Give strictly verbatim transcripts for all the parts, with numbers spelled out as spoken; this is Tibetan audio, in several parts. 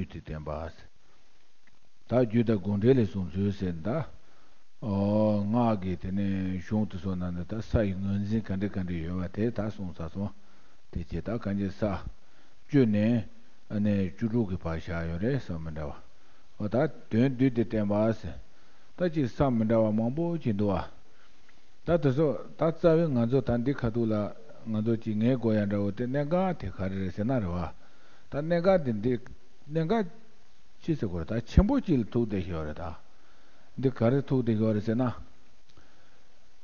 བསྡུས་ཏེ་བསྟན་པ། ད་རྒྱུ་དང་དགོངས་འགྲེལ་ལས་གསུངས་ཚུལ་ཟེར་ད། ཨོ། སྔགས་ཀྱི་དེ་ནས་གཞུང་དེ་ཚོ་ནང་ནས་ད་ས་ཡི་ངོས་འཛིན་ག་འདྲ་ག་འདྲ་ཡོད་པ་དེ་ད་གསུངས་ཚར་སོང་། དེ་བྱས་ད་གང་ཅི་ས་བཅུ་ནས་ཨ་ནས་བཅུ་དྲུག་གི་བར་བཞག་ཡོད་རེད། ས་མི་འདྲ་བ། ཨོ་ད་དོན་བསྡུས་ཏེ་བསྟན་པ་ཟེར། ད་ཅིག་ས་མི་འདྲ་བ་མང་པོ་ཅིག་འདུག་བ། ད་དེ་ཚོ་ད་རྩ་བའི་ང་ཚོ་ད་འདི་ཁ་ཐུག་ལ་ང་ཚོ་ཅིག་ངེས་དགོས་ཡ་འདྲ་བོ་དེ་གནད་འགག་དེ་ག་རེ་རེད་ཟེར་ན་རེད་བ། ད་གནད་འགག་དེ་འདི་གནད་འགག་ཅི་ཟེར་དགོས་རེད། ད་ཆེན་པོ་ཅིག་ལ་ཐུག་བསྡད་ཤག་རེད་ད། འདི་ག་རེ་ཐུག་བསྡད་ཤག་རེད་ཟེར་ན།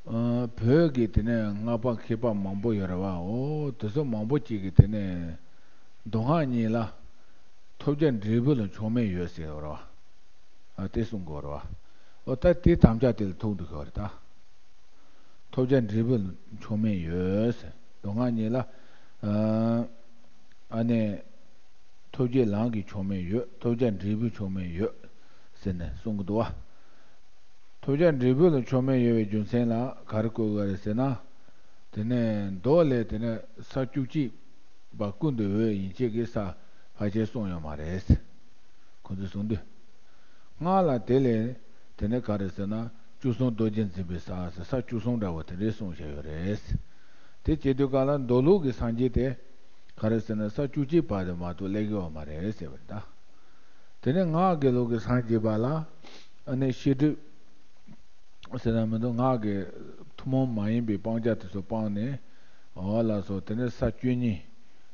ཨ། བོད་ཀྱི་དེ་ནས་སྔགས་པ་མཁས་པ་མང་པོ་ཡོད་རེད་བ། འོ་དེ་ཚོ་མང་པོ་ཅིག་གིས་དེ་ནས་མདོ་སྔགས་གཉིས་ལ་ཐོབ་བྱ་འབྲས་བུ་ལ་མཆོག་དམན་ཡོད་ཟེར་ཡོད་རེད་བ། ཨ། དེ་གསུང་གི་ཡོད་རེད་བ། འོ་ད་དེ་དམ་བཅའ་དེ་ལ་ཐུག་འདུག་ཡོད་རེད་ད། ཐོབ་བྱ་འབྲས་བུ་ལ་མཆོག་དམན་ཡོད་ཟེར། མདོ་སྔགས་གཉིས་ལ། ཨ། ཨ་ནི། ཐོབ་བྱེད་ལམ་གྱི་མཆོག་དམན་ཡོད། ཐོབ་བྱ་འབྲས་བུའི་མཆོག་དམན་ཡོད་ཟེར་ནས་གསུང་གི་འདུག་བ། ཐོབ་བྱ་འབྲས་བུ་ལ་མཆོག་དམན་ཡོད་པའི་རྒྱུ་མཚན་ལ་ག་རེ་བཀོད་དགོས་རེད་ཟེར་ན། དེ་ནས་མདོ་ལས་དེ་ནས་ས་བཅུ་གཅིག་པ་ཀུན་ཏུ་འོད་ཡན་ཆད་ཀྱི་ས་ཕལ་ཆེར་གསུངས་ཡོད་མ་རེད། ཁོ་ཚོས་གསུངས་དུས། སྔགས་ལ་དེ་ལས་དེ་ནས་ག་རེ་ཟེར་ན་བཅུ་གསུམ་རྡོ་རྗེ་འཛིན་པའི་ས་ཟེར་ས་བཅུ་གསུམ་འདྲ་བོ་དེ་འདྲས་གསུངས་བཞག་ཡོད་རེད། དེ་བྱེད་དུས་ག་ལ་མདོ་ལུགས་ཀྱི་སངས་རྒྱས་དེ་ག་རེ་ཟེར་ན་ས་བཅུ་གཅིག་པ་དེ་མ་གཏོགས་སླེབས་ཀྱི་ཡོད་མ་རེད་ཟེར་བ་རེད་ད། དེ་ནས་སྔགས་དགེ་ལུགས་ཀྱི་སངས་རྒྱས་པ་ལ་ཨ་ནི་བཤད་སྒྲུབ་ཟེར་ན་མི་འདུག་སྔགས་ཀྱི་ཐུན་མོང་མ་ཡིན་པའི་སྤང་བྱ་དེ་ཚོ་སྤངས་ནས། འོ་ལགས་སོ། དེ་ནས་ས་བཅུ་གཉིས།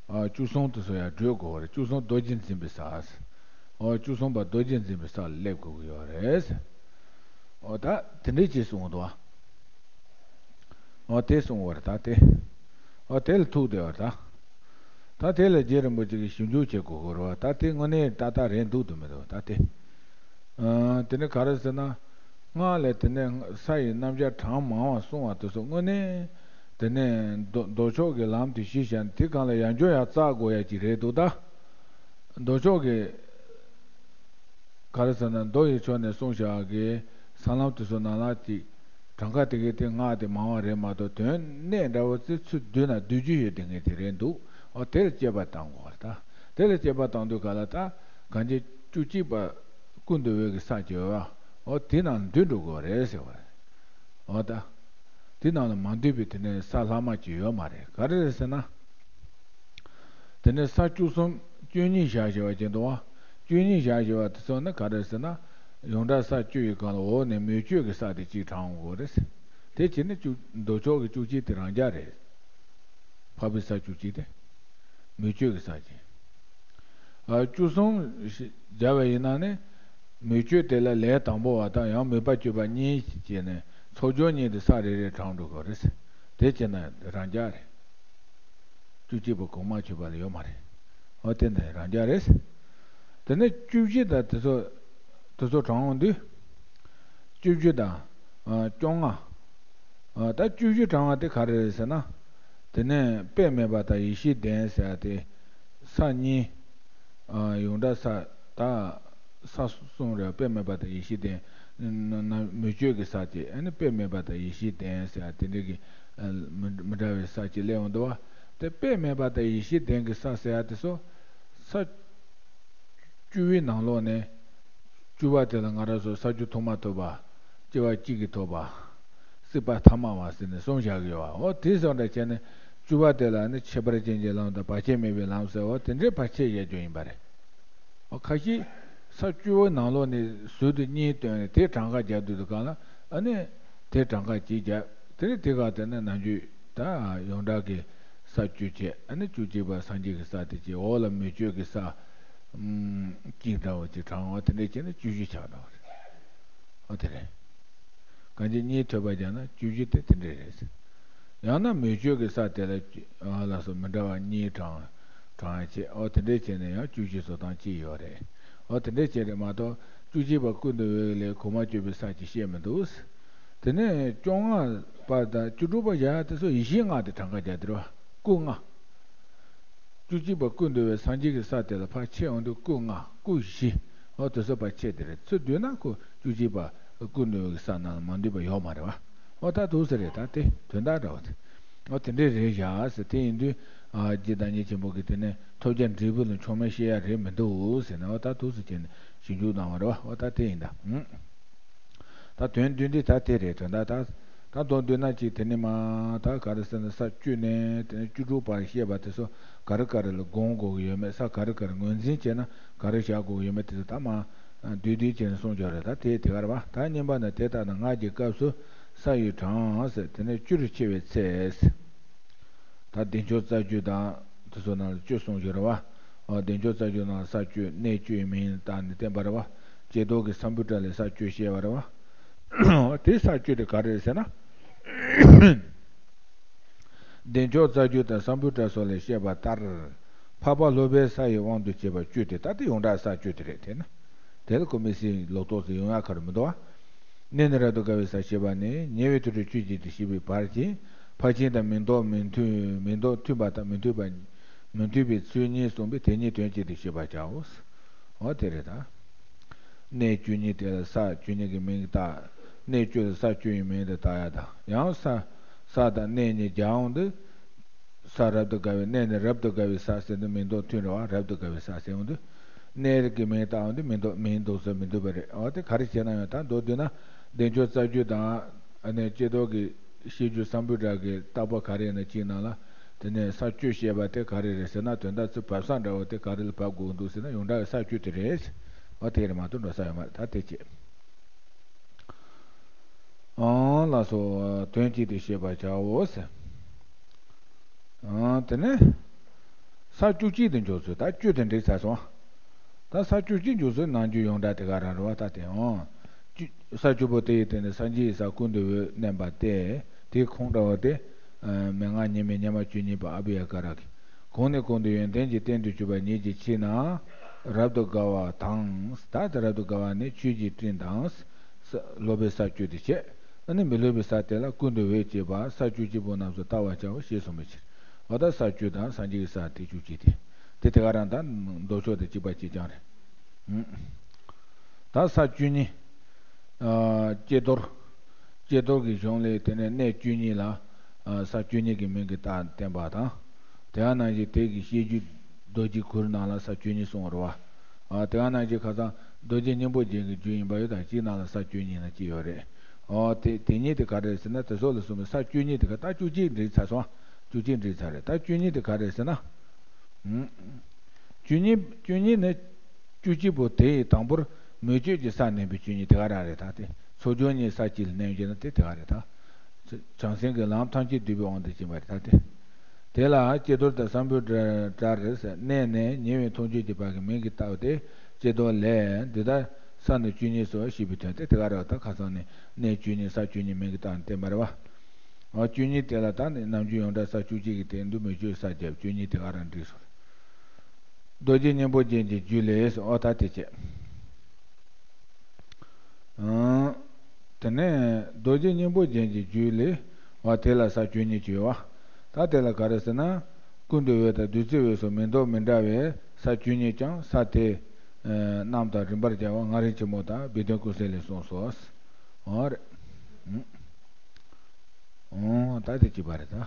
ཨ། བཅུ་གསུམ་དེ་ཚོ་ཡང་བགྲོད་དགོས་པ་རེད། བཅུ་གསུམ་རྡོ་རྗེ་འཛིན་པའི་ས། འོ་བཅུ་གསུམ་པ་རྡོ་རྗེ་འཛིན་པའི་ས་ལ་སླེབས་དགོས་ཀྱི་ཡོད་རེད། འོ་ད་དེ་འདྲས་ཅིག་གསུངས་འདུག་ཨ། འོ་དེ་གསུངས་པ་རེད་ད་དེ། འོ་དེ་ལ་ཐུག་བསྡད་པ་རེད་ད། ད་དེ་ལ་རྗེ་རིན་པོ་ཆེ་གིས་ཞིབ་འཇུག་བྱེད་དགོས་ཀྱི་རེད་བ། ད་དེ་དངོས་གནས་ཏག་ཏག་རེད་འདུག་ཏུ་མི་འདུག་ད་དེ། ཨ། དེ་ནས་ག་རེ་ཟེར་ན། སྔགས་ལས་དེ་ནས་ས་ཡི་རྣམ་གཞག་གྲངས་མང་བ་གསུངས་པ་དེ་ཚོ་དངོས་གནས། དེ་ནས་མདོ་མདོ་ཕྱོགས་ཀྱི་ལམ་དེ་གཞི་བཞག་ནས་དེ་སྒང་ལ་ཡང་བསྐྱར་ཡང་བཙག་དགོས་ཡ་ཅིག་རེད་འདུག་ད། མདོ་ཕྱོགས་ཀྱི་ག་རེ་ཟེར་ན་མདོ་ཡི་ཕྱོགས་ནས་གསུངས་བཞག་གི་ས་ལམ་དེ་ཚོ་ནང་ལ་ཅིག་གྲངས་ཀ་དེ་གའི་དེ་སྔགས་དེ་མང་བ་རེད་མ་གཏོགས་དོན་གནད་འདྲ་བོ་ཙི་ཚུར་བསྡུས་ན་བསྡུ་རྒྱུ་ཡོད་དེ་ངས་དེ་རེད་འདུག་འོ་དེ་ལ་དཔྱད་པ་བཏང་དགོས་པ་རེད་ད། དེ་ལ་དཔྱད་པ་བཏང་དུས་ག་ལ་ད་གང་ཅི་བཅུ་གཅིག་པ་ཀུན་ཏུ་འོད་ཀྱི་ས་ཅིག་ཡོད་པ། འོ་དེ་ནང་འདུས་འགྲོ་དགོས་རེད་ཟེར་བ་རེད། འོ་ད། དེ་ནང་ལ་མ་འདུས་པའི་དེ་ནས་ས་ལྷག་མ་ཅིག་ཡོད་མ་རེད། ག་རེ་རེད་ཟེར་ན། དེ་ནས་ས་བཅུ་གསུམ་བཅུ་གཉིས་བཞག་བཞག་པ་ཅིག་འདུག་བ། བཅུ་གཉིས་བཞག་བཞག་པ་དེ་ཚོ་ནི་ག་རེ་ཟེར་ན། ཡོངས་གྲགས་ས་བཅུ་ཡི་སྒང་ལ་འོག་ནས་མོས་སྤྱོད་ཀྱི་ས་དེ་གཅིག་དྲངས་དགོས་རེད། དེ་བྱས་ནས་བཅུ་མདོ་ཕྱོགས་ཀྱི་བཅུ་གཅིག་དེ་རང་འཇགས་རེད། འཕགས་པའི་ས་བཅུ་གཅིག་དེ། མོས་སྤྱོད་ཀྱི་ས་གཅིག་ཨ། བཅུ་གསུམ་ཞེས་སྦྱར་བ་ཡིན་ན་ནི། མོས་སྤྱོད་དེ་ལ་ལས་དང་པོ་བ་དང་ཡང་མོས་པ་སྤྱོད་པ་གཉིས་བྱས་ནས་ཚོགས་སྦྱོར་གཉིས་དེ་ས་རེ་རེ་དྲངས་འགྲོ་དགོས་རེད། དེ་བྱས་ན་རང་འཇགས་རེད། བཅུ་གཅིག་པ་གོང་མ་ཆོད་པ་ལ་ཡོད་མ་རེད། འོ་དེ་འདི་རང་འཇགས་རེད། དེ་ནས་བཅུ་བཞི་དང་དེ་ཚོ་དེ་ཚོ་དྲངས་འོང་དུས། བཅུ་བཞི་དང་། ཨ། བཅོ་ལྔ། ཨ། ད་བཅུ་བཞི་དྲངས་པ་དེ་ག་རེ་རེད་ཟེར་ན། དེ་ནས་དཔེ་མེད་པ་དང་ཡེ་ཤེས་ལྡན་ཟེར་ཡ་དེ། ས་གཉིས། ཨ། ཡོངས་གྲགས་ས་ད། ས་གསུམ་རེད། དཔེ་མེད་པ་དང་ཡེ་ཤེས་ལྡན། ན་ན་མོས་སྤྱོད་ཀྱི་ས་དེ་ཨ་ནི་དཔེ་མེད་པ་དང་ཡེ་ཤེས་ལྡན་ཟེར་ཡ་དེ་འདྲ་གི། ཨ། མི་མི་འདྲ་བའི་ས་གཅིག་སླེབས་ཡོང་འདུག་བ། དེ་དཔེ་མེད་པ་དང་ཡེ་ཤེས་ལྡན་གྱི་ས་ཟེར་ཡ་དེ་ཚོ། ས་བཅུ་པའི་ནང་ལོགས་ནས། བཅུ་པ་དེ་ལ་ང་རང་ཚོ་ས་བཅུ་ཐོག་མ་ཐོབ་པ། སྐྱེ་བ་གཅིག་གིས་ཐོབ་པ། སྲིད་པ་ཐ་མ་བ་ཟེར་ནས་གསུངས་བཞག་གི་ཡོད་པ། འོ་དེ་སོང་འདྲ་བྱས་ནས་བཅུ་པ་དེ་ལ་ནི་ཁྱད་པར་ཅན་གྱི་ལམ་དང་བར་ཆད་མེད་པའི་ལམ་ཟེར། འོ་དེ་འདྲའི་བར་ཆད་བཞག་རྒྱུ་ཡིན་པ་རེད། འོ་ཁ་ཤས་ས་བཅུ་པོའི་ནང་ལོགས་ནས་ཟུར་དུ་གཉིས་བཏོན་ནས་དེ་གྲངས་ཀ་རྒྱག་དུས་དུ་གང་ལ་ཨ་ནི་དེ་གྲངས་ཀ་གཅིག་རྒྱག་དེ་ནས་དེ་ག་དེ་ནས་ནམ་རྒྱུན་ད་ཡོངས་གྲགས་ཀྱི་ས་བཅུ་བྱས་ཨ་ནི་བཅུ་གཅིག་པ་སངས་རྒྱས་ཀྱི་ས་དེ་བྱས་འོག་ལ་མོས་སྤྱོད་ཀྱི་ས། ཨུམ། གཅིག་འདྲ་བོ་ཅིག་དྲངས་པ་དེ་འདྲས་བྱས་ན་བཅུ་བཞི་ཆགས་འགྲོ་བ་རེད། ཨོ་དེ་རེད། གང་ཅི་གཉིས་ཐོབ་པ་བྱས་ན་བཅུ་བཞི་དེ་དེ་འདྲས་རེད། ཡང་ན་མོས་སྤྱོད་ཀྱི་ས་དེ་ལ་ཨ་ལ་སོགས་མི་འདྲ་བ་གཉིས་དྲངས་དྲངས་བྱས་ཨོ་དེ་འདྲས་བྱས་ན་ཡང་བཅུ་བཞི་བཟོ་སྟངས་གཅིག་ཡོད་རེད། ཨོ་དེ་འདྲས་བྱས་རེད་མ་གཏོགས་བཅུ་གཅིག་པ་ཀུན་ཏུ་འོད་ལས་གོང་མ་བཅུ་པའི་ས་ཅིག་བཤད་མི་འདུག་དེ་ནས་བཅོ་ལྔ་པ་དང་བཅུ་དྲུག་པ་བཞག་དེ་ཚོ་ཡེ་ཤེས་ལྔ་དེ་གྲངས་ཀ་རྒྱག་དེ་རེད་བ། སྐུ་ལྔ། བཅུ་གཅིག་པ་ཀུན་འདུས་པའི་སངས་རྒྱས་ཀྱི་ས་དེ་ལ་ཕར་ཕྱེ་འོང་དུས་སྐུ་ལྔ་སྐུ་བཞི། འོ་དེ་ཚོ་ཕར་ཕྱེ་དེ་རེད། ཚུར་བསྡུས་ན་ཁོ་བཅུ་གཅིག་པ་ཀུན་འདུས་པའི་ས་ནང་ལ་མ་འདུས་པ་ཡོད་མ་རེད་བ། འོ་ད་འདུག་ས་རེད། ད་དེ་དོན་དག་འདྲ་བ་དེ། འོ་དེ་འདྲས་རེད་བཞག་ཟེར། དེ་ཡིན་དུས་ ཨ་རྗེ་བདག་ཉིད་ཆེན་པོ་གིས་དེ་ནས་ཐོབ་བྱ་འབྲས་བུ་ལ་མཆོག་དམན་བཤད་ཡ་རེད་མི་འདུག་ཟེར་ནས། འོ་ད་འདུག་སེ་བྱས་ནས་ཞིབ་འཇུག་གནང་བ་རེད་བ། འོ་ད་དེ་ཡིན་ད། ད་དོན་བསྡུས་འདི་ད་དེ་རེད་དོན་དག་ད། ད་མདོར་བསྡུས་ན་ཅིག་དེ་ནས་མ་ད་ག་རེ་ཟེར་ན་ས་བཅུ་ནས་དེ་ནས་བཅུ་དྲུག་བར་བཤད་པ་དེ་ཚོ་ག་རེ་ག་རེ་ལ་སྒོམ་དགོས་ཀྱི་ཡོད་མེད། ས་ག་རེ་ག་རེ་ངོས་འཛིན་བྱས་ན་ག་རེ་བཞག་དགོས་ཀྱི་ཡོད་མེད་དེ་ཚོ་ད་མ་བསྡུས་བསྡུས་བྱས་ནས་གསུངས་ཀྱི་ཡོད་རེད། ད་དེ་དེ་ག་རེད་བ། ད་གཉིས་པ་ནི་དེ་ལྟར་ན་སྔར་གྱི་སྐབས་སུ་ས་ཡི་གྲངས་ཟེར་དེ་ནས་བཅུ་རུ་ཕྱེ་བའི་ཚེ། ད་བདེ་མཆོག་རྩ་རྒྱུད་དང་དེ་ཚོ་ནང་ལ་བཅུ་གསུངས་ཡོད་རེད་བ། འོ་བདེ་མཆོག་རྩ་རྒྱུད་ནང་ལ་ས་བཅུ་གནས་བཅུ་ཡི་མིང་བཏགས་ནས་བསྟན་པ་རེད་བ། ཀྱེ་རྡོར་གྱི་སམ་བྷོ་ཊ་ལས་ས་བཅུ་བཤད་པ་རེད་བ། དེ་ས་བཅུ་དེ་ག་རེ་རེད་ཟེར་ན། བདེ་མཆོག་རྩ་རྒྱུད་དང་སམ་བྷོ་ཊ་སོགས་ལས་བཤད་པ་ལྟར། འཕགས་པ་སློབ་པའི་ས་ཡི་དབང་དུ་བྱས་པ་བཅུ་དེ་ད་ལྟ་ཡོངས་གྲགས་ས་བཅུ་དེ་རེད་དེ་ན། དེ་ལ་ཁོ་མི་སྲིད་ལོག་རྟོག་ཟེར་ཡོང་ཡ་ག་རེ་མི་འདུག་བ། གནས་ནི་རབ་ཏུ་དགའ་བའི་ས་ཞེས་པ་ནི་ཉེ་བའི་དུས་སུ་ཆོས་བྱེད་དུ་ཤེས་པའི་བར་གྱི་ཕར་ཕྱིན་དང་མིང་འདོགས་མི་མཐུན་མིང་འདོགས་མཐུན་པ་དང་མི་མཐུན་པ་མི་མཐུན་པའི་ཚུལ་གཉིས་གསུངས་པས་དེ་གཉིས་དོན་གཅིག་ཏུ་ཤེས་པར་བྱའོ། འོ་དེ་རེད་ད། གནས་བཅུ་གཉིས་དེ་ལ་ས་བཅུ་གཉིས་ཀྱི་མིང་བཏགས། གནས་བཅུ་ལ་ས་བཅུ་ཡི་མིང་དུ་བཏགས་ཡ་དང་ཡང་ས་ས་དང་གནས་གཉིས་སྦྱར་འོང་དུས། ས་རབ་ཏུ་དགའ་བའི་གནས་ནི་རབ་ཏུ་དགའ་བའི་ས་ཟེར་དུས་མིང་འདོགས་མཐུན་རེད་བ། རབ་ཏུ་དགའ་བའི་ས་ཟེར་འོང་དུས། གནས་ཀྱི་མིང་བཏགས་འོང་དུས་མིང་འདོགས་མིང་འདོགས་ས་མི་འདུག་པ་རེད། འོ་དེ་ག་རེ་བྱས་ན་ཡང་ད་མདོར་བསྡུས་ན་བདེ་མཆོག་རྩ་རྒྱུད་དང་ཨ་ནི་ཀྱེ་རྡོར་གྱི་བཤད་རྒྱུད་སམ་བྷོ་ཊ་གི་བརྟག་པ་ག་རེ་ཡིན་ན་གཅིག་ནང་ལ་དེ་ནས་ས་བཅུ་བཤད་པ་དེ་ག་རེ་རེད་ཟེར་ན་དོན་དག་ཚུར་བབས་ས་འདྲ་བོ་དེ་ག་རེ་ལ་བབས་དགོས་འདུག་ཟེར་ན་ཡོངས་གྲགས་ཀྱི་ས་བཅུ་དེ་རེད། འོ་དེ་རེད་མ་གཏོགས་འགྲོ་ས་ཡོད་མ་རེད། ད་དེ་བྱས། ཨང་ལགས་སོ། དོན་གཅིག་ཏུ་ཤེས་པར་བྱའོ་ཟེར། ཨང་དེ་ནས་ས་བཅུ་གཅིག་ཏུ་འཇོག་ཚུལ། ད་བཅུ་དེ་འགྲིག་ཚར་སོང་། ད་ས་བཅུ་གཅིག་འཇོག་ཚུལ་ནང་རྒྱུད་ཡོངས་གྲགས་དེ་ག་རང་རེད་བ། ད་དེ་ཨང་བཅུ་ས་བཅུ་པོ་དེ་ཡི་སྟེང་ནས་སངས་རྒྱས་ཡི་ས་ཀུན་ཏུ་འོད་བསྣན་པ་སྟེ། དེའི་ཁུངས་འདྲ་བ་སྟེ། མན་ངག་སྙེ་མའི་སྙེ་མ་བཅུ་གཉིས་པ་ཨ་བྷི་ཡ་ཀ་ར་གི། གོང་ནས་གོང་དུ་ཡོན་ཏན་གྱི་རྟེན་དུ་གྱུར་པ་ཉིད་ཀྱི་ཕྱིར་ན། རབ་ཏུ་དགའ་བ་དང་། ད་ལྟ་རབ་ཏུ་དགའ་བ་ནི་ཆོས་ཀྱི་སྤྲིན་དང་། ས་སློབ་པའི་ས་བཅུ་དེ་བྱས། ཨ་ནི་མི་སློབ་པའི་ས་དེ་ལ་ཀུན་ཏུ་འོད་ཅེས་པ་ས་བཅུ་གཅིག་པོ་རྣམས་སུ་བལྟ་བར་བྱའོ་ཞེས་གསུངས་པའི་ཕྱིར། འོ་ད་ས་བཅུ་དང་སངས་རྒྱས་ཀྱི་ས་དེ་བཅུ་གཅིག་དེ། དེ་དེ་ག་རང་ད་མདོ་ཕྱོགས་དང་གཅིག་པ་གཅིག་རྐྱང་རེད། ད་ས་བཅུ་གཉིས། ཀྱེ་རྡོར། ཀྱེ་རྡོར་གྱི་གཞུང་ལས་དེ་ནས་གནས་བཅུ་གཉིས་ལ། ས་བཅུ་གཉིས་ཀྱི་མིང་གིས་བཏགས་བསྟན་པ་དང་། དེ་ག་ནང་བཞིན་དེ་གི་བཤད་རྒྱུད་རྡོ་རྗེ་གུར་ནང་ལ་ས་བཅུ་གཉིས་གསུངས་པ་རེད་བ། དེ་ག་ནང་བཞིན་ཁ་སང་རྡོ་རྗེ་སྙིང་པོ་རྒྱན་གྱི་རྒྱུད་ཡིན་པ་ཡོད་དང་གཅིག་ནང་ལ་ས་བཅུ་གཉིས་ན་གཅིག་ཡོད་རེད། དེ་དེ་གཉིས་དེ་ག་རེ་རེད་ཟེར་ན་དེ་སོགས་ལ་གསུངས་པའི་ས་བཅུ་གཉིས་དེ་ག་ད་བཅུ་གཅིག་འགྲིག་ཚར་སོང་། བཅུ་གཅིག་འགྲིག་ཚར་རེད། ད་བཅུ་གཉིས་དེ་ག་རེ་རེད་ཟེར་ན། བཅུ་གཉིས་བཅུ་གཉིས་ནི། བཅུ་གཅིག་པོ་དེ་ཡི་དང་པོར་མོས་སྤྱོད་ཀྱི་ས་བསྣན་པའི་བཅུ་གཉིས་དེ་ག་རང་རེད་ད་དེ། ཚོགས་སྦྱོར་གཉིས་ས་གཅིག་ལ་བསྣན་ཡོད་ན་དེ་དེ་ག་རེད་ད། བྱང་སེམས་ཀྱི་ལམ་ཐམས་ཅད་བསྡུས་པའི་དབང་དུ་བྱས་པ་རེད་ད་དེ། དེ་ལ་ཀྱེ་རྡོར་དང་སམ་བྷོ་ཊར་རེད་ཟེར་གནས་ནས་ཉེ་བའི་མཐོང་ཆོས་ཀྱི་བར་གྱི་མིང་གིས་བཏགས་ཏེ་ཀྱེ་རྡོར་ལས་འདི་ལྟར་ས་ནི་བཅུ་གཉིས་སོ་ཞེས་པའི་དོན་དེ་དེ་ག་རེད་ད། ཁ་སང་ནས་གནས་བཅུ་གཉིས་ས་བཅུ་གཉིས་མིང་གིས་བཏགས་ནས་བསྟན་པ་རེད་བ། འོ་བཅུ་གཉིས་དེ་ལ་ད་ནི་ནམ་རྒྱུན་ཡོངས་གྲགས་ས་བཅུ་གཅིག་གི་སྟེང་དུ་མོས་སྤྱོད་ས་བརྒྱབ་བཅུ་གཉིས་དེ་ག་རང་འགྲིག་སོང་། རྡོ་རྗེ་སྙིང་པོ་རྒྱན་གྱི་རྒྱུད་ལས་འོ་ད་དེ་བྱས། ཨང་། དེ་ནས་རྡོ་རྗེ་སྙིང་པོ་རྒྱན་གྱི་རྒྱུད་ལས་འོ་དེ་ལ་ས་བཅུ་གཉིས་ཀྱི་ཡོད་བ། ད་དེ་ལ་ག་རེ་ཟེར་ན། ཀུན་ཏུ་འོད་དང་བདུད་རྩི་འོད་སོགས་མིང་འདོགས་མི་འདྲ་བའི་ས་བཅུ་གཉིས་ཀྱང་ས་དེ། རྣམས་དང་རིམ་པར་སྦྱར་བ་མངའ་རིས་ཆེན་མོ་དང་སྦས་དོན་ཀུན་གསལ་ལས་གསུངས་སོ། འོ་རེད། ཨོ། ད་དེ་གཅིག་པ་རེད་ད།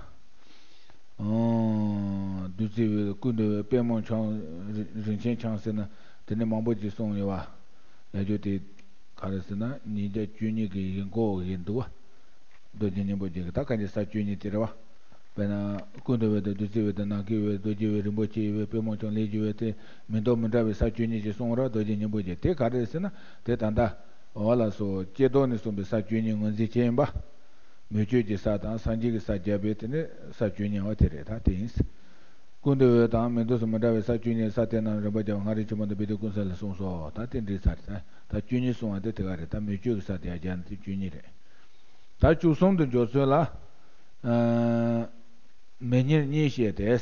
ཨོ། བདུད་རྩི་འོད་ཀུན་ཏུ་འོད་པདྨོ་འཆང་། རིན་ཆེན་འཆང་ཟེར་ན་དེ་ནས་མང་པོ་ཅིག་གསུངས་ཡོད་བ། ཡ་ཇོ་དེ་ག་རེ་ཟེར་ན་ཉིས་བརྒྱ་བཅུ་གཉིས་ཀྱི་ཡིག་མགོ་ཡིན་འདུག་བ། རྡོ་རྗེ་སྙིང་པོ་རྒྱན་གྱི་ད་ག་ནས་ས་བཅུ་གཉིས་དེ་རེད་བ། དཔེར་ན་ཀུན་ཏུ་འོད་དང་བདུད་རྩི་འོད་དང་ནམ་མཁའི་འོད་རྡོ་རྗེ་འོད་རིན་པོ་ཆེའི་འོད་པདྨོ་འཆང་ལས་ཀྱི་འོད་དེ་མི་འདོགས་མི་འདྲ་བའི་ས་བཅུ་གཉིས་ཀྱི་གསུངས་ར་རྡོ་རྗེ་སྙིང་པོ་རྒྱན་དེ་ག་རེ་ཟེར་ན་དེ་ད་ལྟ་འོ་ལགས་སོ་ཀྱེ་རྡོར་ནས་གསུངས་པའི་ས་བཅུ་གཉིས་ངོས་འཛིན་བྱས་ཡིན་པ། མོས་སྤྱོད་ཀྱི་ས་དང་སངས་རྒྱས་ཀྱི་ས་བརྒྱབ་པའི་དེ་ནི་ས་བཅུ་གཉིས་པ་དེ་རེད་ད་དེ་ཡིན། ཀུན་ཏུ་འོད་དང་མིང་འདོགས་སུ་མི་འདྲ་བའི་ས་བཅུ་གཉིས་ས་དེ་རྣམས་རིམ་པ་བརྒྱབ་མངའ་རིས་ཆེན་མོ་དང་སྦས་དོན་ཀུན་གསལ་ལས་གསུངས་སོ་ད་དེ་འགྲིག་ཚར་ད་ད་བཅུ་གཉིས་གསུངས་པ་དེ་དེ་ག་རེད་ད་མོས་སྤྱོད་ཀྱི་ས་དེ་ཡང་བརྒྱབ་ན་དེ་བཅུ་གཉིས་རེད། ད་བཅུ་གསུམ་དུ་འཇོག་ཚུལ་ལ། མེ་ཉེར་གཉིས་བཤད་དེ།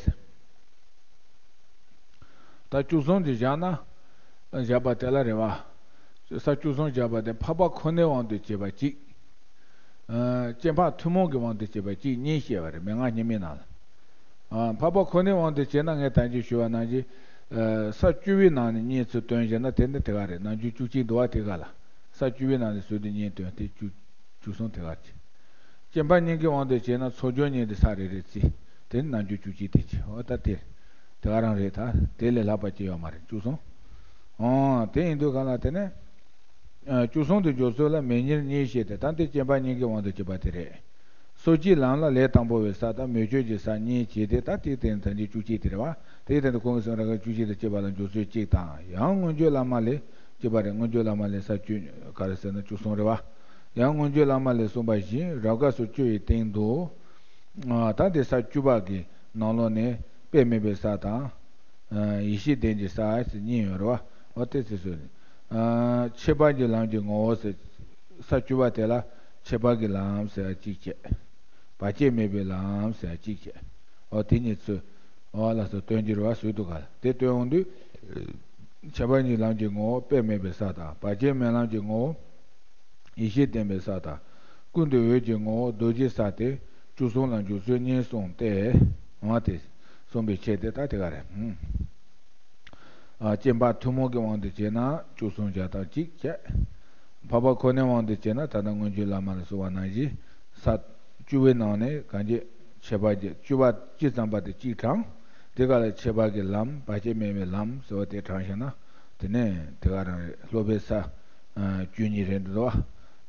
ད་བཅུ་གསུམ་དེ་བཞག་ན། བཞག་པ་དེ་ལ་རེད་བ། ས་བཅུ་གསུམ་བཞག་པ་དེ་འཕགས་པ་ཁོ་ནའི་དབང་དུ་བྱས་པ་གཅིག་སྐྱེ་འཕགས་ཐུན་མོང་གི་དབང་དུ་བྱས་པ་གཅིག་གཉིས་བཤད་པ་རེད་མན་ངག་སྙེ་མའི་ནང་ལ། འཕགས་པ་ཁོ་ནའི་དབང་དུ་བྱས་ན་ངས་ད་གིན་ཞུས་པ་ནང་བཞིན། ས་བཅུ་པའི་ནང་ནས་གཉིས་ཚུར་བཏོན་བྱས་ན་དེ་ནི་དེ་ག་རེད་ནམ་རྒྱུན་བཅུ་གཅིག་འདུག་བ་དེ་ག་ལ། ས་བཅུ་པའི་ནང་ནས་ཟུར་དུ་གཉིས་བཏོན་ཏེ་བཅུ། བཅུ་གསུམ་དེ་ག་རེད། སྐྱེ་འཕགས་གཉིས་ཀྱི་དབང་དུ་བྱས་ན་ཚོགས་སྦྱོར་གཉིས་དེ་ས་རེ་རེ་བརྩི། དེ་ནི་རྣལ་འབྱོར་བཅུ་གཅིག་དེ་ཅི། འོ་ད་དེ་དེ་ག་རང་རེད། ད་དེ་ལས་ལྷག་པ་ཅི་ཡོད་མ་རེད། བཅུ་གསུམ། འོ་དེ་ཡིན་དུས་གང་ལ་དེ་ནི། ཨ། བཅུ་གསུམ་དུ་འཇུག་ཚུལ་ལ་མེ་ཉེར་གཉིས་བཤད་དེ། ད་འདི་སྐྱེ་འཕགས་གཉིས་ཀྱི་དབང་དུ་བྱས་པ་དེ་རེད། སོ་སྐྱེའི་ལམ་ལ་ལས་དང་པོ་བའི་ས་དང་མོས་སྤྱོད་ཀྱི་ས་གཉིས་བྱས་ཏེ། ད་དེའི་སྟེང་ཐམས་ཅད་བཅུ་གཅིག་དེ་རེད་བ། དེའི་སྟེང་དུ་ཁོང་གི་སེམས་རང་གི་བཅུ་གཅིག་དང་བཅས་པ་ལ་འཇུག་ཚུལ་གཅིག་དང་། ཡང་མངོན་བརྗོད་བླ་མ་ལས་གཅིག་པ་རེད། མངོན་བརྗོད་བླ་མ་ལས་ས་བཅུ་ག་རེ་ཟེར་ན་བཅུ་གསུམ་རེད་བ། ཡང་མངོན་བརྗོད་བླ་མ་ལས་གསུངས་པ་བཞིན་རབ་དགའ་སོགས་བཅུ་ཡི་སྟེང་དུ། ཨ། ད་དེ་ས་བཅུ་པ་གི་ནང་ལོགས་ནས་དཔེ་མེད་པའི་ས་དང་། ཨ། ཡེ་ཤེས་ལྡན་གྱི་ས་ཟེར་གཉིས་ཡོད་རེད་བ། འོ་དེ་ཚོ་སོ། ཨ། ཁྱད་པར་གྱི་ལམ་གྱི་ངོ་བོ་ཟེར། ས་བཅུ་པ་དེ་ལ་ཁྱད་པར་གྱི་ལམ་ཟེར་བ་གཅིག་བྱས། བར་ཆད་མེད་པའི་ལམ་ཟེར་བ་གཅིག་བྱས། འོ་དེ་གཉིས་ཚོ། འོ་ལགས་སོ། སྟོན་གྱི་རེད་བ། ཟུར་དུ་ག་ལ་དེ་སྟོན་འོང་དུས། ཁྱད་པར་གྱི་ལམ་གྱི་ངོ་བོ་དཔེ་མེད་པའི་ས་དང་། བར་ཆད་མེད་ལམ་གྱི་ངོ་བོ་ཡེ་ཤེས་ལྡན་པའི་ས་དང་། ཀུན་ཏུ་འོད་ཀྱི་ངོ་བོ་རྡོ་རྗེའི་ས་སྟེ། བཅུ་གསུམ་ལ་འཇུག་ཚུལ་གཉིས་གསུངས་ཏེ། འོ་དེ་གསུངས་པའི་ཆེད་དེ་ད་དེ་ག་རེད། ཨ། སྐྱེ་འཕགས་ཐུན་མོང་གི་དབང་དུ་བྱས་ན་བཅུ་གསུམ་བརྒྱ་དང་གཅིག་བྱས། འཕགས་པ་ཁོ་ནའི་དབང་དུ་བྱས་ན་ད་ལྟ་མངོན་བརྗོད་བླ་མ་ལ་གསུངས་པ་ནང་བཞིན་ས་བཅུ་པའི་ནང་ནས་གང་ཅི་ཁྱད་པར་གྱི། བཅུ་པ་གཅིག་ཙམ་པ་དེ་གཅིག་དྲངས། དེ་ག་ལ་ཁྱད་པར་གྱི་ལམ། བར་ཆད་མེད་པའི་ལམ་ཟེར་བ་དེ་དྲངས་བཞག་ན། དེ་ནས་དེ་ག་རང་རེད། སློབ་པའི་ས་བཅུ་གཉིས་རེད་འདུག་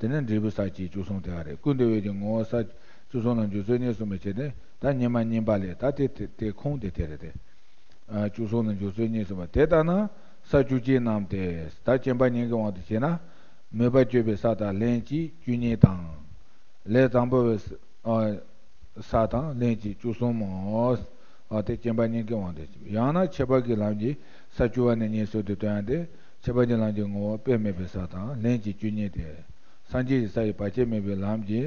བ། དེ་ནས་འབྲས་བུའི་ས་བཅུ་གསུམ་དེ་ག་རེད། ཀུན་ཏུ་འོད་ཀྱི་ངོ་བོ་ས་བཅུ་གསུམ་ལ་འཇུག་ཚུལ་གཉིས་གསུངས་པའི་ཆེད་དེ། ད་སྙེ་མ་གཉིས་པ་ལས་ད་དེ་དེ་དེ་ཁུངས་དེ་དེ་རེད་དེ། ཨ། བཅུ་གསུམ་ལ་འཇུག་ཚུལ་གཉིས་གསུངས་པ་དེ་ལྟར་ན། ས་བཅུ་གཅིག་རྣམས་ཏེ། ད་སྐྱེ་འཕགས་གཉིས་ཀྱི་དབང་དུ་བྱས་ན། མོས་པ་སྤྱོད་པའི་ས་དང་ལྷན་ཅིག་བཅུ་གཉིས་དང་། ལས་དང་པོ་བའི་ས། ཨ། ས་དང་ལྷན་ཅིག་བཅུ་གསུམ་མོ། ཨ། དེ་སྐྱེ་འཕགས་གཉིས་ཀྱི་དབང་དུ་བྱས། ཡང་ན་ཁྱད་པར་གྱི་ལམ་གྱི་ས་བཅུ་པ་ནས་གཉིས་ཟུར་དུ་སྟོན་ཏེ། ཁྱད་པར་གྱི་ལམ་གྱི་ངོ་བོ་དཔེ་མེད་པའི་ས་དང་ལྷན་ཅིག་བཅུ་གཉིས་ཏེ། སངས་རྒྱས་ཀྱི་ས་ཡི་བར་ཆད་མེད་པའི་ལམ་གྱི་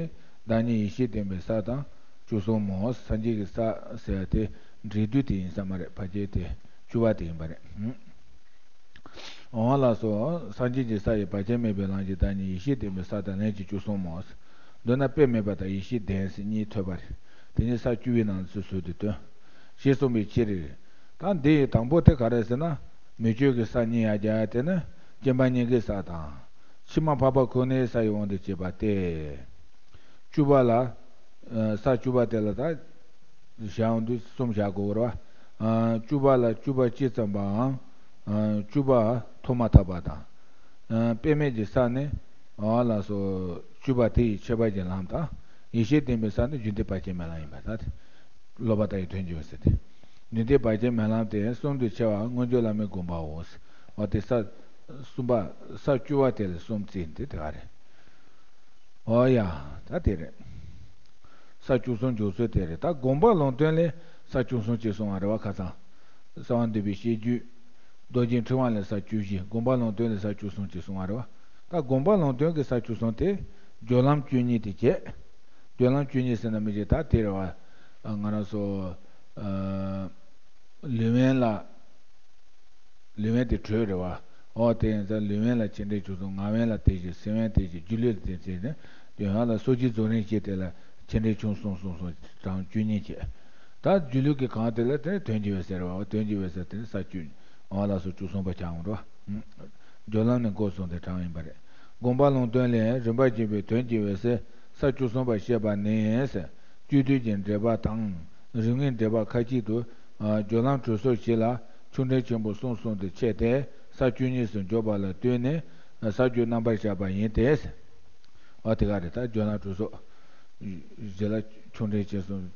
བདག་ཉིད་ཡེ་ཤེས་ལྡན་པའི་ས་དང་། བཅུ་གསུམ་མོ། སངས་རྒྱས་ཀྱི་ས་ཟེར་བ་དེ་འབྲས་དུས་དེ་ཡིན་ས་མ་རེད། བར་ཆད་དེ་བཅུ་པ་དེ་ཡིན་པ་རེད། འོང་ལགས་སོ། སངས་རྒྱས་ཀྱི་ས་ཡི་བར་ཆད་མེད་པའི་ལམ་གྱི་བདག་ཉིད་ཡེ་ཤེས་ལྡན་པའི་ས་དང་ལྷན་ཅིག་བཅུ་གསུམ་མོ། མདོར་ན་དཔེ་མེད་པ་དང་ཡེ་ཤེས་ལྡན་ཟེར་གཉིས་ཐོབ་པ་རེད། དེ་ནི་ས་བཅུ་པའི་ནང་ཚུད་ཟུར་དུ་སྟོན། ཞེས་གསུངས་པའི་ཕྱིར། ད་འདི་ཡི་དང་པོ་དེ་ག་རེ་ཟེར་ན། མོས་སྤྱོད་ཀྱི་ས་གཉིས་ཡ་རྒྱ་ཡ་དེ་ནི་སྐྱེ་འཕགས་གཉིས་ཀྱི་ས་དང་། ཕྱི་མ་འཕགས་པ་ཁོ་ནའི་ས་ཡི་དབང་དུ་བྱས་པ་སྟེ། བཅུ་པ་ལ། ཨ། ས་བཅུ་པ་དེ་ལ་ད་བཞག་འོང་དུས་གསུམ་བཞག་དགོས་རེད་བ། ཨ། བཅུ་པ་ལ་བཅུ་པ་གཅིག་ཙམ་པའམ། ཨ། བཅུ་པ་ཐོག་མ་ཐག་པ་དང་། ཨ། དཔེ་མེད་ཀྱི་ས་ནི། ཨ། ལགས་སོ། བཅུ་པ་དེ་ཡི་ཁྱད་པར་གྱི་ལམ་དང་། ཡེ་ཤེས་ལྡན་པའི་ས་ནི་རྒྱུན་མཐའི་བར་ཆད་མེད་ལམ་ཡིན་པ་ད་དེ། སློབ་པ་དག་ཡི་དོན་གྱི་འོད་ཟེར་ཏེ། རྒྱུན་མཐའི་བར་ཆད་མེད་ལམ་སྟེ་གསུམ་དུ་ཕྱེ་བ་མངོན་བརྗོད་བླ་མའི་དགོངས་པའོ། འོ་དེ་ས་གསུམ་པ། ས་བཅུ་པ་དེ་ལས་གསུམ་བརྩིས་ཏེ་དེ་ག་རེད། འོ་ཡ། ད་དེ་རེད། ས་བཅུ་གསུམ་འཇུག་ཚུལ་དེ་རེད། ད་དགོངས་པ་ལུང་དོན་ལས་ས་བཅུ་གསུམ་ཅེས་གསུངས་པ་རེད་བ། ཁ་སང་། གསང་བ་འདུས་པའི་བཤད་རྒྱུད། རྡོ་རྗེ་ཕྲེང་བ་ལས་ས་བཅུ་བཞི། དགོངས་པ་ལུང་དོན་ལས་ས་བཅུ་གསུམ་ཅེས་གསུངས་པ་རེད་བ། ད་དགོངས་པ་ལུང་དོན་གྱི་ས་བཅུ་གསུམ་དེ་སྦྱོར་ལམ་བཅུ་གཉིས་དེ་བྱས། སྦྱོར་ལམ་བཅུ་གཉིས་ཟེར་ན་མི་བྱེད་ད་དེ་རེད་བ། ང་རང་ཚོ། ཨ། ལུས་དབེན་ལ། ལུས་དབེན་དེ་དྲོད་རེད་བ། འོ་དེ་ཡིན་ཙང་ལུས་དབེན་ལ་ཆེ་འབྲིང་ཆུང་གསུམ། ངག་དབེན་ལ་དེ་བཞིན། སེམས་དབེན་དེ་བཞིན། སྒྱུ་ལུས་ལ་དེ་བཞིན་ནི། ཡང་ལ་སོ་སྐྱེའི་རྫོགས་རིམ་བྱས་དེ་ལ་ཆེ་འབྲིང་ཆུང་གསུམ་གསུམ་གསུམ་གྲངས་བཅུ་གཉིས་བྱས། ད་སྒྱུ་ལུས་ཀྱི་གང་དེ་ལ་དེ་དོན་གྱི་འོད་ཟེར་བ། དོན་གྱི་འོད་ཟེར་དེ་ནི་ས་བཅུ། འོ་ལགས་སོ། བཅུ་གསུམ་པ་ཆགས་འོང་འགྲོ། སྦྱོར་ལམ་ནས་འགོ་བཟུང་སྟེ་དྲངས་ཡིན་པ་རེད། དགོངས་པ་ལུང་དོན་ལས་རིམ་པ་བརྒྱུད་པའི་དོན་གྱི་འོད་ཟེར་ས་བཅུ་གསུམ་པ་བཤད་པ་ནི། བཅུད་བསྡུས་ཀྱི་འགྲེལ་པ་དང་རིམ་ལྔའི་འགྲེལ་པ་ཁ་ཅིག་ཏུ། ཨ། སྦྱོར་ལམ་དྲོད་སོགས་བཞི་ལ་ཆུང་འབྲིང་ཆེན་པོ་གསུམ་གསུམ་དུ་ཕྱེ་སྟེ་ས་བཅུ་གཉིས་སུ་འཇོག་པ་ལ་ལྟོས་ནས་ས་བཅུ་རྣམ་པར་བཞག་པ་ཡིན་ཏེ། འོ་དེ་ག་རེད། ད་སྦྱོར་ལམ་དྲོད་སོགས་བཞི་ལ་ཆུང་འབྲིང་ཆེན་གསུམ་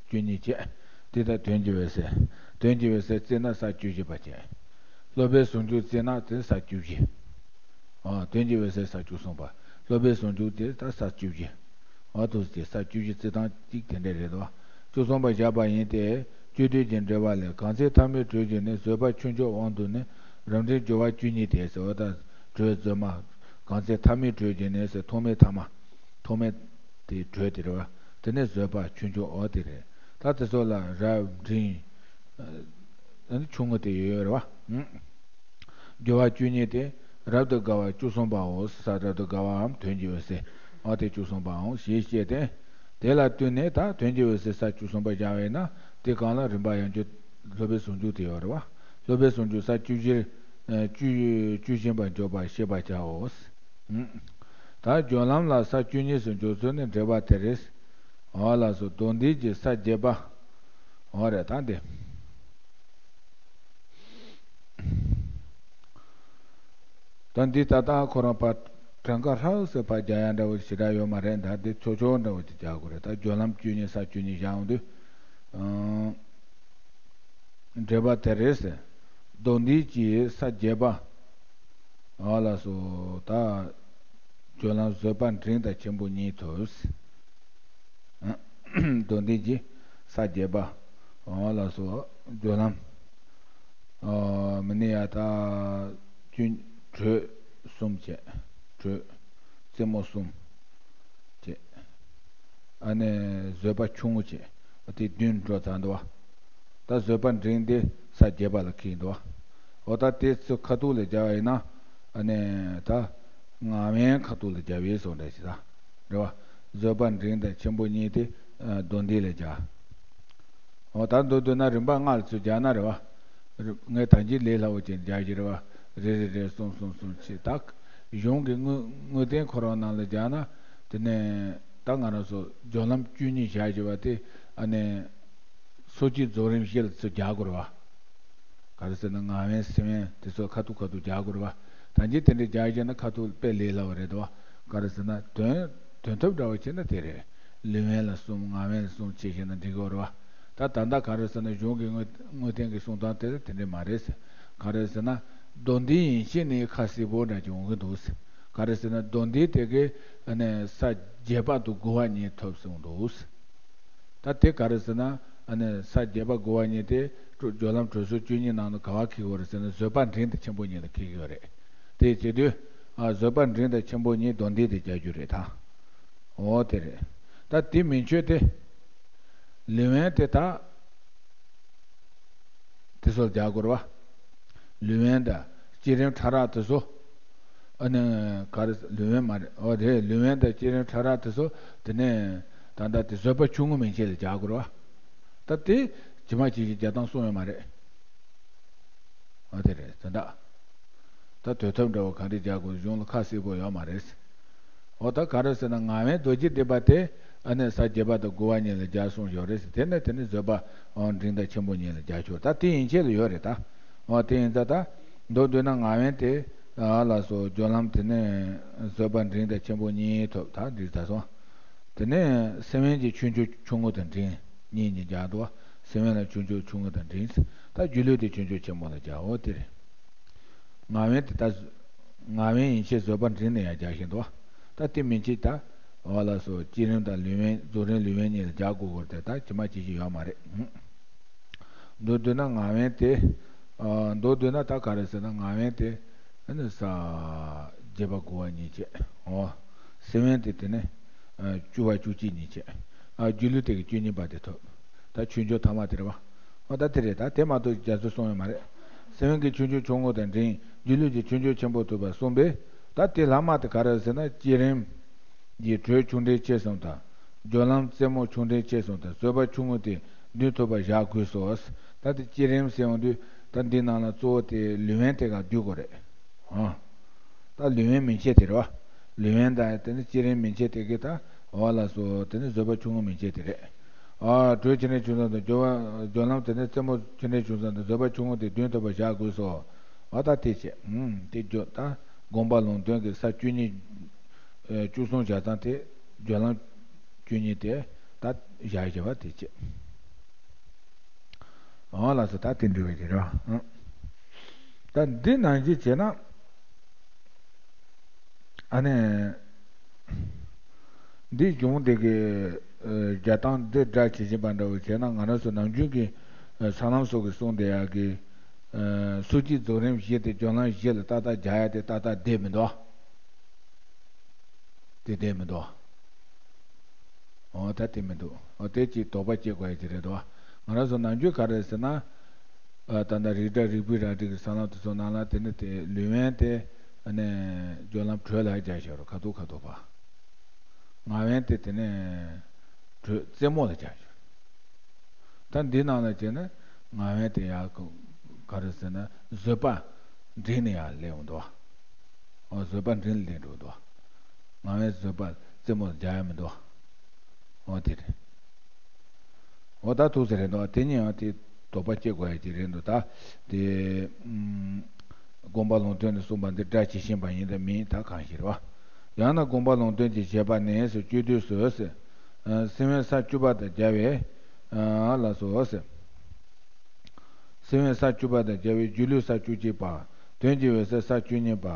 བཅུ་གཉིས་བྱས། དེ་ལྟར་དོན་གྱི་འོད་ཟེར། དོན་གྱི་འོད་ཟེར་བརྩིས་ན་ས་བཅུ་བཞི་པ་བྱས། སློབ་པའི་ཟུང་འཇུག་བརྩིས་ན་དེ་ས་བཅུ་བཞི། ཨ། དོན་གྱི་འོད་ཟེར་ས་བཅུ་གསུམ་པ། སློབ་པའི་ཟུང་འཇུག་དེ་ད་ས་བཅུ་བཞི། འོ་དུ་དེ་ས་བཅུ་བཞི་བརྩི་སྟངས་གཅིག་དེ་འདྲ་རེད་དོ། བཅུ་གསུམ་པ་བཞག་པ་ཡིན་ཏེ། བཅུད་བསྡུས་ཀྱི་འགྲེལ་པ་ལས། གང་ཚེ་ཐ་མའི་དྲོད་ཀྱིས་ནི། བཟོད་པ་ཆུང་ཆུང་དབང་དུ་ནི། རབ་འབྲིང་སྦྱོར་བ་བཅུ་གཉིས་ཏེ་ཟེར་བ་དང་། དྲོད་བཟོད་མ། གང་ཚེ་ཐ་མའི་དྲོད་ཀྱིས་ནི་ཟེར། ཐོག་མའི་ཐ་མ། ཐོག་མའི་དེ་དྲོད་དེ་རེད་བ། དེ་ནས་བཟོད་པ་ཆུང་ཆུང་འོ་དེ་རེད། ད་དེ་ཚོ་ལ་རབ་འབྲིང་། ཨ་ནི་ཆུང་ངུ་དེ་ཡོད་ཡོད་རེད་བ། སྦྱོར་བ་བཅུ་གཉིས་ཏེ། རབ་ཏུ་དགའ་བ་བཅུ་གསུམ་པའོ། ས་རབ་ཏུ་དགའ་བའམ་དོན་གྱི་འོད་ཟེར། འོ་དེ་བཅུ་གསུམ་པའོ་ཞེས་བཤད་དེ། དེ་ལ་ལྟོས་ནས་ད་དོན་གྱི་འོད་ཟེར་ས་བཅུ་གསུམ་པ་བཞག་པས་ན། དེ་གང་ལ་རིམ་པ་ཡང་བསྐྱར་སློབ་པའི་ཟུང་འཇུག་དེ་ཡོད་རེད་བ། སློབ་པའི་ཟུང་འཇུག་ས་བཅུ་བཞིར། ཨ། བཅུ་བཅུ་བཞིན་པར་འཇོག་པ་ཤེས་པར་བྱའོ། ད་སྦྱོར་ལམ་ལ་ས་བཅུ་གཉིས་སུ་འཇོག་ཚུལ་ནི་འགྲེལ་པ་དེ་རེད། འོ་ལགས་སོ། མདོ་འདི་གི་ས་བརྒྱད་པ། འོ་རེད་ད་འདི། ད་འདི་ད་ལྟ་ཁོ་རང་ཕར་གྲངས་ཀ་ཧྲག་སེ་ཕར་རྒྱག་ཡ་འདྲ་བོ་ཞེ་དྲག་ཡོད་མ་རེད། ད་འདི་ཆོག་ཆོག་འདྲ་བོ་ཅིག་རྒྱག་དགོས་རེད། ད་སྦྱོར་ལམ་བཅུ་གཉིས་ས་བཅུ་གཉིས་བཞག་འོང་དུས། ཨང་། འགྲེལ་པ་དེ་རེད་ཟེར། མདོ་འདི་གྱི་ས་བརྒྱད་པ། འོ་ལགས་སོ། ད་སྦྱོར་ལམ་བཟོད་པ་འབྲིང་དང་ཆེན་པོ་གཉིས་ཐོབ། མདོ་འདི་གྱི་ས་བརྒྱད་པ། འོ་ལགས་སོ། སྦྱོར་ལམ། ཨ། མི་ནི་ཡ་ད་བཅུ། དྲོད་གསུམ་བྱས། དྲོད་རྩེ་མོ་གསུམ་བྱས། ཨ་ནི་བཟོད་པ་ཆུང་ངུ་བྱས། དེ་བདུན་འགྲོ་ཚར་འདུག་བ། ད་བཟོད་པ་འབྲིང་དེ་ས་བརྒྱད་པ་ལ་འཁེལ་འདུག་བ། འོ་ད་དེ་ཚོ་ཁ་ཐུག་ལ་སྦྱར་བ་ཡིན་ན། ཨ་ནི་ད་ངག་དབང་ཁ་ཐུག་ལ་སྦྱར་བས་སོང་འདྲ་ཞིག་ད། རེད་བ། བཟོད་པ་འབྲིང་དང་ཆེན་པོ་གཉིས་དེ་མདོ་འདི་ལ་སྦྱར། འོ་ད་མདོ་འདོད་ན་རིམ་པ་ལྔ་ལ་ཚུར་སྦྱར་ན་རེད་བ། ངས་ད་གིན་ལས་སླ་བོ་ཅན་སྦྱར་གྱི་རེད་བ། རེ་རེ་རེ་གསུམ་གསུམ་གསུམ་བྱས། ད་གཞུང་གི་དངོས་དངོས་བསྟན་ཁོ་རང་ནང་ལ་སྦྱར་ན། དེ་ནས་ད་ང་རང་ཚོ་སྦྱོར་ལམ་བཅུ་གཉིས་བཞག་བཞག་པ་དེ། ཨ་ནི་སོ་སྐྱེའི་རྫོགས་རིམ་བཞི་ལ་ཚུར་སྦྱར་དགོས་རེད་བ། ག་རེ་ཟེར་ན་ངག་དབང་སེམས་དབེན་དེ་ཚོ་ཁ་ཐུག་ཁ་ཐུག་རྒྱག་དགོས་རེད་བ། ད་གིན་དེ་འདྲ་རྒྱག་བཞག་ན་ཁ་ཐུག་དཔེ་ལས་སླ་བ་རེད་དོ། ག་རེ་ཟེར་ན་དོན་དོན་ཐོབ་འདྲ་བོ་བྱས་ན་དེ་རེད། ལུས་དབེན་ལ་གསུམ། ངག་དབེན་ལ་གསུམ་བྱས་བཞག་ན་འགྲིག་གི་རེད་བ། ད་ད་ལྟ་ག་རེ་ཟེར་ན་གཞུང་གི་དངོས་དངོས་བསྟན་གྱི་གསུང་སྟངས་དེ་དེ་འདྲ་མ་རེད་ཟེར། ག་རེ་ཟེར་ན་མདོ་འདི་ཡན་ཆད་ནས་ཁ་གསལ་པོ་འདྲ་ཅིག་འོང་གི་འདུག་ཟེར། ག་རེ་ཟེར་ན་མདོ་འདི་དེ་གའི་ཨ་ནི་ས་བརྒྱད་པ་དང་དགུ་པ་གཉིས་ཐོབ་གསུངས་འདུག་ཟེར། ད་དེ་ག་རེ་ཟེར་ན། ཨ་ནི་ས་བརྒྱད་པ་དགུ་པ་གཉིས་དེ་སྦྱོར་ལམ་དྲོད་གསུམ་བཅུ་གཉིས་ནང་དུ་ག་པར་འཁེལ་གྱི་ཡོད་རེད་ཟེར་ན། བཟོད་པ་འབྲིང་དང་ཆེན་པོ་གཉིས་ལ་འཁེལ་གྱི་ཡོད་རེད། དེ་བྱེད་དུས། ཨ། བཟོད་པ་འབྲིང་དང་ཆེན་པོ་གཉིས་མདོ་འདི་དེ་སྦྱར་རྒྱུ་རེད་ད། འོ་དེ་རེད། ད་དེ་མན་ཆད་དེ། ལུས་དབེན་དེ་ད། དེ་ཚོ་ལ་སྦྱར་དགོས་རེད་བ། ལུས་དབེན་དང་བསྐྱེད་རིམ་ཕྲ་རགས་དེ་ཚོ། ཨ་ནི་ག་རེ། ལུས་དབེན་མ་རེད། འོ་རེད། ལུས་དབེན་དང་བསྐྱེད་རིམ་ཕྲ་རགས་དེ་ཚོ། དེ་ནས་ད་ལྟ་དེ་བཟོད་པ་ཆུང་ངུ་མན་ཆད་ལ་སྦྱར་དགོས་རེད་བ། ད་དེ་ཇི་མ་ཇི་བཞིན་སྦྱར་སྟངས་གསུངས་ཡོད་མ་རེད། འོ་དེ་རེད་ད། ད་དོན་ཐོབ་འདྲ་བོ་ག་འདྲ་སྦྱར་དགོས་གཞུང་ལ་ཁ་གསལ་པོ་ཡོད་མ་རེད། འོ་ད་ག་རེ་ཟེར་ན་ངག་དབང་རྡོ་རྗེ་སྡིག་པ་དེ། ཨ་ནི་ས་བརྒྱད་པ་དང་དགུ་པ་གཉིས་ལ་སྦྱར་གསུངས་ཡོད་རེད། དེ་ནས་དེ་ནི་བཟོད་པ་འབྲིང་དང་ཆེན་པོ་གཉིས་ལ་སྦྱར་ཆོག་ད་དེ་ཡན་ཆད་ལ་ཡོད་རེད་ད། འོ་དེ་ཡིན་ཙང་ད། མདོར་བསྡུས་ན་ངག་དབང་དེ། ཨ་ལགས་སོ། སྦྱོར་ལམ་དེ་ནི་བཟོད་པ་འབྲིང་དང་ཆེན་པོ་གཉིས་ཐོབ། ད་འགྲིག་ད་སོང་། དེ་ནས་སེམས་དབེན་གྱི་ཆུང་ཆུང་ཆུང་ངུ་དང་འབྲིང་གཉིས་གཉིས་སྦྱར་འདུག་སེམས་དབེན་ལ་ཆུང་ཆུང་ཆུང་ངུ་དང་འབྲིང་། ད་སྒྱུ་ལུས་དེ་ཆུང་ཆུང་ཆེན་མོ་ལ་སྦྱར། འོ་དེ་རེད། ངག་དབང་དེ་ད། ངག་དབང་ཡན་ཆད་བཟོད་པ་འབྲིང་ནས་ཡང་སྦྱར་བཞིན་འདུག་ད་དེ་མན་ཆད་ད། འོ་ལགས་སོ། བསྐྱེད་རིམ་དང་ལུས་དབེན། རྫོགས་རིམ་ལུས་དབེན་གཉིས་ལ་སྦྱར་དགོས་དགོས་དེ་ད་ཇི་མ་ཇི་བཞིན་ཡོད་མ་རེད། མདོར་བསྡུས་ན་ངག་དབང་དེ། ཨ། མདོར་བསྡུས་ན་ད་ག་རེ་ཟེར་ན་ངག་དབང་དེ། ཨ་ནི་ས། བརྒྱད་པ་དགུ་པ་གཉིས་བྱས། འོ། སེམས་དབེན་དེ་དེ་ནི། ཨ། བཅུ་པ་བཅུ་གཅིག་གཉིས་བྱས། ཨ། སྒྱུ་ལུས་དེ་གི་བཅུ་གཉིས་པ་དེ་ཐོབ། ད་ཆོས་འབྱུང་ཐ་མ་དེ་རེད་བ། འོ་ད་དེ་རེད། ད་དེ་མ་གཏོགས་རྒྱ་མཚོ་གསུངས་ཡོད་མ་རེད། སེམས་དབེན་གྱི་ཆུང་ཆུང་ཆུང་ངུ་དང་འབྲིང་། སྒྱུ་ལུས་ཀྱི་ཆུང་ཆུང་ཆེན་པོ་ཐོབ་པ་གསུངས་པས། ད་དེ་ལྷག་མ་དེ་ག་རེ་ཟེར་ན་བསྐྱེད་རིམ་གྱི་དྲོད་ཆུང་འབྲིང་ཆེ་གསུམ་དང་། སྦྱོར་ལམ་རྩེ་མོ་ཆུང་འབྲིང་ཆེ་གསུམ་དང་བཟོད་པ་ཆུང་ངུ་དེ་བདུན་ཐོབ་པ་བཞག་དགོས་སོ། ད་དེ་བསྐྱེད་རིམ་ཟེར་ཡོང་དུས་ད་འདི་ནང་ལ་གཙོ་བོ་དེ་ལུས་དབེན་དེ་ག་བསྡུ་དགོས་རེད། ཨ། ད་ལུས་དབེན་མན་ཆད་དེ་རེད་བ། ལུས་དབེན་དང་དེ་ནི་བསྐྱེད་རིམ་མན་ཆད་དེ་གི་ད། འོ་ལགས་སོ། དེ་ནི་བཟོད་པ་ཆུང་ངུ་མན་ཆད་དེ་རེད། ཨ། དྲོད་ཆེ་འབྲིང་ཆུང་གསུམ་དང་སྦྱོར་བ་སྦྱོར་ལམ་དེ་ནི་རྩེ་མོ་ཆེ་འབྲིང་ཆུང་གསུམ་དང་བཟོད་པ་ཆུང་ངུ་དེ་བདུན་ཐོབ་པ་བཞག་དགོས་སོ། འོ་ད་དེ་བྱས། ཨུམ། དེ་བརྗོད་ད། དགོངས་པ་ལུང་དོན་གྱི་ས་བཅུ་གཉིས། ཨེ། བཅུ་གསུམ་བཞག་སྟངས་དེ་སྦྱོར་ལམ་བཅུ་གཉིས་དེ་ད་བཞག་བཞག་པ་དེ་བྱས། འོ་ལགས་སོ། ད་དེ་འདྲ་བའི་དེ་རེད། ཨང་། ད་འདི་ནང་བཞིན་བྱས་ན། ཨ་ནི། འདི་གཞུང་འདི་གི། ཨ། རྒྱག་སྟངས་འདི་སྒྲ་ཇི་བཞིན་པ་འདྲ་བོ་བྱས་ན་ང་རང་ཚོ་ནམ་རྒྱུན་གྱི། ཨ། ས་ལམ་སོགས་ཀྱི་གསུང་དེ་ཡག་གི། ཨ། སོ་སྐྱེའི་རྫོགས་རིམ་བཞི་དེ་སྦྱོར་ལམ་བཞི་ལ་ཏག་ཏག་རྒྱག་ཡ་དེ་ཏག་ཏག་བསྡད་མི་འདུག་དེ་བསྡད་མི་འདུག་འོ་ད་དེ་མི་འདུག་འོ་དེ་ཅིག་དོགས་པ་སྐྱེ་དགོས་ཡ་ཅིག་རེད་དོ། ང་རང་ཚོ་ནམ་རྒྱུན་ག་རེ་ཟེར་ན། ཨ། ད་ལྟ་རིགས་འདྲ་རིགས་པའི་ར་སྒྲིག་གི་ས་ལམ་དེ་ཚོ་ནང་ལ་དེ་ནི་དེ་ལུས་དབེན་དེ། ཨ་ནི། སྦྱོར་ལམ་དྲོད་ལ་སྦྱར་བཞག་རོ་ཁ་ཐུག་ཁ་ཐུག་པ། ངག་དབེན་དེ་དེ་ནི། དྲོད་རྩེ་མོ་ལ་སྦྱར་བཞག་ད་འདི་ནང་ལ་བྱས་ན་ངག་དབེན་དེ་ཡང་ག་རེ་ཟེར་ན་བཟོད་པ་འབྲིང་ནས་ཡང་སླེབས་འདུག་འོ་བཟོད་པ་འབྲིང་ལ་སླེབས་འགྲོ་འདུག་ངག་དབེན་བཟོད་པ་རྩེ་མོ་ལ་སྦྱར་ཡ་མི་འདུག་འོ་དེ་རེད། འོ་ད་ཐུགས་ཟེར་རེད་འདུག་དེ་གཉིས་ཡང་དེ་དོགས་པ་སྐྱེ་དགོས་ཡ་ཅིག་རེད་འདུག་ད་དེ་ཨུམ། དགོངས་པ་ལུང་སྟོན་ནས་གསུངས་པ་འདི་སྒྲ་ཇི་བཞིན་པ་ཡིན་དང་མིན་ད་གང་ཞིག་རེད་བ། ཡང་ན་དགོངས་པ་ལུང་སྟོན་གྱི་བྱེད་པ་ནི་ཟེར་བཅུད་བསྡུས་སུ་ཟེར། སེམས་དབེན་ས་བཅུ་པ་དང་སྦྱར་བའི། ལ་སོགས་ཟེར། སེམས་དབེན་ས་བཅུ་པ་དང་སྦྱར་བའི་སྒྱུ་ལུས་ས་བཅུ་གཅིག་པ། དོན་གྱི་འོད་གསལ་ས་བཅུ་གཉིས་པ།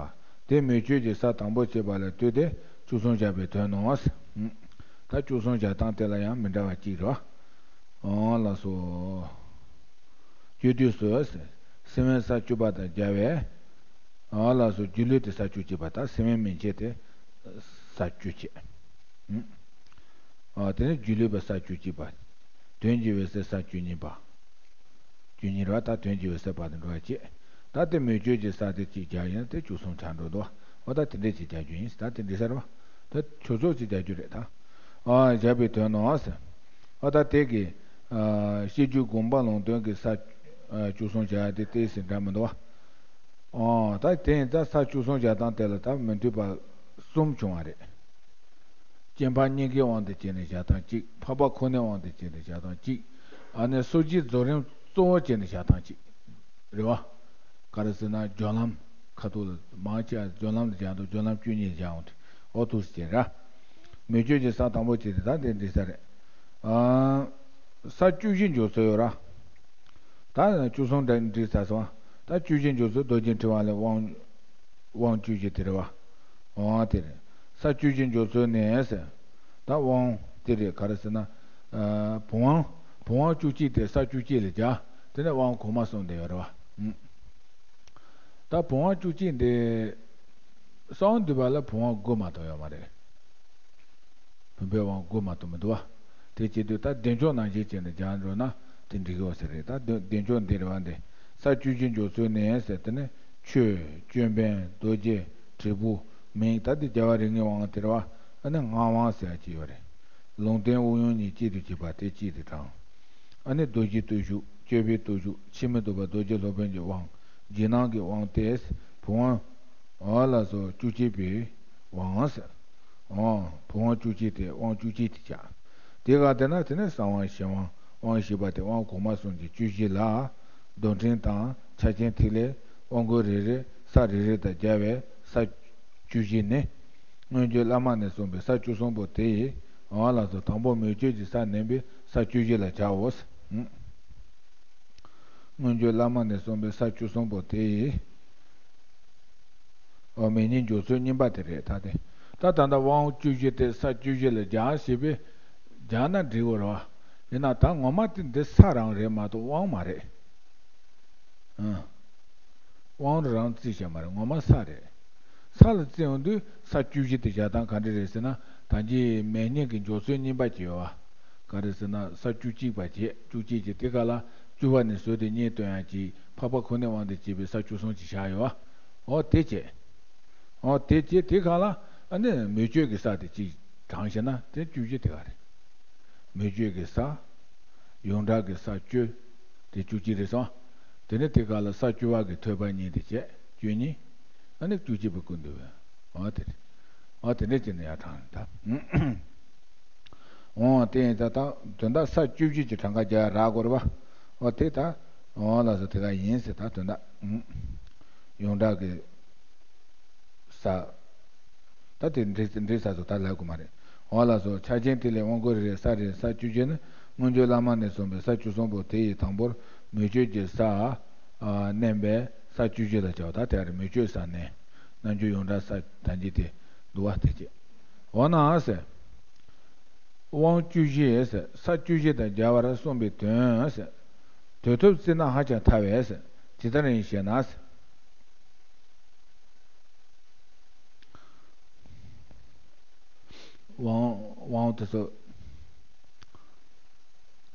དེ་མོས་སྤྱོད་ཀྱི་ས་དང་པོ་བྱེད་པ་ལ་ལྟོས་ཏེ་བཅུ་གསུམ་བཞག་པའི་དོན་ནོ། ད་བཅུ་གསུམ་བཞག་སྟངས་དེ་ལ་ཡང་མི་འདྲ་བ་གཅིག་རེད་བ། ལ་སོགས། བཅུད་བསྡུས་སུ། སེམས་དབེན་ས་བཅུ་པ་དང་སྦྱར་བའི། ལ་སོགས་སྒྱུ་ལུས་དེ་ས་བཅུ་གཅིག་པ་དང་སེམས་དབེན་མན་ཆད་དེ། ས་བཅུ་གཅིག་ཨ། དེ་ནས་སྒྱུ་ལུས་པ་ས་བཅུ་གཅིག་པ། དོན་གྱི་འོད་གསལ་ས་བཅུ་གཉིས་པ། བཅུ་གཉིས་རེད་བ། ད་དོན་གྱི་འོད་གསལ་བར་དུ་འགྲོ་བ་བྱེད། ད་དེ་མོས་སྤྱོད་ཀྱི་ས་དེ་གཅིག་རྒྱག་ཡིན་ན་དེ་བཅུ་གསུམ་ཆགས་འགྲོ་འདུག་འོ་ད་དེ་འདྲས་ཅིག་རྒྱག་རྒྱུ་ཡིན། ད་དེ་འདྲས་ས་རེད་བ། ད་ཆོས་ཚོགས་ཅིག་རྒྱག་རྒྱུ་རེད་ད། ཨ། བཞག་པའི་དོན་ནོ་ཟེར། འོ་ད་དེ་གི། ཨ། ཤེས་རྒྱུད་དགོངས་པ་ལུང་སྟོན་གྱི་ས། ཨ། བཅུ་གསུམ་བཞག་ཡ་དེ་ཏོག་ཙམ་འདྲ་མི་འདུག་བ། ཨོ། ད་དེ་ཡིན་ད་ས་བཅུ་གསུམ་བཞག་སྟངས་དེ་ལ་ད་མི་མཐུན་པ་གསུམ་བྱུང་བ་རེད། སྐྱེ་འཕགས་གཉིས་ཀའི་དབང་དུ་བྱས་ནས་བཞག་སྟངས་གཅིག་འཕགས་པ་ཁོ་ནའི་དབང་དུ་བྱས་ནས་བཞག་སྟངས་གཅིག་ཨ་ནི་སོ་སྐྱེའི་རྫོགས་རིམ་གཙོ་བོ་བྱས་ནས་བཞག་སྟངས་གཅིག་རེད་བ། ག་རེ་ཟེར་ན་སྦྱོར་ལམ། ཁ་ཐུག་ལ་མང་ཆེ་བ་སྦྱོར་ལམ་དུ་སྦྱར་འདུག་སྦྱོར་ལམ་བཅུ་གཉིས་སྦྱར་འོང་དུས་འོ་ཐུགས་སུ་བྱེད་ར། མོས་སྤྱོད་ཀྱི་ས་དང་པོ་བྱེད་དེ་ད་དེ་འདི་ས་རེད། ཨ། ས་བཅུ་བཞི་འཇོག་ཚུལ་ཡོད་ར། ད་བཅུ་གསུམ་འདྲ་འདྲི་ས་སོང་། ད་བཅུ་བཞི་འཇོག་ཚུལ་རྡོ་རྗེ་ཕྲེང་བ་ལས་དབང་། དབང་བཅུ་བཞི་དེ་རེད་བ། འོ་དེ་རེད། ས་བཅུ་བཞི་འཇོག་ཚུལ་ནས་ཟེར། ད་དབང་དེ་རེད་ག་རེ་ཟེར་ན། ཨ། བུམ་དབང་། བུམ་དབང་བཅུ་གཅིག་དེ་ས་བཅུ་གཅིག་ལ་སྦྱར། དེ་ནས་དབང་གོང་མ་གསུམ་དེ་ཡོད་རེད་བ། ཨུམ། ད་བུམ་དབང་བཅུ་གཅིག་འདི། གསང་བ་འདུས་པ་ལ་བུམ་དབང་དགུ་མ་གཏོགས་ཡོད་མ་རེད། བུམ་པའི་དབང་དགུ་མ་གཏོགས་མི་འདུག་བ། དེ་བྱེད་དུས་ད་བདེ་མཆོག་ནང་བཞིན་བྱས་ནས་སྦྱར་འགྲོ་ན་དེ་འགྲིག་གི་ཡོད་ས་རེད། ད་བདེ་བདེ་མཆོག་འདི་རེད་བ་འདི། ས་བཅུ་བཞི་འཇོག་ཚུལ་ནས་ཟེར་དེ་ནི་ཆོས་ཅོད་པན་རྡོ་རྗེ་དྲིལ་བུ་མིག་ད་འདི་རྒྱལ་བ་རིགས་ལྔའི་དབང་དེ་རེད་བ། ཨ་ནི་ངག་དབང་ཟེར་ཡ་ཅིག་ཡོད་རེད། ལུང་བསྟན་དབུགས་དབྱུང་གཉིས་གཅིག་ཏུ་གྱུར་པ་དེ་གཅིག་ཏུ་དྲངས། ཨ་ནི་རྡོ་རྗེ་བརྟུལ་ཞུགས་ཅོད་པན་བརྟུལ་ཞུགས་ཕྱིར་མི་ལྡོག་པ་རྡོ་རྗེ་སློབ་དཔོན་གྱི་དབང་། རྗེས་གནང་གི་དབང་སྟེ། བུམ་དབང་། འོ་ལ་སོགས་བཅུ་གཅིག་པའི་དབང་ཟེར། འོ། བུམ་དབང་བཅུ་གཅིག་སྟེ་དབང་བཅུ་གཅིག་ཏུ་བྱ། དེ་ག་དེ་ན་དེ་ནས་གསང་དབང་གཞན་དབང་དབང་བཞི་པ་སྟེ་དབང་གོང་མ་གསུམ་གྱི་བཅུ་བཞི་ལ། རྡོར་ཕྲེང་དང་ཕྱག་ཆེན་ཐིག་ལེ་དབང་བསྐུར་རེ་རེ་ས་རེ་རེ་དང་སྦྱར་བའི་ས་བཅུ་བཞི་ནི། སྔོན་བརྗོད་བླ་མ་ནས་གསུངས་པའི་ས་བཅུ་གསུམ་པོ་དེ་ཡི། འོ་ལ་སོགས་དང་པོ་མོས་སྤྱོད་ཀྱི་ས་མནན་པའི་ས་བཅུ་བཞི་ལ་བྱའོ། སྔོན་བརྗོད་བླ་མ་ནས་གསུངས་པའི་ས་བཅུ་གསུམ་པོ་དེ་ཡི། འོ་མེ་ཉིད་འཇོག་ཚུལ་གཉིས་པ་དེ་རེད་ད་དེ། ད་ད་ལྟ་དབང་བཅུ་བཞི་སྟེ་ས་བཅུ་བཞི་ལ་སྦྱར་ཞེས་པའི། སྦྱར་ན་འགྲིག་གོ་རེད་བ། ཡིན་ན་ད་ངོ་མ་དེ་འདི་ས་རང་རེད་མ་གཏོགས་དབང་མ་རེད། ཨང་། དབང་རང་བརྩི་བྱ་མ་རེད། ངོ་མ་ས་རེད། ས་ལ་བརྩི་ཡོང་དུས་ས་བཅུ་བཞི་དེ་བཞག་སྟངས་ག་འདྲ་རེད་ཟེར་ན། ད་གིན་མེ་ཉིད་ཀྱི་འཇོག་ཚུལ་གཉིས་པ་ཅིག་ཡོད་བ། ག་རེ་ཟེར་ན་ས་བཅུ་གཅིག་པ་བྱས་བཅུ་གཅིག་ཅེས་དེ་ག་ལ་བཅུ་པ་ནས་བཟོས་ཏེ་གཉིས་སྟོན་ཡང་གཅིག་འཕགས་པ་ཁོ་ནའི་དབང་དུ་བྱས་པའི་ས་བཅུ་གསུམ་ཅིག་བཞག་ཡོད་བ། འོ་དེ་བྱས། འོ་དེ་བྱས་དེ་ག་ལ་ཨ་ནི་མོས་སྤྱོད་ཀྱི་ས་དེ་གཅིག་དྲངས་བྱས་ན་དེ་བཅུ་བཞི་དེ་ག་རེད། མོས་སྤྱོད་ཀྱི་ས། ཡོངས་གྲགས་ཀྱི་ས་བཅུ། དེ་བཅུ་གཅིག་རེད་སོང་། དེ་ནས་དེ་ག་ལ་ས་བཅུ་པ་གི་ཐོད་པ་གཉིས་དེ་བྱས་བཅུ་གཉིས། ཨ་ནི་བཅུ་གཅིག་པའི་སྐུ་འདུས་པའི། འོ་དེ་རེད། འོ་དེ་འདྲ་བྱས་ནས་ཡར་དྲངས་ད། འོ་དེ་ཡིན་ད་ད་དོན་དག་ས་བཅུ་བཞི་གི་གྲངས་ཀ་རྒྱག་རག་དགོས་རེད་པ། འོ་དེ་ད། འོ་ལགས་སོ་དེ་ག་ཡིན་ཟེར་ད་དོན་དག་ཡོངས་གྲགས་ཀྱི་ས། ད་དེ་འགྲིག་འགྲིག་ས་སོ་ད་ལབ་དགོས་མ་རེད། འོ་ལགས་སོ་ཕྱག་ཆེན་དེ་ལས་དབང་བསྐུར་རེ་རེ་ས་རེ་རེ་ས་བཅུ་བཞི་ནི་སྔོན་བརྗོད་བླ་མ་ནས་གསུངས་པའི་ས་བཅུ་གསུམ་པོ་དེ་ཡི་དང་པོར་མོས་སྤྱོད་ཀྱི་ས། ཨ། མནན་པས་ས་བཅུ་བཞི་ལ་བྱའོ། ད་དེ་རེ་མོས་སྤྱོད་ས་མནན། རྣལ་འབྱོར་ཡོངས་གྲགས་ས་ད་འཇིག་དེ་འདུ་བ་དེ་བྱེད། འོ་ན་ཟེར། དབང་བཅུ་བཞི་ཟེར་ས་བཅུ་བཞི་དང་སྦྱར་བར་གསུངས་པའི་དོན་ཟེར། དོན་ཐོབ་བརྩིས་ན་ཧ་ཅང་ཐལ་བས་ཟེར། ཇི་ལྟར་ཡིན་ཞེ་ན་ཟེར། དབང་དབང་དེ་ཚོ།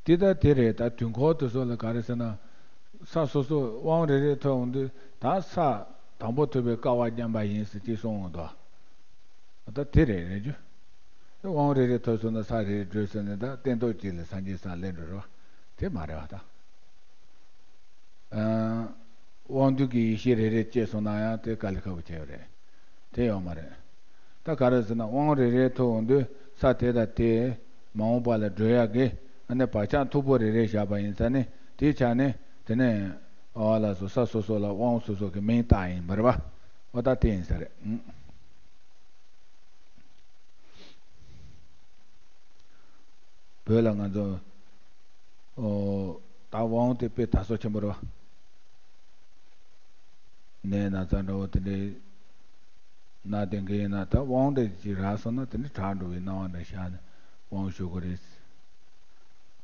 དེ་ལྟར་དེ་རེད་ད་དུས་འཁོར་དེ་ཚོ་ལ་ག་རེ་ཟེར་ན། ས་སོ་སོ་དབང་རེ་རེ་ཐོབ་འོང་དུས་ད་ས་དང་པོ་ཐོབ་པའི་སྐལ་བ་ཉམས་པ་ཡིན་ཟེར་ཅིག་གསུངས་འོང་དོ། ད་དེ་རེད་རེད་རྒྱུ། དབང་རེ་རེ་ཐོབ་སོང་ན་ས་རེ་རེ་བགྲོད་སོང་ནས་ད་སྟན་ཐོག་གཅིག་ལ་སངས་རྒྱས་ས་སླེབས་འགྲོ་རོགས་དེ་མ་རེད་བ་ད། དབང་སྡུད་ཀྱི་ཡེ་ཤེས་རེ་རེ་སྐྱེས་སོང་ན་ཡང་དེ་དཀའ་ལས་ཁག་པོ་ཆེ་བ་རེད། དེ་ཡོད་མ་རེད། ད་ག་རེ་ཟེར་ན་དབང་རེ་རེ་ཐོབ་འོང་དུས་ས་དེ་དང་དེ་མ་འོངས་པ་ལ་བགྲོད་ཡག་གི་ ཨ་ནི་བག་ཆགས་མཐུག་པོ་རེ་རེ་བཞག་པ་ཡིན་ཙང་ནི་དེའི་ཆ་ནས་དེ་ནས་ཨ་ལ་སོ་ས་སོ་སོ་ལ་དབང་སོ་སོ་གི་མིང་བཏགས་ཡིན་པ་རེད་པ། འོ་ད་དེ་ཡིན་ས་རེད། བོད་ལ་ང་ཚོ་ཨོ་ད་དབང་དེ་དཔེ་དར་སོ་ཆེན་པོ་རེད་པ། ནད་ན་ཚ་འདྲ་བོ་དེ་འདྲའི་ན་དེ་འགའ་ཡིན་ན་ད་དབང་དེ་ཅིག་རག་སོང་ན་དེ་འདྲ་དྲག་འགྲོ་བའི་སྣང་བ་འདྲ་ཤར་ནས་དབང་ཞུ་དགོས་རེད།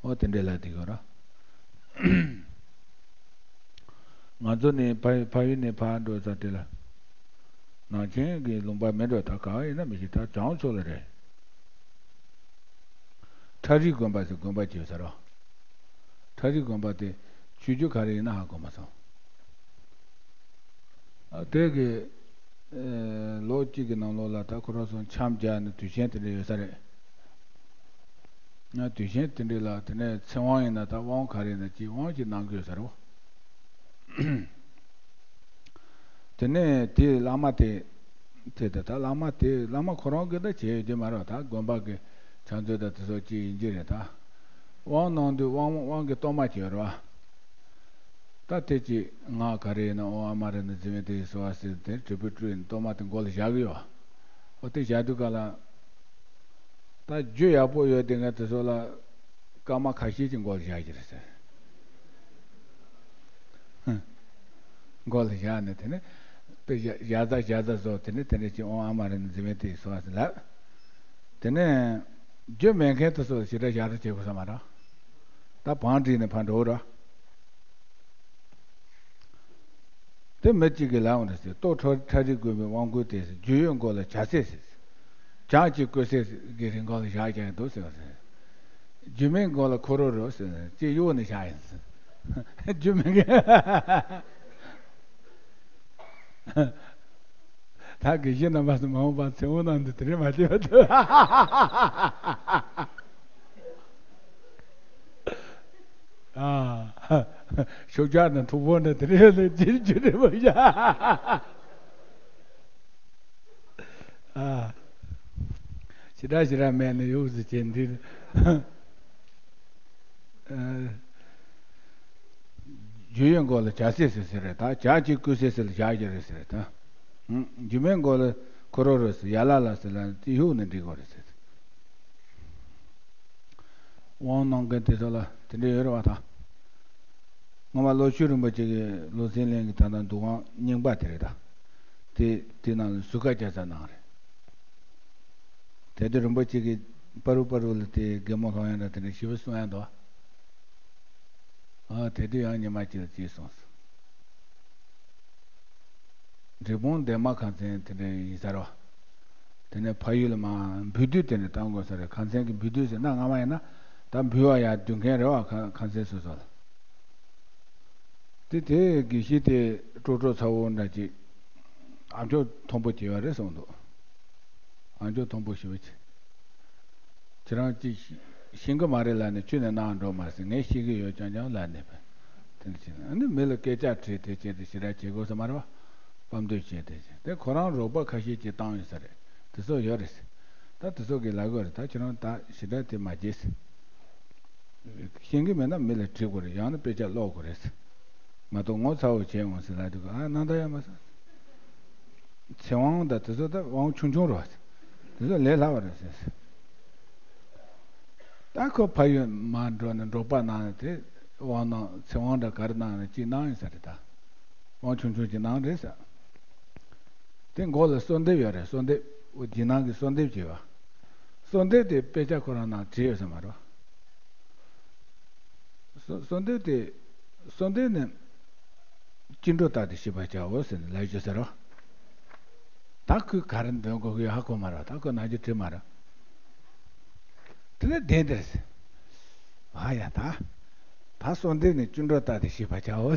ཨོ་དེ་འདྲའི་ལ་དེ་གོ་ར། ང་ཚོ་ནས་ཕ་ཕ་ཡུལ་ནས་ཕར་འགྲོ་ས་དེ་ལ། ནང་ཆེན་གྱི་ལུང་པ་མེད་འགྲོ་ད་ག་བ་ཡིན་ན་མི་ཤེས་ད་བྱང་ཕྱོགས་ལ་རེད། ཁྲ་རིའི་དགོན་པ་ཟེར་དགོན་པ་ཅིག་ཡོད་ས་རོ། ཁྲ་རིའི་དགོན་པ་དེ་ཆོས་རྒྱུད་ག་རེ་ཡིན་ན་ཧ་གོ་མ་སོང་། ཨ་དེ་གི་ཨེ་ལོ་གཅིག་གི་ནང་ལོགས་ལ་ད་ཁོ་རང་ཚོ་འཆམ་རྒྱག་ནས་དུས་ཆེན་དེ་འདྲ་ཡོད་ས་རེད། ང་དུས་ཆེན་དེ་འདྲ་ལ་དེ་ནས་ཚེ་དབང་ཡིན་ན་ད་དབང་ག་རེ་ཡིན་ན་ཅིག་དབང་ཅིག་གནང་གི་ཡོད་ས་རེད། དེ་ནས་དེའི་བླ་མ་དེ། དེ་ད་ད་བླ་མ་དེ་བླ་མ་ཁོ་རང་གིས་ད་བྱས་ཡོད་ཀྱི་མ་རེད་ད་དགོན་པ་གི་ཕྱག་མཛོད་ད་དེ་ཚོ་ཅིག་ཡིན་གྱི་རེད་ད། དབང་གནང་དུས་དབང་དབང་གི་གཏོར་མ་ཅིག་ཡོད་རེད་བ། ད་དེ་ཅིག་ང་ག་རེ་ཡིན་ན་ཨོ་ཨ་མ་རེ་ན་ཟི་མེ་དེ་ཡི་སོ་བ་ཟེར་དེ་དྲིལ་བུ་དཀྲུས་ནས་གཏོར་མ་དེ་མགོ་ལ་བཞག་གི་ཡོད། ཨོ་དེ་བཞག་དུས་ག་ལ། ད་རྒྱུ་ཡག་པོ་ཡོད་དེ་ངས་དེ་ཚོ་ལ་སྐར་མ་ཁ་ཤས་ཀྱི་མགོ་ལ་བཞག་གི་རེད་ཟེར། མགོ་ལ་བཞག་ནས་དེ་ནས་དཔེ་བཞག་བཞག་ཚ་བཞག་ཚ་བཟོ་དེ་ནས་དེ་ནས་ཅི་ཨོ་ཨ་མ་རེ་ན་ཟི་མེ་དེ་ཡི་སོ་བ་ཟེར་ལབ། དེ་ནས་རྒྱུ་མེད་མཁན་དེ་ཚོ་ཞེ་དྲག་ཞག་རེ་བྱེད་དགོས་ས་མ་རེད། ད་བང་བསྒྲིགས་ནས་ཕར་འགྲོ་ར། དེ་མི་གཅིག་གིས་ལབ་འོང་རེད་ཟེར། ལྟོ་ཁྲ་ཁྲ་རིག་དགོས་པའི་དབང་བསྐུར་དེ་རྒྱུ་ཡོད་མགོ་ལ་བྱ་སྲེད་ཟེར། བྱང་གཅིག་ཀུ་སྲས་གི་རིང་གོང་ལ་བཞག་ཀྱང་འདུག་ཟེར་བ་རེད། རྒྱུ་མེད་མགོ་ལ་འཁོར་རོ་རོ་ཟེར་ཅིག་གཡུག་ནས་བཞག་ཡིན་ཟེར། རྒྱུ་མེད་མཁན། ད་དགེ་བཤེས་རྣམ་པ་ཚོ་མ་འོངས་པར་ཚེ་དབང་ནང་དུ་དེ་རིང་མ་བསྡད་པ་ཐུབ། ཨ། ཤུགས་རྒྱག་ནས་མཐུག་པོ་འདྲ་དེ་རིང་ལས་རྗེས་རྒྱུ་རེད་མ་བཞག་ཨ། ཞེ་དྲག་ཞེ་དྲག་མེད་ནས་ཡོད་ཟེར་བྱས་འདི། ཨ། རྒྱུ་ཡོད་མགོ་ལ་བྱ་སྲེད་ཟེར་ཟེར་རེད་ད་བྱ་གཅིག་ཀུ་སྲས་ཟེར་ལ་བཞག་རྒྱུ་རེད་ཟེར་རེད་ད། ཨང་། རྒྱུ་མེད་མགོ་ལ་འཁོར་རོ་རོ་ཟེར་ཡ་ལ་ལ་ཟེར་ལ་དེ་གཡུག་ནས་འགྲིག་གོ་རེད་ཟེར། དབང་གནང་མཁན་དེ་ཚོ་ལ་དེ་འདྲ་ཡོད་རེད་བ་ད། སྔོན་མ་ལོ་ཆོས་རིན་པོ་ཆེ་གིས་བློ་སེང་གླིང་གི་ད་ལྟ་འདུ་ཁང་རྙིང་པ་དེ་རེད་ད། དེ་དེ་ནང་ལ་ཟུར་བཀའ་རྒྱ་ཚ་གནང་རེད། དེ་དུས་རིན་པོ་ཆེ་གིས་པ་རུ་པ་རུ་ལ་དེ་རྒན་མོ་ལྷོ་ཡང་འདྲ་དེ་འདྲ་ཞི་བ་གསུང་ཡང་འདུག་བ། ཨ་དེ་དུས་ཡང་ཉི་མ་གཅིག་ལ་སྐྱེས་སོང་ཟེར། འབྲས་སྤུངས་འདན་མ་ཁང་ཚན་དེ་འདྲ་ཡིན་ས་རེད་བ། དེ་ནས་ཕ་ཡུལ་ལ་མར་འབུལ་སྡུད་དེ་འདྲ་བཏང་དགོས་ས་རེད། ཁང་ཚན་གྱི་འབུལ་སྡུད་ཟེར་ན་སྔ་མ་ཡིན་ན་ད་འབུལ་བ་ཡར་སྡུད་མཁན་རེད་བ། ཁང་ཁང་ཚན་སོ་སོ་ལ། དེ་དེ་དགེ་བཤེས་དེ་ཀྲོ་ཀྲོ་ཚ་བོ་འདྲ་ཅིག་ཨ་མཆོག་མཐོན་པོ་བྱས་པ་རེད་གསུངས་འདུག་ཨ་མཆོག་མཐོན་པོ་ཞེ་པོ་ཅིག་ཁྱེད་རང་ཅིག་ཤེས་ཀྱི་མ་རེད་ལབ་ནས་ཁྱོད་ནས་གནང་འགྲོ་མ་ཟེར། ངས་ཤེས་ཀྱི་ཡོད་རྐྱང་རྐྱང་ལབ་ནས་པས། དེ་འདྲ་བྱས་ནས་ཨ་ནི་མི་ལ་སྐད་ཆ་དྲིས་དེ་བྱས་ཏེ་ཞེ་དྲག་བྱེད་དགོས་ས་མ་རེད་བ། དཔའ་མདུན་བྱས་ཏེ་བྱས་དེ་ཁོ་རང་རོགས་པ་ཁ་ཤས་ཀྱིས་བཏང་ཡོད་ས་རེད། དེ་ཚོ་ཡོད་རེད་ཟེར། ད་དེ་ཚོ་གིས་ལབ་དགོས་རེད། ད་ཁྱེད་རང་ད་ཞེ་དྲག་དེ་མ་བྱེད་ཟེར། ཤེས་ཀྱི་མེད་ན་མི་ལ་དྲི་དགོས་རེད། ཡང་ན་དཔེ་ཆ་ཀློག་དགོས་རེད་ཟེར། མ་གཏོགས་ངོ་ཚ་བོ་བྱས་འོང་ཟེར་ལབ་དུས་ཨ་གནང་ད་ཡ་མ་ཟེར། ཚེ་དབང་དང་དེ་ཚོ་ད་དབང་ཆུང་ཆུང་རེད་བ་ཟེར། དེ་ཚོ་ལས་སླ་བ་རེད་ཟེར། ད་ཁོ་ཕ་ཡུལ་མར་འགྲོ་ནས་འབྲོག་པ་གནང་ནས་དེ་དབང་གནང་ཚེ་དབང་འདྲ་ག་རེ་གནང་ནས་ཅིག་གནང་ཡིན་ས་རེད་ད། དབང་ཆུང་ཆུང་ཅིག་གནང་རེད་ཟེར། དེ་མགོ་ལ་གསོལ་འདེབས་ཡོད་རེད། གསོལ་འདེབས་འོ་དེ་ནང་གི་གསོལ་འདེབས་བྱས་པ། གསོལ་འདེབས་དེ་དཔེ་ཆ་ཁོ་རང་ནང་བྲིས་ཡོད་ས་མ་རེད། གསོལ་གསོལ་འདེབས་དེ་གསོལ་འདེབས་ནི་སྐྱིན་འགྲོ་ལྟར་དུ་ཤེས་པར་བྱའོ་ཟེར་ནས་ལབ་ཡོད་ས་རེད། ད་ཁོས་ག་རེ་འདོན་དགོས་ཀྱི་ཡོད་ཧ་གོ་མ་རེད། ད་ཁོས་ནང་ཆོས་བྲིས་མ་རེད། དེ་ནས་བདེན་དེ་རེད། ཨ་ཡ་ད། ད་གསོལ་འདེབས་ནི་སྐྱིན་འགྲོ་ལྟར་དུ་ཤེས་པར་བྱའོ།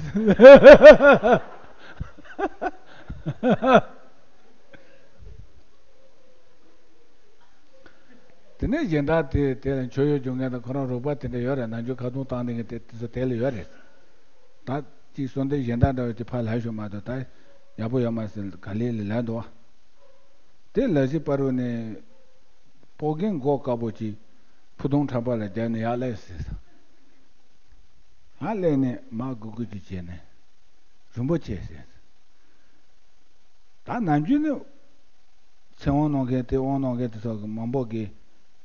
དེ་ནས་གཞན་དག་དེ་དེ་ལ་མཆོད་ཡོན་སྦྱོང་མཁན་དང་ཁོ་རང་རོགས་པ་དེ་འདྲ་ཡོད་རེད། ནང་ཆོས་ཁ་རྡུང་བཏང་ནས་དེ་དེ་ཚོ་དེ་ལ་ཡོད་རེད། ད་ཅིག་གསོལ་འདེབས་གཞན་དག་འདྲ་བོ་ཅིག་ཕར་ལབ་ཤོག་མ་གཏོགས་ད་ཡག་པོ་ཡོད་མ་ཟེར་ག་ལེ་ལེ་ལབ་འདུག་བ། དེ་ལ་གཞི་པ་རུ་ནས་ཕོ་རྒན་མགོ་དཀར་པོ་ཅིག་ཕུ་ཐུང་ཕྲག་པ་ལ་རྒྱབ་ནས་ཡར་སླེབས་ཟེར། ཡར་སླེབས་ནས་མར་སྒུར་སྒུར་ཅིག་བྱས་ནས་རིན་པོ་ཆེ་ཟེར། ད་ནམ་རྒྱུན་ནི་ཚེ་དབང་གནང་མཁན་དེ་དབང་གནང་མཁན་དེ་ཚོ་གི་མང་པོ་གིས།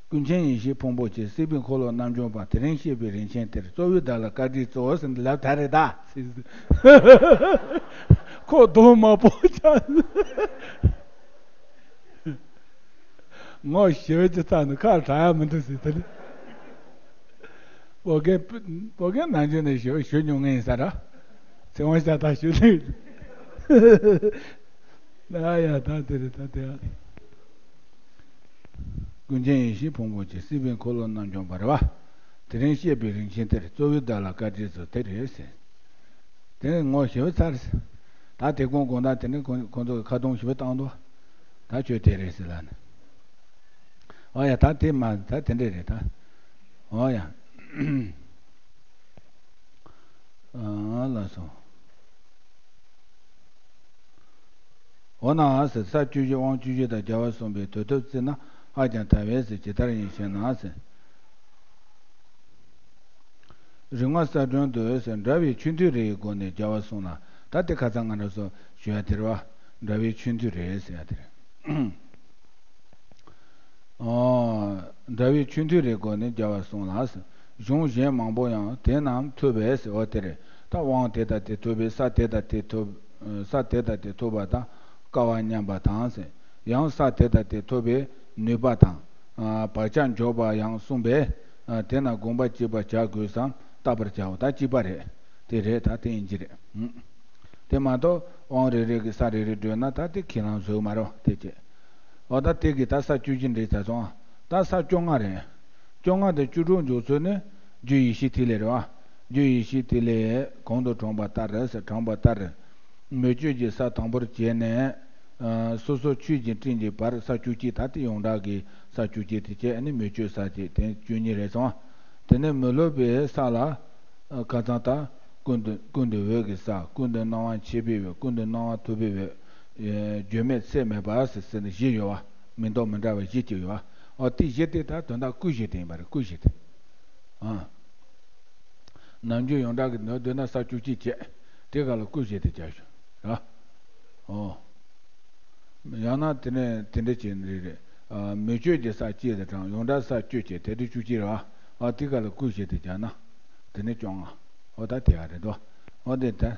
ཀུན་མཁྱེན་ཡེ་ཤེས་ཕུང་པོ་ཆེ། སྲིད་པའི་འཁོར་ལོ་རྣམ་འཇོམས་པ། དེ་རིང་བཤད་པའི་རིན་ཆེན་གཏེར། རྩོལ་བས་བདག་ལ་བཀའ་དྲིན་སྩོལ་ཟེར་འདི་ལབ་ད་རེད་ད། ཁོ་གདོང་མ་སྤོ་ཆ། ངོ་ཞེ་བའི་ཅི་ཙམ་ནི་ཁ་གྲག་ཡ་མི་འདུག་ཟེར་དེ་ནི། བོད་རྒན། བོད་རྒན་ནམ་རྒྱུན་ནས་ཞུ་ཞུ་མྱོང་ངེས་ཡིན་ས་ར། ཚེ་དབང་ཤ་སྟག་ཞུ་ལེ། ན་ཡ་ད་དེ་རེད་ད་དེ་ཨ། ཀུན་མཁྱེན་ཡེ་ཤེས་ཕུང་པོ་ཆེ། སྲིད་པའི་འཁོར་ལོ་རྣམ་འཇོམས་པ་རེད་བ། དེ་རིང་བཤད་པའི་རིན་ཆེན་གཏེར། རྩོལ་བས་བདག་ལ་བཀའ་དྲིན་སྩོལ་དེ་རེད་ཟེར། དེ་ནས་ངོ་ཞེ་བའི་ཚར་ཟེར། ད་དེ་ཀུན་དགོངས་དག་དེ་ནས་ཁོ་ཁོ་ཚོ་གི་ཁ་རྡུང་ཞེ་བའི་བཏང་འདུག་ད་ཁྱོད་དེ་རེད་ཟེར་ལ་ནི། ཨ་ཡ་ད་དེ་མ་ད་དེ་འདྲས་རེད་ད། ཨ་ཡ། ཨ་ལ་སོ། འོ་ན་ཟེར། ས་བཅུ་བཞི་དབང་བཅུ་བཞི་དང་རྒྱལ་བ་གསུམ་པའི་དུས་སྟོབས་བརྩིས་ན་ཧ་ཅང་ཐལ་བས་ཟེར། ཇི་ལྟར་ཡིན་ཞེ་ན་ཟེར། རིག་མ་གསལ་སྒྲོན་དུ་ཟེར། འདྲ་བའི་ཆོས་མཐུན་རེ་ཡི་སྒོ་ནས་རྒྱལ་བ་གསུམ་ལ། ད་དེ་ཁ་སང་ང་རང་ཚོ་ཞུ་ཡ་དེ་རེད་བ། འདྲ་བའི་ཆོས་མཐུན་རེ་ཟེར་ཡ་དེ་རེད། ཨོ། འདྲ་བའི་ཆོས་མཐུན་རེ་སྒོ་ནས་རྒྱལ་བ་གསུམ་ལ་ཟེར། གཞུང་གཞན་མང་པོ་ཡང་དེ་རྣམས་ཐུབ་པས་ཟེར་བ་དེ་རེད། ད་དབང་དེ་དང་དེ་ཐུབ་པས། ས་དེ་དང་དེ་ཐུབ། ས་དེ་དང་དེ་ཐུབ་པ་དང་། དཀའ་བ་མཉམ་པ་དང་ཟེར། ཡང་ས་དེ་དང་དེ་ཐུབ་པའི་ནུས་པ་དང་། ཨ། བག་ཆགས་འཇོག་པ་ཡང་གསུངས་པས། ཨ། དེ་རྣམས་དགོངས་པ་གཅིག་པ་བྱ་དགོས་སམ། བརྟག་པར་བྱའོ། ད་གཅིག་པ་རེད། དེ་རེད་ད་དེ་ཡིན་གྱི་རེད། ཨུམ། དེ་མ་གཏོགས་དབང་རེ་རེ་གི་ས་རེ་རེ་བགྲོད་ན་ད་དེ་ཁས་བླངས་བཟོས་མ་རེད་བ་དེ་བྱས། འོ་ད་དེ་གི་ད་ས་བཅུ་བཞི་འདྲེས་ཚར་སོང་ཨ། ད་ས་བཅོ་ལྔ་རེད། བཅོ་ལྔ་དང་བཅུ་དྲུག་འཇོག་ཚུལ་ནི་རྒྱུ་ཡེ་ཤེས་ཐིག་ལེ་རེད་བ། རྒྱུ་ཡེ་ཤེས་ཐིག་ལེ་གོང་དུ་དྲངས་པ་ལྟར་ཟེར། དྲངས་པ་ལྟར། མོས་སྤྱོད་ཀྱི་ས་དང་པོར་བྱས་ནས། ཨ། སོ་སོ་ཆོས་ཀྱི་སྤྲིན་གྱི་བར་ས་བཅུ་གཅིག་ད་དེ་ཡོངས་གྲགས་ཀྱི་ས་བཅུ་གཅིག་དེ་བྱས་ནས་མོས་སྤྱོད་ས་བྱས་དེ་བཅུ་གཉིས་རེད་སོང་། དེ་ནས་མི་སློབ་པའི་ས་ལ། ཨ། ཁ་སང་ད་ཀུན་ཏུ་ཀུན་ཏུ་འོད་ཀྱི་ས། ཀུན་ཏུ་སྣང་བ་མཆེད་པའི་འོད། ཀུན་ཏུ་སྣང་བ་ཐུབ་པའི་འོད། ཨེ། བརྗོད་མེད་ཚད་མེད་པ་ཟེར་ཟེར་ནས་བཞི་ཡོད་བ། མིང་འདོགས་མི་འདྲ་བ་བཞི་ཅིག་ཡོད་བ། ཨོ་དེ་བཞི་དེ་ད་དོན་དག་སྐུ་བཞི་དེ་ཡིན་པ་རེད། སྐུ་བཞི་དེ། ཨ། ནམ་རྒྱུན་ཡོངས་གྲགས་ཀྱི་ནོར་འདོད་ན་ས་བཅུ་གཅིག་བྱས། དེ་ག་ལ་སྐུ་བཞི་དེ་བྱ་ཞུ། ར། ཨོ། ཡང་ན་དེ་ནས་དེ་འདྲ་བྱས་ནས་རེད་རེད། ཨ། མོས་སྤྱོད་ཀྱི་ས་བཅས་དེ་དང་ཡོངས་གྲགས་ས་བཅུ་བྱས་དེ་དེ་བཅུ་གཅིག་ར། ཨ། དེ་ག་ལ་སྐུ་བཞི་དེ་བྱ་ན། དེ་ནས་བཅོ་ལྔ། ཨོ་ད་དེ་ཡ་རེད་དོ། ཨོ་དེ་ད།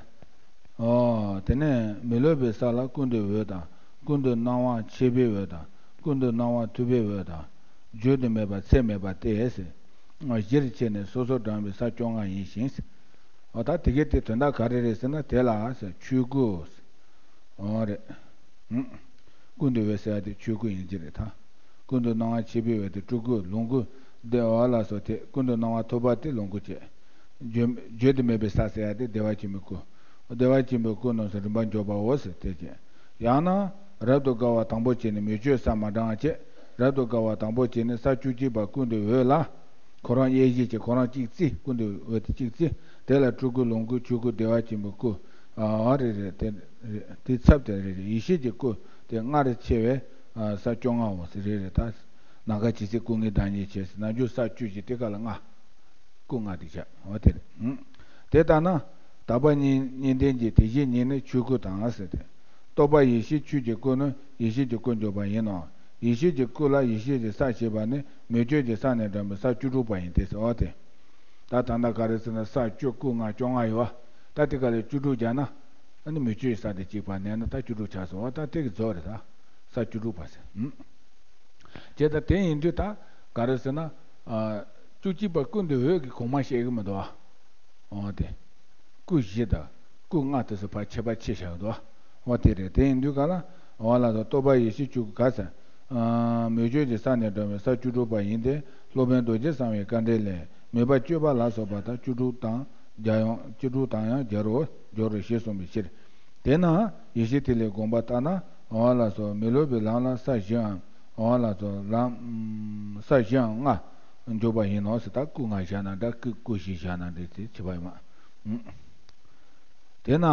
ཨོ། དེ་ནས་མི་སློབ་པའི་ས་ལ་ཀུན་ཏུ་འོད་དང་། ཀུན་ཏུ་སྣང་བ་མཆེད་པའི་འོད་དང་། ཀུན་ཏུ་སྣང་བ་ཐུབ་པའི་འོད་དང་། བརྗོད་དུ་མེད་པ་ཚད་མེད་པ་སྟེ་ཟེར། བཞིར་ཕྱེ་ནས་སོ་སོར་བགྲངས་པའི་ས་བཅོ་ལྔ་ཡིན་ཞིང་། ཨོ་ད་དེ་གའི་དེ་དོན་དག་ག་རེ་རེད་ཟེར་ན་དེ་ལ་ཟེར་ཆོས་སྐུ། ཨོ་རེད། ཨུམ། ཀུན་ཏུ་འོད་ཟེར་ཡ་དེ་ཆོས་སྐུ་ཡིན་གྱི་རེད་ད། ཀུན་ཏུ་སྣང་བ་མཆེད་པའི་འོད་དེ་སྤྲུལ་སྐུ་ལོངས་སྐུ། བདེ་བ་ལ་སོགས་དེ་ཀུན་ཏུ་སྣང་བ་ཐུབ་པ་དེ་ལོངས་སྐུ་བྱས། བརྗོད་བརྗོད་དུ་མེད་པའི་ས་ཟེར་ཡ་དེ་བདེ་བ་ཆེན་པོའི་སྐུ། བདེ་བ་ཆེན་པོའི་སྐུ་རྣམས་སུ་རིམ་པར་འཇོག་པའོ་ཟེར་དེ་བྱས། ཡང་ན་རབ་ཏུ་དགའ་བ་དང་པོ་བྱས་ནས་མོས་སྤྱོད་ས་མ་བགྲང་བ་བྱས། རབ་ཏུ་དགའ་བ་དང་པོ་བྱས་ནས་ས་བཅུ་གཅིག་པ་ཀུན་ཏུ་འོད་ལ། ཁོ་རང་དབྱེ་གཞི་གྱིས་ཁོ་རང་གཅིག་བརྩི། ཀུན་ཏུ་འོད་དེ་གཅིག་བརྩི། དེ་ལ་སྤྲུལ་སྐུ་ལོངས་སྐུ་ཆོས་སྐུ་བདེ་བ་ཆེན་པོའི་སྐུ། ཨ་རེ་རེ་དེ་རེ་དེའི་ཚབ་དེ་རེ་རེ་ཡེ་ཤེས་ཀྱི་སྐུ་དེ་ལྔར་ཕྱེ་བས། ཨ། ས་བཅོ་ལྔའོ་ཟེར་རེ་རེ་ད། ནམ་མཁའ་ཇི་སྲིད་སྐུ་ལྔའི་བདག་ཉིད་བྱས་ཟེར་ནམ་རྒྱུན་ས་བཅུ་བཞི་དེ་ག་ལ་ལྔ། སྐུ་ལྔ་དེ་བྱ་འོ་དེ་རེད། ཨུ། དེ་ལྟ་ན། དག་པ་གཉིས་གཉིས་ལྡན་གྱི་དེ་བཞིན་ཉིད་ནི་ཆོས་སྐུ་དང་ཟེར་ཏེ། རྟོག་པ་ཡེ་ཤེས་ཆོས་ཀྱི་སྐུ་ནི་ཡེ་ཤེས་ཀྱི་སྐུ་འཇོག་པ་ཡིན་ནོ། ཡེ་ཤེས་ཀྱི་སྐུ་ལ་ཡེ་ཤེས་ཀྱི་ས་ཞེས་པ་ནི་མོས་སྤྱོད་ཀྱི་ས་ནས་བགྲངས་པའི་ས་བཅུ་དྲུག་པ་ཡིན་ཏེ་ཟེར་བ་སྟེ། ད་ད་ལྟ་ག་རེ་ཟེར་ན་ས་བཅུ་སྐུ་ལྔ་བཅོ་ལྔ་ཡོད་བ། ད་དེ་ག་ལས་བཅུ་དྲུག་བརྒྱབ་ན། ཨ་ནི་མོས་སྤྱོད་ཀྱི་ས་དེ་གཅིག་པ་ནས་ན་ད་བཅུ་དྲུག་ཆགས་སོང་བ། ད་དེ་གི་རྫོགས་རེད་ད། ས་བཅུ་དྲུག་པ་ཟེར། ཨུམ། བྱས་ད་དེ་ཡིན་དུས་ད་ག་རེ་ཟེར་ན། ཨ། བཅུ་གཅིག་པ་ཀུན་ཏུ་འོད་ཀྱི་གོང་མ་བཤད་གི་མི་འདུག་ཨ། འོ་དེ། སྐུ་བཞི་དང་སྐུ་ལྔ་དེ་ཚོ་ཕར་ཁྱད་པར་ཕྱེ་བཞག་འདུག་ཨ། འོ་དེ་རེད། དེ་ཡིན་དུས་ག་ལ་འོ་ལ་དང་རྟོག་པ་ཡེ་ཤེས་བཅུ་དགུ་ག་ཟེར། ཨ། མོས་སྤྱོད་ཀྱི་ས་ནས་བགྲངས་པའི་ས་བཅུ་དྲུག་པ་ཡིན་ཏེ། སློབ་དཔོན་རྡོ་རྗེ་གསང་བའི་དཀའ་འགྲེལ་ལས། མོས་པ་སྤྱོད་པ་ལ་སོགས་པ་དག་བཅུ་དྲུག་དང་སྦྱར་ཡང་བཅུ་དྲུག་དང་ཡང་སྦྱར་རོ་སྦྱོར་རོ་ཞེས་གསུངས་པའི་ཕྱིར། དེས་ན་ཡེ་ཤེས་ཐིག་ལེའི་དགོངས་པ་ལྟར་ན། འོ་ལ་སོགས་མི་སློབ་པའི་ལམ་ལ་ས་བཞིའམ། འོ་ལ་སོགས་ལམ་ས་བཞིའམ་ལྔ་འཇོག་པ་ཡིན་ནོ་ཟེར། ད་སྐུ་ལྔ་བཞག་ན་འདྲ། སྐུ་སྐུ་བཞི་བཞག་ན་འདྲ་དེ་བྱེད་པ་ཡིན་མ། དེས་ན་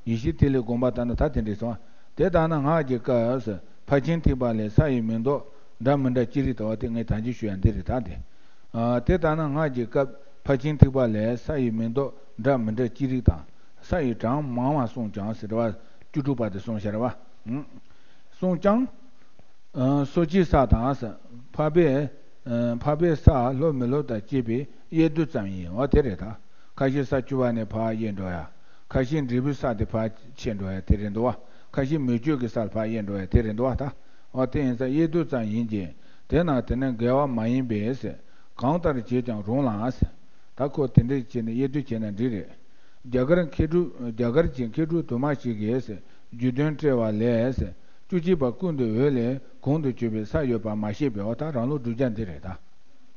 ཡེ་ཤེས་ཐིག་ལེའི་དགོངས་པ་ལྟར་ན་ད་དེ་འདྲས་སོང་། དེ་ལྟར་ན་སྔགས་ཀྱི་བཀའ་ཟེར། ཕར་ཕྱིན་ཐེག་པ་ལས་ས་ཡི་མིང་འདོགས་འདྲ་མི་འདྲ་ཅི་རིགས་ལྟ་བ་དེ་ངས་ད་གིན་ཞུ་ཡ་འདི་རེད་ད་དེ། ཨ། དེ་ལྟར་ན་སྔགས་ཀྱི་སྐབས་ཕར་ཕྱིན་ཐེག་པ་ལས་ས་ཡི་མིང་འདོགས་སྒྲ་མི་འདྲ་ཅི་རིགས་དང་། ས་ཡི་གྲངས་མང་བ་གསུངས་ཀྱང་ཟེར་བ་བཅུ་དྲུག་པ་དེ་གསུངས་ཤར་བ། ཨུ། གསུངས་ཀྱང་། ཨ། སོ་སྐྱེའི་ས་དང་ས། འཕགས་པའི། ཨ། འཕགས་པའི་ས་ལྷོ་མི་ལྷོ་དང་བཅས་པའི་དབྱེ་བསྡུ་ཙམ་ཡིན། འོ་དེ་རེད་ད། ཁ་ཤས་ས་བཅུ་པ་ནས་ཕར་དབྱེ་འགྲོ་ཡ། ཁ་ཤས་འབྲས་བུའི་ས་དེ་ཕར་ཕྱེ་འགྲོ་ཡ་དེ་རེད་འདུག་བ། ཁ་ཤས་མི་བསྐྱོད་ཀྱི་ས་ལ་ཕར་དབྱེ་འགྲོ་ཡ་དེ་རེད་འདུག་བ་ད། འོ་དེ་ཡིན་ཙང་དབྱེ་བསྡུ་ཙམ་ཡིན་གྱི། དེས་ན་དེ་ནི་འགལ་བ་མ་ཡིན་པས། གང་ལྟར་བྱས་ཀྱང་རུང་ལ། ད་ཁོ་དེ་འདྲ་བྱས་ནས་དབྱེ་བསྡུ་བྱས་ན་འགྲིག་རེད། རྒྱ་གར་མཁས་གྲུབ། རྒྱ་གར་གྱི་མཁས་གྲུབ་དུ་མ་ཞིག་གིས་རྒྱུད་དོན་བཀྲལ་བ་ལས། བཅུ་གཅིག་པ་ཀུན་ཏུ་འོད་ལས་གོང་དུ་གྱུར་པའི་ས་ཡོད་པ་མ་བཤད་པས། འོ་ད་རང་ལུགས་བསྒྲུབ་བྱ་འདི་རེད་ད།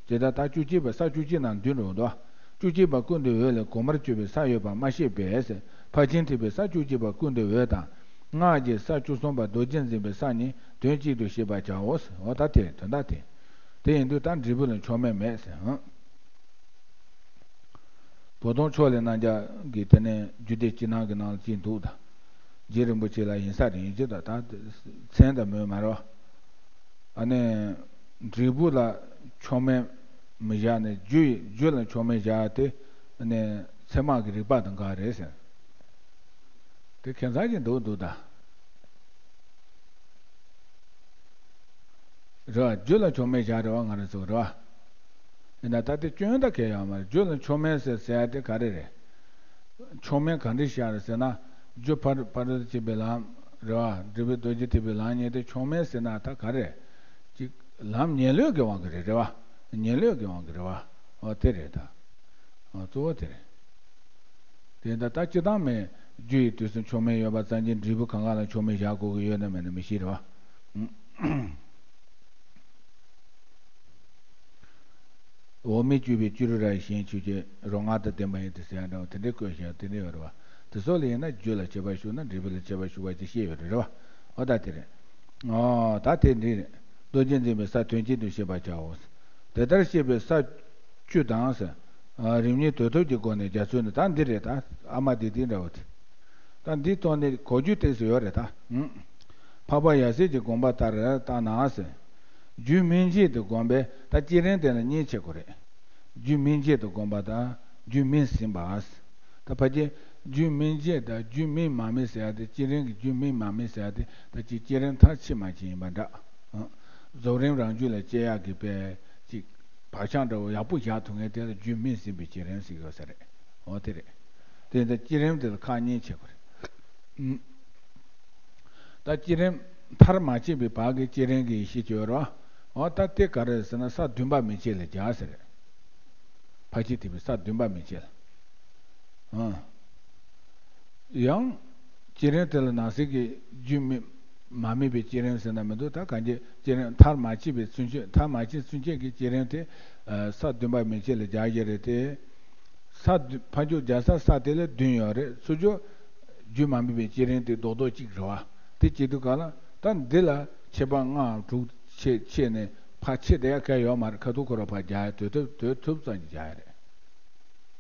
དེ་ལྟར་ད་བཅུ་གཅིག་པ་ས་བཅུ་གཅིག་ནང་བསྡུས་འགྲོ་འདུག་བཅུ་གཅིག་པ་ཀུན་ཏུ་འོད་ལས་གོང་མར་གྱུར་པའི་ས་ཡོད་པ་མ་བཤད་པས། ཕར་ཕྱིན་ཐེག་པའི་ས་བཅུ་གཅིག་པ་ཀུན་ཏུ་འོད་དང་། སྔགས་ཀྱི་ས་བཅུ་གསུམ་པ་རྡོ་རྗེ་འཛིན་པའི་ས་གཉིས་དོན་གཅིག་ཏུ་ཤེས་པར་བྱའོ། འོ་ད་དེ་དོན་དག་དེ། དེ་ཡིན་དུས་ད་འབྲས་བུ་ལ་མཆོག་དམན་མེད་ཟེར། ཨང་། བོ་དོང་ཕྱོགས་ལས་རྣམ་རྒྱལ་གྱི་དེ་ནས་རྒྱུད་སྡེ་སྤྱི་ནང་གི་ནང་ལ་ཅིག་འདུག་ད། རྗེ་རིན་པོ་ཆེ་ལ་ཡིན་ས་རེད། ཡིན་གྱི་ད་ད་མཚན་དང་མོས་མ་རེད་བ། ཨ་ནི་འབྲས་བུ་ལ་མཆོག་དམན་མི་བཞག་ནས་རྒྱུ་ཡི་རྒྱུ་ལ་མཆོག་དམན་བཞག་དེ་ཨ་ནི་ཚད་མ་གི་རིགས་པ་དང་འགལ་རེད་ཟེར། དེ་ཁྱད་མཚར་གྱི་འདུག་འདུག་ད། རེད་བ། རྒྱུ་ལ་མཆོག་དམན་བཞག་རེད་བ། ང་རང་ཚོ་རེད་བ། ཡིན་ན་ད་དེ་སྐྱོན་ད་གལ་ཡོད་མ་རེད། རྒྱུ་ལ་མཆོག་དམན་ཟེར་ཟེར་ཡ་དེ་ག་རེ་རེད། མཆོག་དམན་ག་འདྲ་བཞག་རེད་ཟེར་ན། རྒྱུ་ཕར་ཕར་ཕྱིན་པའི་ལམ་རེད་བ། འབྲས་བུ་རྡོ་རྗེ་ཐེག་པའི་ལམ་ཉེ་དེ་མཆོག་དམན་ཟེར་ན་ད་ག་རེ། ཅིག་ལམ་ཉེ་ལོས་ཀྱི་དབང་གིས་རེད། རེད་བ། ཉེ་ལོས་ཀྱི་དབང་གིས་རེད་བ། འོ་དེ་རེད་ད། འོ་གཙོ་བོ་དེ་རེད། དེ་འདྲ་ད་སྤྱིར་བཏང་མེད། རྒྱུ་ཡི་དུས་སུ་མཆོག་དམན་ཡོད་པ་ཙམ་གྱིས་འབྲས་བུ་གང་ག་ལ་མཆོག་དམན་བཞག་དགོས་ཀྱི་ཡོད་ན་མེད་ན་མི་ཤེས་རེད་བ། འོག་མིན་སྤྱོད་པའི་སྤྱི་རོགས་ར་ཡི་གཞན་ཆོས་ཅན། རོ་མངར་དང་ལྡན་པ་ཡིན་ཏེ་ཟེར་ཡ་འདྲ་བོ་དེ་འདྲའི་བཀོད་བཞག་དེ་འདྲ་ཡོད་རེད་བ། དེ་སོགས་ལ་ཡིན་ན་རྒྱུ་ལ་ཁྱད་པར་ཞུགས་ན་འབྲས་བུ་ལ་ཁྱད་པར་ཞུགས་པ་ཅིག་བཤད་ཡོད་རེད་བ། འོ་ད་དེ་རེད། ཨོ་ད་དེ་འདྲ་རེད། རྡོ་རྗེ་འཛིན་པའི་ས་དོན་གཅིག་ཏུ་ཤེས་པར་བྱའོ། དེ་ལྟར་བཤད་པའི་ས་བཅུ་དང་ཟེར། ཨ། རིམ་གཉིས་དོན་ཐོབ་ཀྱི་སྒོ་ནས་རྒྱ་མཚོ་ནི་ད་འདི་རེད་ད། ཨ་མ་འདི་འདི་འདྲ་བོ་དེ། ད་འདི་ཐོག་ནས་གོ་རྒྱུ་ཏོག་ཙམ་ཡོད་རེད་ད། ཨུམ། འཕགས་པ་ཡབ་སྲས་ཀྱི་དགོངས་པ་ལྟར་བལྟས་ན་ཟེར། རྒྱུད་སྨིན་བྱེད་དུ་དགོངས་པས་ད་བསྐྱེད་རིམ་དེ་ལ་གཉིས་ཕྱེ་དགོས་རེད། རྒྱུད་སྨིན་བྱེད་དུ་དགོངས་པ་དང་རྒྱུད་སྨིན་ཟིན་པ། ད་ཕལ་ཆེར་རྒྱུད་སྨིན་བྱེད་དང་རྒྱུད་སྨིན་མ་སྨིན་ཟེར་ཡ་དེ། བསྐྱེད་རིམ་གྱི་རྒྱུད་སྨིན་མ་སྨིན་ཟེར་ཡ་དེ་ད་ཅིག་བསྐྱེད་རིམ་མཐར་ཕྱིན་མ་ཕྱིན་ཡིན་པ་འདྲ། ཨང་། རྫོགས་རིམ་རང་རྒྱུད་ལ་སྐྱེ་ཡག་གི་དཔེ་ཅིག་བག་ཆགས་འདྲ་བོ་ཡག་པོ་བཞག་ཐུབ་མཁན་དེ་ལ་རྒྱུད་སྨིན་ཟིན་པའི་བསྐྱེད་རིམ་ཟེར་གྱི་ཡོད་ས་རེད། འོ་དེ་རེད། དེ་ད་བསྐྱེད་རིམ་དེ་ལ་ཁག་གཉིས་ཕྱེ་དགོས་རེད། ཨང་། ད་བསྐྱེད་རིམ་མཐར་མ་ཕྱིན་པའི་བར་གྱི་བསྐྱེད་རིམ་གྱི་ཡེ་ཤེས་ཀྱི་ཡོད་རེད་བ། འོ་ད་དེ་ག་རེ་ཟེར་ན་ས་བདུན་པ་མན་ཆད་ལ་སྦྱར་ཟེར་རེད། ཕར་ཕྱིན་ཐེག་པའི་ས་བདུན་པ་མན་ཆད་ལ། ཨང་། ཡང་། བསྐྱེད་རིམ་དེ་ལ་ནང་གསེས་ཀྱི་རྒྱུད་སྨིན། མ་སྨིན་པའི་བསྐྱེད་རིམ་ཟེར་ན་མི་འདུག་ད་གང་ཅི་བསྐྱེད་རིམ་མཐར་མ་ཕྱིན་པའི་ཚུན་ཆད། མཐར་མ་ཕྱིན་ཚུན་ཆད་ཀྱི་བསྐྱེད་རིམ་དེ། ཨ། ས་བདུན་པ་མན་ཆད་ལ་སྦྱར་གྱི་རེད་དེ། ས་བདུན། ཕར་ཕྱོགས་རྒྱལ་ས་ས་དེ་ལ་བདུན་ཡོད་རེད། ཚུར་ཕྱོགས་རྒྱུད་མ་སྨིན་པའི་བསྐྱེད་རིམ་དེ་རྡོག་རྡོག་གཅིག་རེད་བ། དེ་བྱེད་དུས་ག་ལ་ད་འདི་ལ་ཁྱད་པར་ལྔ་དྲུག་ཕྱེ་ཕྱེ་ནས་ཕར་ཕྱེ་བསྡད་ཡ་གང་ཡོད་མ་རེད། ཁ་ཐུག་ཁོ་རང་ཕར་སྦྱར་ཡ། དོན་ཐོབ་དོན་ཐོབ་ཙམ་གྱིས་སྦྱར་ཡ་རེད།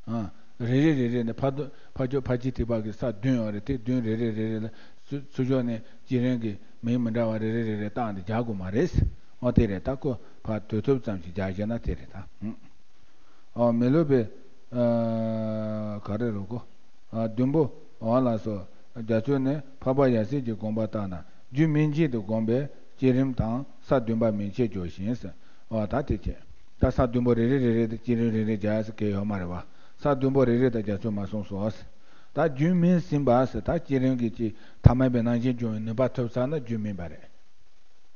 ཨ། རེ་རེ་རེ་རེ་ནས་ཕར་ཕར་ཕྱོགས་ཕར་ཕྱིན་ཐེག་པ་གི་ས་བདུན་ཡོད་རེད། དེ་བདུན་རེ་རེ་རེ་རེ་ལ་ཚུར་ཕྱོགས་ནས་བསྐྱེད་རིམ་གྱི་མིང་མི་འདྲ་བ་རེ་རེ་རེ་རེ་བཏགས་ཏེ་སྦྱར་དགོས་མ་རེད། འོ་དེ་རེད། ད་ཁོ་ཕར་དོན་ཐོབ་ཙམ་ཞིག་སྦྱར་བཞག་ན་དེ་རེད་ད། ཨ། མི་སློབ་པའི། ཨ། ག་རེ་རེད་གོ། ཨ། བདུན་པོ། འོ་ལགས་སོ། རྒྱ་མཚོ་ནི་འཕགས་པ་ཡབ་སྲས་ཀྱི་དགོངས་པ་ལྟར་ན་རྒྱུད་སྨིན་བྱེད་དུ་དགོངས་པས་བསྐྱེད་རིམ་དང་ས་བདུན་པ་མན་ཆད་ཀྱང་ཞིང་ཟེར། འོ་ད་དེ་བྱས། ད་ས་བདུན་པོ་རེ་རེ་རེ་རེ་དེ་བསྐྱེད་རིམ་རེ་རེ་སྦྱར་ཡ་ཟེར་གྱི་ཡོད་མ་རེད་བ། ས་བདུན་པོ་རེ་རེ་དང་རྒྱ་མཚོས་མ་གསུངས་སོ། ད་རྒྱུད་སྨིན་ཟིན་པ་ཟེར། ད་བསྐྱེད་རིམ་གྱི་ཅིག་ཐ་མལ་པའི་རྣམ་མཁྱེན་སྦྱོང་བའི་ནུས་པ་ཐོབ་ཚར་ན་རྒྱུད་སྨིན་པ་རེད།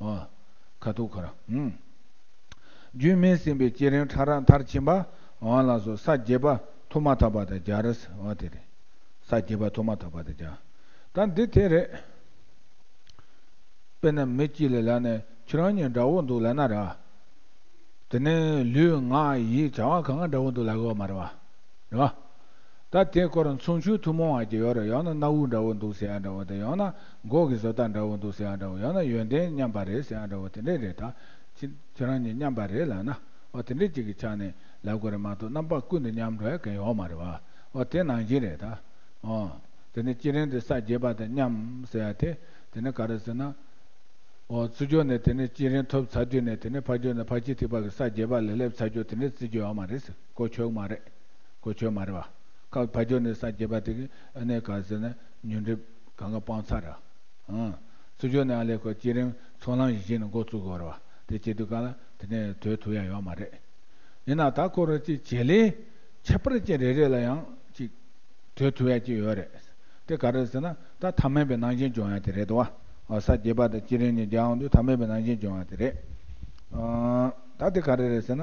འོ། ཁ་ཐུག་ཁོ་རང་། ཨུམ། རྒྱུད་སྨིན་ཟིན་པའི་བསྐྱེད་རིམ་ཕྲ་རགས་མཐར་ཕྱིན་པ། འོ་ལགས་སོ། ས་བརྒྱད་པ་ཐོབ་མ་ཐག་པ་དང་སྦྱར། འོ་དེ་རེད། ས་བརྒྱད་པ་ཐོབ་མ་ཐག་པ་དང་སྦྱར། ད་འདི་དེ་རེད། དཔེར་ན་མི་གཅིག་ལ་ལབ་ནས་ཁྱོད་རང་གཉིས་འདྲ་བོ་འདུག་ལབ་ན་ར། དེ་ནས་ལུས་ངག་ཡིད་བྱ་བ་གང་ག་འདྲ་བོ་འདུག་ལབ་ཡོད་མ་རེད་བ། རེད་བ། ད་དེ་སྐོར་མཚུངས་ཆོས་ཐུན་མོང་བ་ཅིག་ཡོད་རེད། ཡང་ན་སྣ་བུག་འདྲ་བོ་འདུག་ཟེར་ཡ་འདྲ་བོ་དང་། ཡང་ན་མགོ་གི་བཟོ་ལྟ་འདྲ་བོ་འདུག་ཟེར་ཡ་འདྲ་བོ། ཡང་ན་ཡོན་ཏན་མཉམ་པ་རེད་ཟེར་ཡ་འདྲ་བོ་དེ་འདྲས་རེད་ད། ཁྱེད་ཁྱེད་རང་གཉིས་མཉམ་པ་རེད་ལབ་ན། འོ་དེ་འདྲས་ཅིག་གི་ཆ་ནས་ལབ་དགོས་རེད་མ་གཏོགས་རྣམ་པ་ཀུན་ཏུ་མཉམ་འགྲོ་ཡ་གང་ཡོད་མ་རེད་བ། འོ་དེ་ནང་བཞིན་རེད་ད། འོ། དེ་ནས་བསྐྱེད་རིམ་དེ་ས་བརྒྱད་པ་དང་མཉམ་ཟེར་ཡ་དེ། དེ་ནས་ག་རེ་ཟེར་ན། ཨོ་ཚུར་ཕྱོགས་ནས་དེ་ནས་བསྐྱེད་རིམ་ཐོབ་ཚར་དུས་ནས་དེ་ནས་ཕར་ཕྱོགས་ནས་ཕར་ཕྱིན་ཐེག་པ་གི་ས་བརྒྱད་པ་ལ་སླེབས་ཚར་རྒྱུ་དེ་ནས་བརྩི་རྒྱུ་ཡོད་མ་རེད་ཟེར། གོ་ཆོད་མ་རེད། གོ་ཆོད་མ་རེད་བ། ཁ་ཕར་ཕྱོགས་ནས་ས་བརྒྱད་པ་དེ་གི་ཨ་ནི་ག་ཟེར་ན་ཉོན་སྒྲིབ་གང་ག་སྤངས་ཚར་ར། ཨང་། ཚུར་ཕྱོགས་ནས་ཨ་ལས་ཁོ་བསྐྱེད་རིམ་ཚོགས་ལམ་བཞི་ནས་འགོ་བཙུགས་དགོས་རེད་བ། དེ་བྱེད་དུས་ག་ལ་དེ་ནས་དོད་ཐུབ་ཡ་ཡོད་མ་རེད། ཡིན་ན་ད་ཁོ་རང་ཅིག་བྱེད་ལས་ཁྱད་པར་ཅན་རེ་རེ་ལ་ཡང་ཅིག་དོད་ཐུབ་ཡ་ཅིག་ཡོད་རེད། དེ་ག་རེ་ཟེར་ན་ད་ཐ་མལ་པའི་སྣང་ཞེན་སྦྱོང་ཡ་དེ་རེད་དོ། ཨ་ས་བརྒྱད་པ་དང་བསྐྱེད་རིམ་གཉིས་སྦྱང་ཡོང་དུས་ཐ་མལ་པའི་སྣང་ཞེན་སྦྱོང་ཡ་དེ་རེད། ཨ་ད་དེ་ག་རེ་རེད་ཟེར་ན།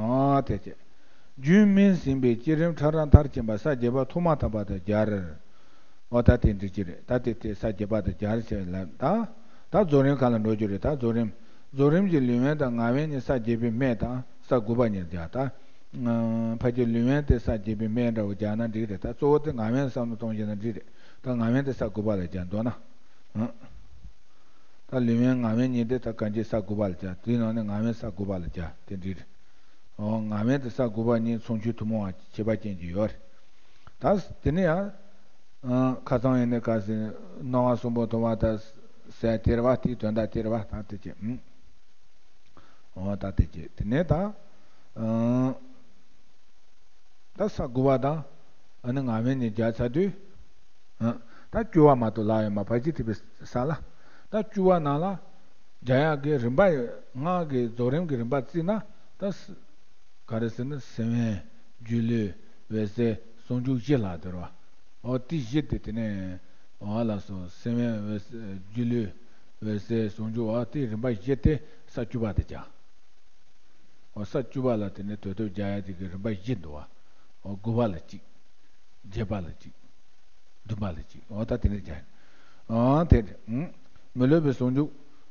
ཨ་དེ་བྱས། རྒྱུན་སྨིན་ཟིན་པའི་བསྐྱེད་རིམ་ཕྲ་རགས་མཐར་ཕྱིན་པ་ས་བརྒྱད་པ་ཐོག་མ་ཐམ་པ་དང་སྦྱར། འོ་ད་དེ་འགྲིག་གི་རེད། ད་དེ་དེ་ས་བརྒྱད་པ་དང་སྦྱར་བྱས་ལ་ད། ད་རྫོགས་རིམ་གང་ལ་འགྲོ་རྒྱུ་རེད། ད་རྫོགས་རིམ། རྫོགས་རིམ་གྱི་ལུས་དབེན་དང་ངག་དབེན་གཉིས་ས་བརྒྱད་པའི་སྨད་དང་ས་དགུ་པ་གཉིས་སྦྱར་ད། ཕ་གི་ལུས་དབེན་དེ་ས་བརྒྱད་པའི་སྨད་འདྲ་བོ་སྦྱར་ན་འགྲིག་རེད། ད་གཙོ་བོ་དེ་ངག་དབེན་བསམ་བློ་གཏོང་བཞིན་ན་འགྲིག་རེད། ད་ངག་དབེན་དེ་ས་དགུ་པ་ལ་སྦྱར་འདོད་ན། ཨང་། ད་ལུས་དབེན་ངག་དབེན་གཉིས་དེ་ད་གང་ཅི་ས་དགུ་པ་ལ་སྦྱར། དེའི་ནང་ནས་ངག་དབེན་ས་དགུ་པ་ལ་སྦྱར་དེ་འགྲིག་རེད། འོ་ངག་དབེན་དེ་ས་དགུ་པ་གཉིས་མཚུངས་ཆོས་ཐུན་མོང་བ་ཁྱད་པར་ཅན་གྱི་ཡོད་རེད། ད་དེ་ནས་ཡང་། ཨང་། ཁ་སང་ཡིན་ནའི་ག་ཟེར། སྣང་བ་གསུམ་པོ་མཐོང་བ་དང་ཟེར་དེ་རེད་བ། དེའི་དོན་དག་དེ་རེད་བ། ད་དེ་བྱས། ཨང་། འོ་ད་དེ་བྱས་དེ་ནས་ད། ཨང་། ད་ས་དགུ་པ་དང་། ཨ་ནི་ངག་དབེན་གཉིས་སྦྱར་ཚར་དུས། ཨང་། ད་བཅུ་པ་མ་གཏོགས་ལྷག་ཡོད་མ། ཕར་ཕྱིན་ཐེག་པའི་ས་ལ། ད་བཅུ་པ་ནང་ལ། སྦྱར་ཡག་གི་རིམ་པ། སྔགས་ཀྱི་རྫོགས་རིམ་གྱི་རིམ་པ་བརྩིས་ན་ད། ག་རེ་ཟེར་ན་སེམས་དབེན། སྒྱུ་ལུས། འོད་གསལ། ཟུང་འཇུག་བཞི་ལྷག་དེ་རེད་བ། འོ་དེ་བཞི་དེ་དེ་ནས། འོ་ལགས་སོ། སེམས་དབེན། འོད་གསལ། སྒྱུ་ལུས། འོད་གསལ། ཟུང་འཇུག་འོ་དེ་རིམ་པ་བཞི་དེ་ས་བཅུ་པ་དེ་སྦྱར། འོ་ས་བཅུ་པ་ལ་དེ་ནས་དོད་ཐོབ་སྦྱར་ཡ་དེ་གི་རིམ་པ་བཞི་འདུག་བ། འོ་དགུ་པ་ལ་གཅིག་བརྒྱད་པ་ལ་གཅིག་བདུན་པ་ལ་གཅིག་འོ་ད་དེ་འདྲ་བྱས། ཨང་། དེ་རེད། ཨང་། མི་སློབ་པའི་ཟུང་འཇུག་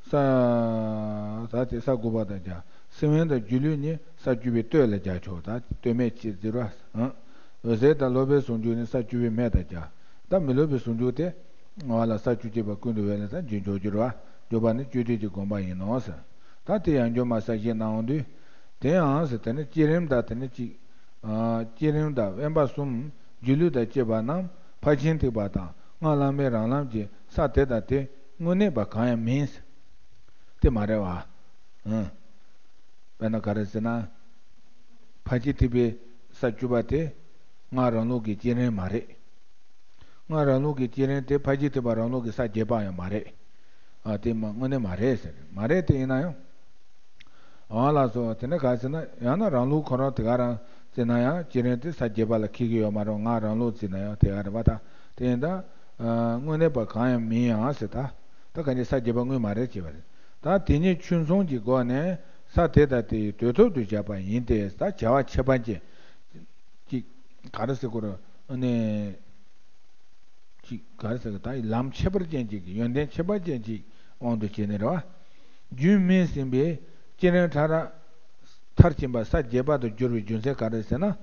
ས། ད་དེ་ས་དགུ་པ་དང་སྦྱར། སེམས་དབེན་དང་སྒྱུ་ལུས་གཉིས་ས་བཅུ་པའི་སྟོད་ལ་སྦྱར་ཆོག་ད་སྟོད་སྨད་ཅེས་ཟེར་བ། ཨང་། འོད་གསལ་དང་སློབ་པའི་ཟུང་འཇུག་ནི་ས་བཅུ་པའི་སྨད་དང་སྦྱར། ད་མི་སློབ་པའི་ཟུང་འཇུག་དེ། ང་ལ་ས་བཅུ་གཅིག་པ་ཀུན་ཏུ་འོད་ལ་ས་བཅུ་འཇོག་རྒྱུ་རེད་བ། འཇོག་པ་ནི་བཅུ་གཅིག་གི་དགོངས་པ་ཡིན་ནོ་ཟེར། ད་དེ་ཡང་འཇོག་མ་ས་བཞི་གནང་འོང་དུས། དེ་ཡང་ཟེར་དེ་ནི་བསྐྱེད་རིམ་དང་དེ་ནི་གཅིག་ཨ། བསྐྱེད་རིམ་དང་དབེན་པ་གསུམ། སྒྱུ་ལུས་དང་བཅས་པ་རྣམས་ཕར་ཕྱིན་ཐེག་པ་དང་སྔགས་བླ་མེད་རང་ལམ་གྱི་ས་དེ་དང་དེ་དངོས་གནས་པ་གང་ཡང་མིན། དེ་མ་རེད་བ། ཨང་། དཔེར་ན་ག་རེ་ཟེར་ན། ཕར་ཕྱིན་ཐེག་པའི་ས་བཅུ་པ་དེ་སྔགས་རང་ལུགས་ཀྱི་བསྐྱེད་རིམ་མ་རེད། སྔགས་རང་ལུགས་ཀྱི་བསྐྱེད་རིམ་དེ་ཕར་ཕྱིན་ཐེག་པ་རང་ལུགས་ཀྱི་ས་བརྒྱད་པ་ཡང་མ་རེད། ཨ་དེ་མ་དངོས་གནས་མ་རེད་ཟེར། མ་རེད་དེ་ཡིན་ན་ཡང་། ཨ་ལགས་སོ། དེ་ནས་ག་རེ་ཟེར་ན་ཡང་ན་རང་ལུགས་ཁོ་རང་དེ་ག་རང་བརྩིས་ན་ཡང་བསྐྱེད་རིམ་དེ་ས་བརྒྱད་པ་ལ་འཁེལ་གྱི་ཡོད་མ་རེད། སྔགས་རང་ལུགས་བརྩིས་ན་ཡང་དེ་ག་རེད་པ། ད་དེ་ཡིན་ད། ཨ་དངོས་གནས་པ་གང་ཡང་མིན་ཡང་ཟེར་ད། ད་ག་ནི་ས་བརྒྱད་པ་དངོས་མ་རེད་ཅེས་པ་རེད། ད་དེ་ཉིད་ཆོས་མཚུངས་ཀྱི་སྒོ་ནས་ས་དེ་དང་དེའི་དོད་ཐོབ་ཏུ་བཞག་པ་ཡིན་ཏེ། ད་བྱ་བ་ཁྱད་པར་ཅན། ཅིག་ག་རེ་ཟེར་དགོས་རེད། ཨ་ནི། ཅིག་ག་རེ་ཟེར་གི། ད་ལམ་ཁྱད་པར་ཅན་ཅིག་གི་ཡོན་ཏན་ཁྱད་པར་ཅན་ཅིག་དབང་དུ་བྱས་ནས་རེད་བ། རྒྱུན་སྨིན་ཟིན་པའི་བསྐྱེད་རིམ་ཕྲ་རགས་མཐར་ཕྱིན་པ་ས་བརྒྱད་པ་དུ་གྱུར་བའི་རྒྱུ་མཚན་ག་རེ་ཟེར་ན།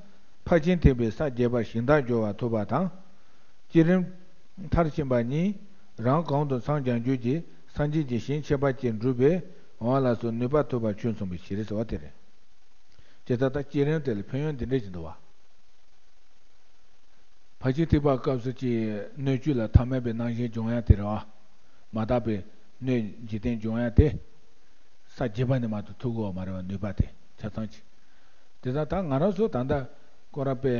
ཕར་ཕྱིན་ཐེག་པའི་ས་བརྒྱད་པ་གཞན་དག་སྦྱོར་བ་ཐུབ་པ་དང་། བསྐྱེད་རིམ་མཐར་ཕྱིན་པ་གཉིས་རང་གོང་དུ་མཚམས་སྦྱར་འགྱུར་གྱི་སངས་རྒྱས་ཀྱི་ཞིང་ཁྱད་པར་ཅན་སྒྲུབ་པའི་འོ་ལགས་སོ་ནུས་པ་ཐོབ་པ་ཆོས་མཚུངས་པའི་ཕྱིར་ཟེར་བ་དེ་རེད། དེ་ལྟར་ད་བསྐྱེད་རིམ་དེ་ལ་ཕན་ཡོན་འདི་འདྲ་ཞིག་འདུག་བ། ཕར་ཕྱིན་ཐེག་པ་སྐབས་སུ་ཅིག་སྣོད་བཅུད་ལ་ཐ་མལ་པའི་སྣང་ཞེན་སྦྱོང་ཡ་དེ་རེད་བ། མ་དག་པའི་སྣོད་འཇིག་རྟེན་སྦྱོང་ཡ་དེ། ས་བརྒྱད་པ་ནས་མ་གཏོགས་ཐུབ་ཀྱི་ཡོད་མ་རེད་བ། ནུས་པ་དེ་ཆ་ཚང་ཅིག་དེ་ཙང་ད་ང་རང་ཚོ་ད་ལྟ་ཁོ་རང་པས་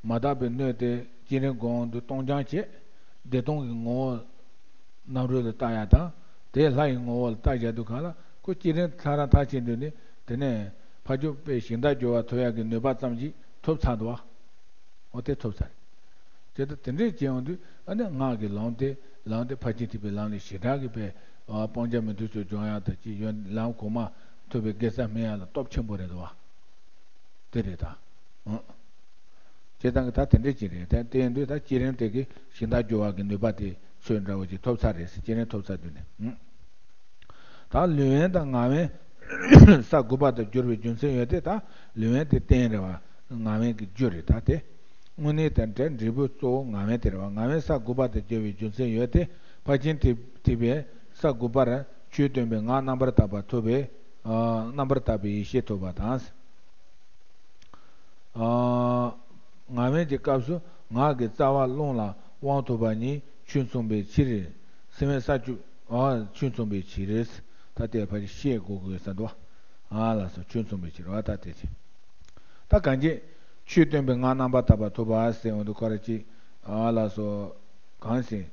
མ་དག་པའི་སྣོད་དེ་བསྐྱེད་རིམ་གོང་དུ་གཏོང་སྦྱང་བྱེད། བདེ་སྟོང་གི་ངོ་བོ་རྣམ་རོལ་ལ་ལྟ་ཡ་དང་། དེ་ལྷ་ཡི་ངོ་བོ་ལ་ལྟ་བཞག་དུས་གང་ལ་ཁོ་བསྐྱེད་རིམ་ཐ་ར་མཐར་ཕྱིན་དུས་ནི་དེ་ནས་ཕར་ཕྱོགས་པས་གཞན་དག་སྦྱོར་བ་ཐོབ་ཡག་གི་ནུས་པ་ཙམ་ཞིག་ཐོབ་ཚར་འདུག་བ། འོ་དེ་ཐོབ་ཚར། དེ་ལྟ་དེ་འདྲས་བྱས་ཡོང་དུས་ཨ་ནི་སྔགས་ཀྱི་ལམ་དེ་ལམ་དེ་ཕར་ཕྱིན་ཐེག་པའི་ལམ་ལས་ཞེ་དྲག་གི་པས་སྤང་བྱ་མི་མཐུན་ཕྱོགས་སྦྱོང་ཡག་དང་ཅིག་ཡོན་ལམ་གོང་མ་ཐོབ་པའི་དགེ་རྩ་སྨིན་ཡག་ལ་སྟོབས་ཆེན་པོ་རེད་འདུག་བ། དེ་རེད་ད། ཨང་། བྱས་ཙང་གི་ད་དེ་འདྲས་ཅིག་རེད། དེ་དེ་ཡིན་དུས་ད་བསྐྱེད་རིམ་དེ་གི་ཞིང་བདག་སྦྱོར་བ་གི་ནུས་པ་དེ་ཚོད་འདྲ་བོ་ཅིག་ཐོབ་ཚར་རེད་ཟེར། བསྐྱེད་རིམ་ཐོབ་ཚར་དུས་ནས། ཨང་། ད་ལུས་དབེན་དང་ངག་དབེན་ས་དགུ་པ་དུ་གྱུར་པའི་རྒྱུ་མཚན་ཡོད་དེ། ད་ལུས་དབེན་དེ་རྟེན་རེད་བ། ངག་དབེན་གྱི་རྒྱུ་རེད་ད་དེ། དངོས་གནས་དང་འབྲེལ་འབྲས་བུ་གཙོ་བོ་ངག་དབེན་དེ་རེད་བ། ངག་དབེན་ས་དགུ་པ་དུ་གྱུར་པའི་རྒྱུ་མཚན་ཡོད་དེ། ཕར་ཕྱིན་ཐེག་ཐེག་པས་ས་དགུ་པར་ཆོས་སྟོན་པའི་ངག་རྣམ་པར་དག་པ་ཐོབ་པའི། ཨ་རྣམ་པར་དག་པའི་ཡེ་ཤེས་ཐོབ་པ་དང་། ཨ་ངག་དབེན་གྱི་སྐབས་སུ་ངག་གི་རྩ་བ་རླུང་ལ་དབང་ཐོབ་པ་གཉིས་ཆོས་མཚུངས་པའི་ཕྱིར། སེམས་དབེན་ས་བཅུ། ཨ་ཆོས་མཚུངས་པའི་ཕྱིར། ད་དེ་ཕར་ཤེས་དགོས་དགོས་ས་འདུག་ཨ་ལགས་སོ། ཆོས་མཚུངས་པའི་ཕྱིར་བ་ད་དེ་ཆེ། ད་གང་ཅི། ཆོས་སྟོན་པའི་ངག་རྣམ་པར་དག་པ་ཐོབ་པ་ཟེར་འོང་དུས་ག་རེ་ཅི། ཨ་ལགས་སོ། གང་ཞིག་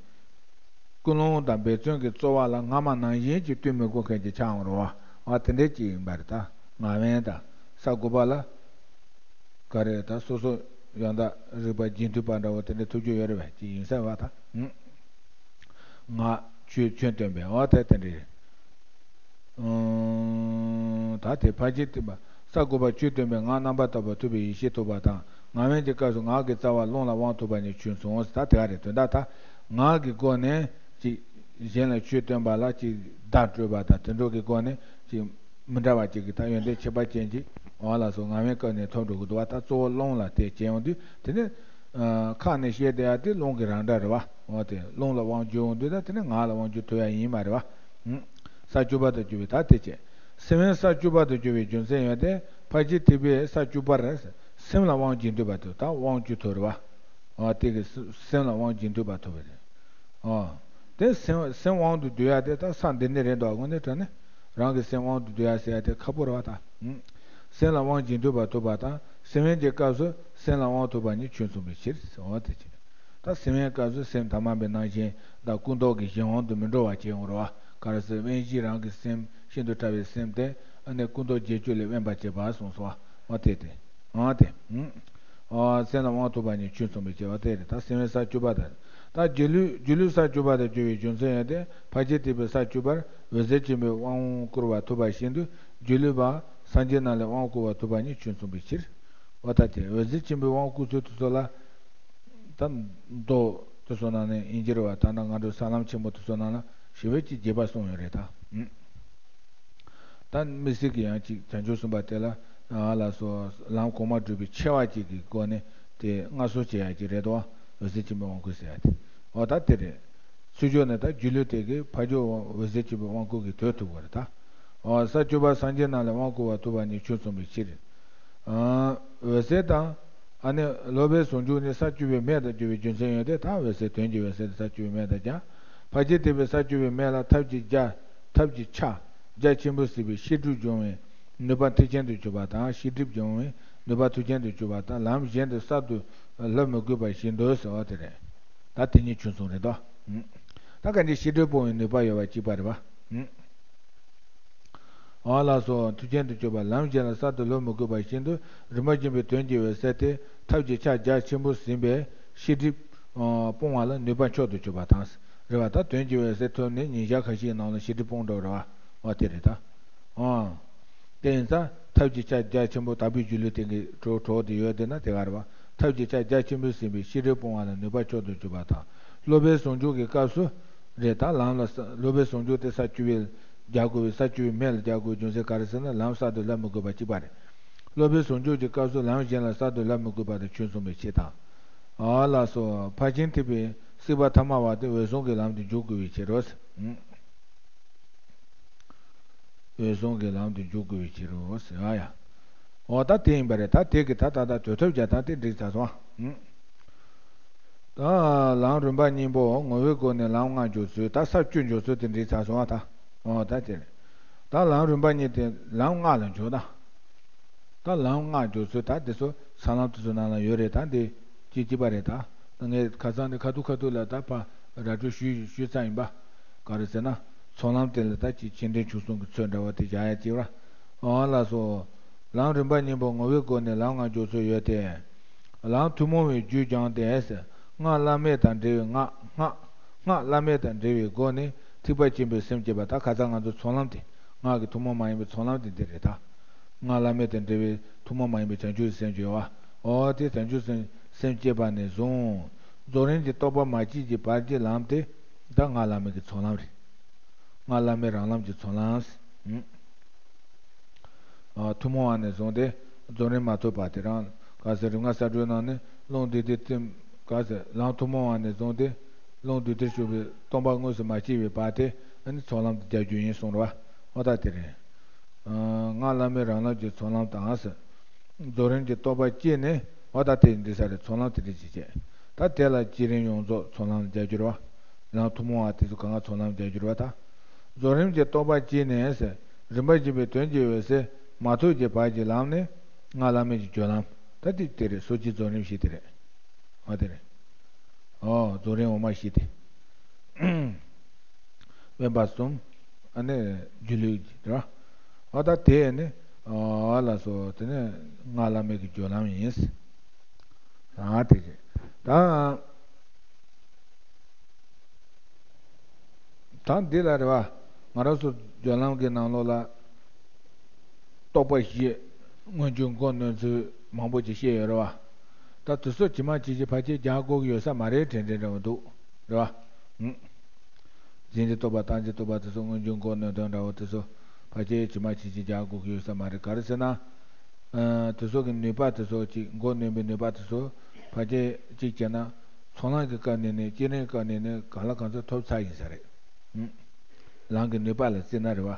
ཀུན་སློང་དང་འབད་བརྩོན་གྱི་རྩོལ་བ་ལ་སྔ་མ་ནང་བཞིན་གྱི་ལྟོས་མི་དགོས་མཁན་གྱི་ཆ་འོང་རོ། ཨ་དེ་འདྲས་ཅིག་ཡིན་པ་རེད། ད་ངག་དབེན་དང་ས་དགུ་པ་ལ། ག་རེ་ད་སོ་སོ་ཡང་དག་རིག་པ་རྗེས་མཐུན་པ་འདྲ་བོ་དེ་འདྲ་ཐུབ་རྒྱུ་ཡོད་རེད་པས་ཅིག་ཡིན་ས་བ་ད། ངག་ཆོས་ཆོས་སྟོན་པའི་འོ་དེ་དེ་འདྲ་རེད། ཨང་། ད་དེ་ཕར་ཕྱིན་ཐེག་པ་ས་དགུ་པ་ཆོས་སྟོན་པའི་ངག་རྣམ་པར་དག་པ་ཐོབ་པའི་ཡེ་ཤེས་ཐོབ་པ་དང་ངག་དབེན་གྱི་སྐབས་སུ་ངག་གི་རྩ་བ་རླུང་ལ་དབང་ཐོབ་པ་གཉིས་ཆོས་མཚུངས་ད་དེ་ག་རེད། དོན་དག་ད་ངག་གི་སྒོ་ནས་ཅིག་གཞན་ལ་ཆོས་སྟོན་པ་ལ་ཅིག་བརྡ་སྤྲོད་པ་དང་དེ་འདྲ་གི་སྒོ་ནས་ཅིག་མི་འདྲ་བ་ཅིག་གི་ད་ཡོན་ཏན་ཁྱད་པར་ཅན་གྱི་འོ་ལགས་སོ་ངག་དབེན་སྐབས་ནས་ཐོབ་འགྲོ་གི་འདུག་བ། ད་གཙོ་བོ་རླུང་ལ་དེ་བྱས་ཡོང་དུས་དེ་ནི་ཁ་ནས་བཤད་བསྡད་ཡ་དེ་རླུང་གི་རང་སྒྲ་རེད་བ། འོ་དེ་རླུང་ལ་དབང་བསྒྱུར་ཡོང་དུས་ད་དེ་ནི་ངག་ལ་དབང་བསྒྱུར་ཐུབ་ཡ་ཡིན་མ་རེད་བ། ས་བཅུ་པ་དུ་གྱུར་པའི་ད་དེ་བྱས། སེམས་དབེན་ས་བཅུ་པ་དུ་གྱུར་པའི་རྒྱུ་མཚན་ཡོད་དེ་ཕར་ཕྱིན་ཐེག་པའི་ས་བཅུ་པར་སེམས་ལ་དབང་བྱིན་འདུས་པ་དུ་ད་དབང་བསྒྱུར་ཐུབ་རེད་བ། ཨ་དེ་གི་སེམས་ལ་དབང་བྱིན་འདུས་པ་ཐུབ་པ་རེད། ཨ་དེ་སེམས་སེམས་དབང་དུ་བསྡུ་ཡ་དེ་ད་ས་འདི་ནས་རེད་འདུག་དངོས་གནས་དྲང་ནས་རང་གི་སེམས་དབང་དུ་བསྡུ་ཡ་ཟེར་ཡ་དེ་ཁག་པོ་རེད་བ་ད། སེམས་ལ་དབང་བྱིན་འདུས་པ་ཐུབ་པ་དང་སེམས་དབེན་གྱི་སྐབས་སུ་སེམས་ལ་དབང་ཐོབ་པ་གཉིས་ཆོས་མཚུངས་པའི་ཕྱིར་ཟེར་བ་དེ་བྱས། ད་སེམས་དབེན་སྐབས་སུ་སེམས་ཐ་མལ་པའི་སྣང་ཞེན་དང་ཀུན་རྟོག་གི་གཞན་དབང་དུ་མི་འགྲོ་བ་བྱེད་འོང་རོ། ག་རེ་ཟེར་དབེན་གཞིའི་རང་གི་སེམས་ཤིན་ཏུ་ཕྲ་བའི་སེམས་དེ་ཨ་ནི་ཀུན་རྟོག་བརྒྱད་ཅུ་ལས་དབེན་པར་བྱེད་པ་གསུངས་སོ། འོ་དེ་སྟེ། འོ་དེ། སེམས་ལ་དབང་ཐོབ་པ་གཉིས་ཆོས་མཚུངས་པའི་ཕྱིར། འོ་དེ་རེད། ད་སེམས་དབེན་ས་བཅུ་པ་དང་། ད་སྒྱིད་ལུག་སྒྱིད་ལུག་ས་བཅུ་པ་དུ་གྱུར་པའི་རྒྱུ་མཚན་ཡོད་དེ་ཕར་ཕྱིན་ཐེག་པའི་ས་བཅུ་པར་འོད་ཟེར་ཆེན་པོའི་དབང་བསྐུར་བ་ཐོབ་པ་བཞིན་དུ་སྒྱིད་ལུག་པ་སངས་རྒྱས་རྣམས་ལས་དབང་བསྐུར་བ་ཐོབ་པ་གཉིས་ཆོས་མཚུངས་པའི་ཕྱིར། འོ་ད་དེ་འོད་ཟེར་ཆེན་པོའི་དབང་བསྐུར་ཚུལ་དེ་ཚོ་ལ། ད་མདོ་དེ་ཚོ་ནང་ནས་ཡིན་གྱི་རེད་བ། ད་ནང་ང་ཚོ་ས་ལམ་ཆེན་པོ་དེ་ཚོ་ནང་ལ་ཞེ་པོ་ཅིག་རྒྱས་པ་གསུངས་ཡོད་རེད་ད། ད་དམིགས་བསལ་གྱི་ཡང་ཅིག་བྱང་ཆུབ་སེམས་དཔའ་དེ་ལ་ཨ་ལགས་སོ་ལམ་གོང་མ་བསྒྲུབས་པའི་ཆེ་བ་ཅིག་གི་སྒོ་ནས་དེ་མངའ་གསོལ་བྱེད་ཡ་ཅིག་རེད་དོ། འོད་ཟེར་ཆེན་པོའི་དབང་བསྐུར་ཟེར་ཡ་དེ། འོ་ད་དེ་རེད། ཚུར་ཕྱོགས་ནས་ད་སྒྱིད་ལུག་དེ་གིས་ཕར་ཕྱོགས་འོད་ཟེར་ཆེན་པོའི་དབང་བསྐུར་གྱི་དོད་ཐུབ་པ་རེད་ད། འོ་ས་བཅུ་པ་སངས་རྒྱས་རྣམས་ལས་དབང་བསྐུར་བ་ཐོབ་པ་ནི་ཆོས་མཚུངས་པའི་ཕྱིར། འོད་ཟེར་དང་། ཨ་ནི་སློབ་པའི་ཟུང་འཇུག་ནི་ས་བཅུ་པའི་སྨན་དང་བཅས་པའི་རྒྱུ་མཚན་ཡོད་དེ་ད་འོད་ཟེར་དོན་གྱི་འོད་ཟེར་དེ་ས་བཅུ་པའི་སྨན་དང་ཀྱང་། ཕར་ཕྱིན་ཐེག་པའི་ས་བཅུ་པའི་སྨན་ལ་ཐབས་ཀྱི་རྒྱ། ཐབས་ཀྱི་ཆ། རྒྱ་ཆེན་པོ་སྲིད་པའི་ཤེས་སྒྲིབ་སྦྱོང་བའི་ནུས་པ་མཐུ་ཅན་དུ་གྱུར་པ་དང་ཤེས་སྒྲིབ་སྦྱོང་བའི་ནུས་པ་མཐུ་ཅན་དུ་གྱུར་པ་དང་ལམ་གཞན་དུ་གསར་དུ་སློབ་མི་དགོས་པ་བཞིན་དུ་ཟེར་བ་དེ་རེད། ད་དེ་གཉིས་ཆོས་མཚུངས་རེད་དོ། ད་ག་འདི་ཤེས་སྒྲིབ་སྤོང་བའི་ནུས་པ་ཡོད་པ་གཅིག་པ་རེད་བ། འོ་ལགས་སོ། མཐུ་ཅན་དུ་གྱུར་པ་ལམ་གཞན་ལ་གསར་དུ་སློབ་མི་དགོས་པ་བཞིན་དུ་རིམ་པ་བཞིན་པའི་དོན་གྱི་འོད་ཟེར་དེ་ཐབས་ཀྱི་ཆ་རྒྱ་ཆེན་པོ་ཟིན་པས་ཤེས་སྒྲིབ་སྤོང་བ་ལ་ནུས་པ་མཆོག་ཏུ་གྱུར་པ་དང་། རེད་བ། ད་དོན་གྱི་འོད་ཟེར་ཐོབ་ནས་ཉིན་ཞག་ཁ་ཤས་ནང་ལ་ཤེས་སྒྲིབ་སྤོང་འགྲོ་རེད་བ། འོ་དེ་རེད་ད། འོ། དེ་ཡིན་ཙང་ཐབས་ཀྱི་ཆ་རྒྱ་ཆེན་པོ་དག་པའི་སྒྱིད་ལུག་དེ་གི་གྲོགས་གྲོགས་དེ་ཡོད་དེ་ན་དེ་ག་རེད་བ། ཐབས་ཀྱི་ཆ་རྒྱ་ཆེན་པོས་ཟིན་པའི་ཤེས་སྒྲིབ་སྤོང་བ་ལ་ནུས་པ་མཆོག་ཏུ་གྱུར་པ་དང་། སློབ་པའི་ཟུང་འཇུག་གི་སྐབས་སུ། རེད་ད་ལམ་ལ་ས་སློབ་པའི་ཟུང་འཇུག་དེ་ས་བཅུ་པའི་རྒྱག་དགོས་པའི་ས་བཅུ་པའི་སྨན་ལ་རྒྱག་དགོས་རྒྱུ་མཚན་ག་རེ་ཟེར་ན་ལམ་གསར་དུ་སླབ་མི་དགོས་པ་གཅིག་པ་རེད། སློབ་པའི་ཟུང་འཇུག་གི་སྐབས་སུ་ལམ་གཞན་ལ་གསར་དུ་སླབ་མི་དགོས་པ་དང་ཆོས་མཚུངས་པའི་ཕྱིར་དང་། ཨ་ལགས་སོ། ཕར་ཕྱིན་ཐེག་པའི་སྲིད་པ་ཐ་མལ་པ་དེ་འོད་སྲུང་གི་ལམ་དུ་འཇུག་དགོས་པའི་ཕྱིར་རོ། འོད་སྲུང་གི་ལམ་དུ་འཇུག་དགོས་པའི་ཕྱིར་རོ་ཟེར་བ་ཡ། འོ་ད་དེ་ཡིན་པ་རེད་ད་དེ་གི་ད་ད་ད་དོད་ཐོབ་རྒྱག་སྟངས་དེ་འགྲིག་ཚར་སོང་ཨ། ད་ལམ་རིམ་པ་གཉིས་པོ་ངོ་བོའི་སྒོ་ནས་ལམ་ལྔ་འཇོག་ཚུལ་ད་ས་བཅུ་འཇོག་ཚུལ་དེ་འགྲིག་ཚར་སོང་ཨ་ད། འོ་ད་དེ་རེད། ད་ལམ་རིམ་པ་གཉིས་དེ་ལམ་ལྔ་ལ་འཇོག་ད། ད་ལམ་ལྔ་འཇོག་ཚུལ་ད་དེ་ཚོ་ས་ལམ་དེ་ཚོ་ནང་ལ་ཡོད་རེད་ད་འདི་ཅི་ཅི་པ་རེད་ད། ད་ངས་ཁ་སང་ནས་ཁ་ཐུག་ཁ་ཐུག་ལ་ད་ཕ་ར་སྤྲོད་ཞུས་ཞུས་ཚར་ཡིན་པ། ག་རེ་ཟེར་ན། ཚོགས་ལམ་དེ་ལ་ད་ཅི་ཆེ་འབྲིང་ཆུང་གསུམ་གྱི་ཚུལ་འདྲ་བ་དེ་བཞག་ཡ་ཅིག་ར། འོ་ལགས་སོ། ལམ་རིམ་པ་གཉིས་པོ་ངོ་བོའི་སྒོ་ནས་ལམ་ལྔ་འཇོག་ཚུལ་ཡོད་དེ། ལམ་ཐུན་མོང་བའི་རྒྱུད་སྦྱངས་ཏེ། སྔགས་བླ་མེད་དང་འབྲེལ་བའི་སྔགས་སྔགས་སྔགས་བླ་མེད་དང་འབྲེལ་བའི་སྒོ་ནས་ཐེག་པ་ཆེན་པོའི་སེམས་བསྐྱེད་པ་ད་ཁ་སང་ང་ཚོ་ཚོགས་ལམ་དེ་སྔགས་ཀྱི་ཐུན་མོང་མ་ཡིན་པའི་ཚོགས་ལམ་དེ་འདི་རེད་ད། སྔགས་བླ་མེད་དང་འབྲེལ་བའི་ཐུན་མོང་མ་ཡིན་པའི་བྱང་ཆུབ་སེམས་བསྐྱེད་པ། འོ་དེ་བྱང་ཆུབ་སེམས་སེམས་བསྐྱེད་པ་ནས་བཟུང་། རྫོགས་རིམ་གྱི་རྟོགས་པ་མ་སྐྱེས་ཀྱི་བར་གྱི་ལམ་དེ་ད་སྔགས་བླ་མེད་ཀྱི་ཚོགས་ལམ་རེད། སྔགས་བླ་མེད་རང་ལམ་གྱི་ཚོགས་ལམ། ཨ་ཐུན་མོང་བ་ནས་བཟུང་སྟེ་རྫོགས་རིམ་མ་ཐོབ་བར་དེ་རང་ག་ཟེར་རིམ་ལྔ་གསལ་སྒྲོན་ནང་ནས་རླུང་བསྡུས་ཏེ་སྟིམ་ག་ཟེར་ལམ་ཐུན་མོང་བ་ནས་བཟུང་སྟེ་རླུང་བསྡུས་ཏེ་ཞུགས་པའི་སྟོང་པ་དངོས་སུ་མ་སྐྱེས་པའི་བར་དེ་ཨ་ནི་ཚོགས་ལམ་དུ་སྦྱར་རྒྱུ་ཡིན་གསུངས་རེད་བ། འོ་ད་དེ་རེད། སྔགས་བླ་མེད་རང་ལམ་གྱི་ཚོགས་ལམ་དང་ཟེར། རྫོགས་རིམ་གྱི་རྟོགས་པ་སྐྱེས་ནས་འོ་ད་དེ་འདི་ས་རེད་ཚོགས་ལམ་དེ་འདྲ་ཅིག་བྱས། ད་དེ་ལ་བསྐྱེད་རིམ་ཡོངས་རྫོགས་ཚོགས་ལམ་ལ་སྦྱར་རྒྱུ་རེད་བ། ལམ་ཐུན་མོང་བ་དེ་ཚོ་གང་ག་ཚོགས་ལམ་སྦྱར་རྒྱུ་རེད་བ་ད། རྫོགས་རིམ་གྱི་རྟོགས་པ་སྐྱེས་ནས་ཟེར། རིམ་པ་བཞིན་པའི་དོན་གྱི་འོད་གསལ་མ་ཐོབ་ཀྱི་བར་གྱི་ལམ་ནི་སྔགས་བླ་མེད་ཀྱི་སྦྱོར་ལམ། ད་དེ་དེ་རེད། སོ་སྐྱེའི་རྫོགས་རིམ་བཞི་དེ་རེད། འོ་དེ་རེད། ཨོ་རྫོགས་རིམ་འོག་མ་བཞི་དེ། དབེན་པ་གསུམ། ཨ་ནི་སྒྱུ་ལུས་རེད་བ། ཨོ་ད་དེ་ནི་ཨོ་ལ་སོགས་དེ་ནི་སྔགས་བླ་མེད་ཀྱི་སྦྱོར་ལམ་ཡིན། ཨ་དེ་རེད། ད། ད་འདི་ལ་རེད་བ། ང་རང་ཚོ་སྦྱོར་ལམ་གྱི་ནང་ལོགས་ལ། རྟོགས་པ་བཞི། མངོན་གྱུར་མགོ་གནོན་ཚུལ་མང་པོ་ཅིག་བཤད་ཡོད་རེད་བ། ད་དེ་ཚོ་ཇི་མ་ཇི་བཞིན་ཕལ་ཆེར་རྒྱག་དགོས་ཀྱི་ཡོད་ས་མ་རེད་དྲན་དྲན་འདྲ་བོ་འདུག་རེད་བ། ཨང་། འཛིན་གྱི་རྟོག་པ་བརྟག་གྱི་རྟོག་པ་དེ་ཚོ་མངོན་གྱུར་མགོ་གནོན་དོན་འདྲ་བོ་དེ་ཚོ་ཕལ་ཆེར་ཇི་མ་ཇི་བཞིན་རྒྱག་དགོས་ཀྱི་ཡོད་ས་མ་རེད། ག་རེ་ཟེར་ན། ཨ། དེ་ཚོ་གི་ནུས་པ་དེ་ཚོ་ཅིག་མགོ་གནོན་པའི་ནུས་པ་དེ་ཚོ་ཕལ་ཆེར་ཅིག་བྱས་ན་ཚོགས་ལམ་གྱི་སྐབས་ནས་ནི་བསྐྱེད་རིམ་སྐབས་ནས་ནི་གང་ལ་གང་འཚམ་ཐོབ་ཚར་ཡིན་ས་རེད། ཨང་། ལམ་གྱི་ནུས་པ་ལ་བརྩིས་ན་རེད་བ།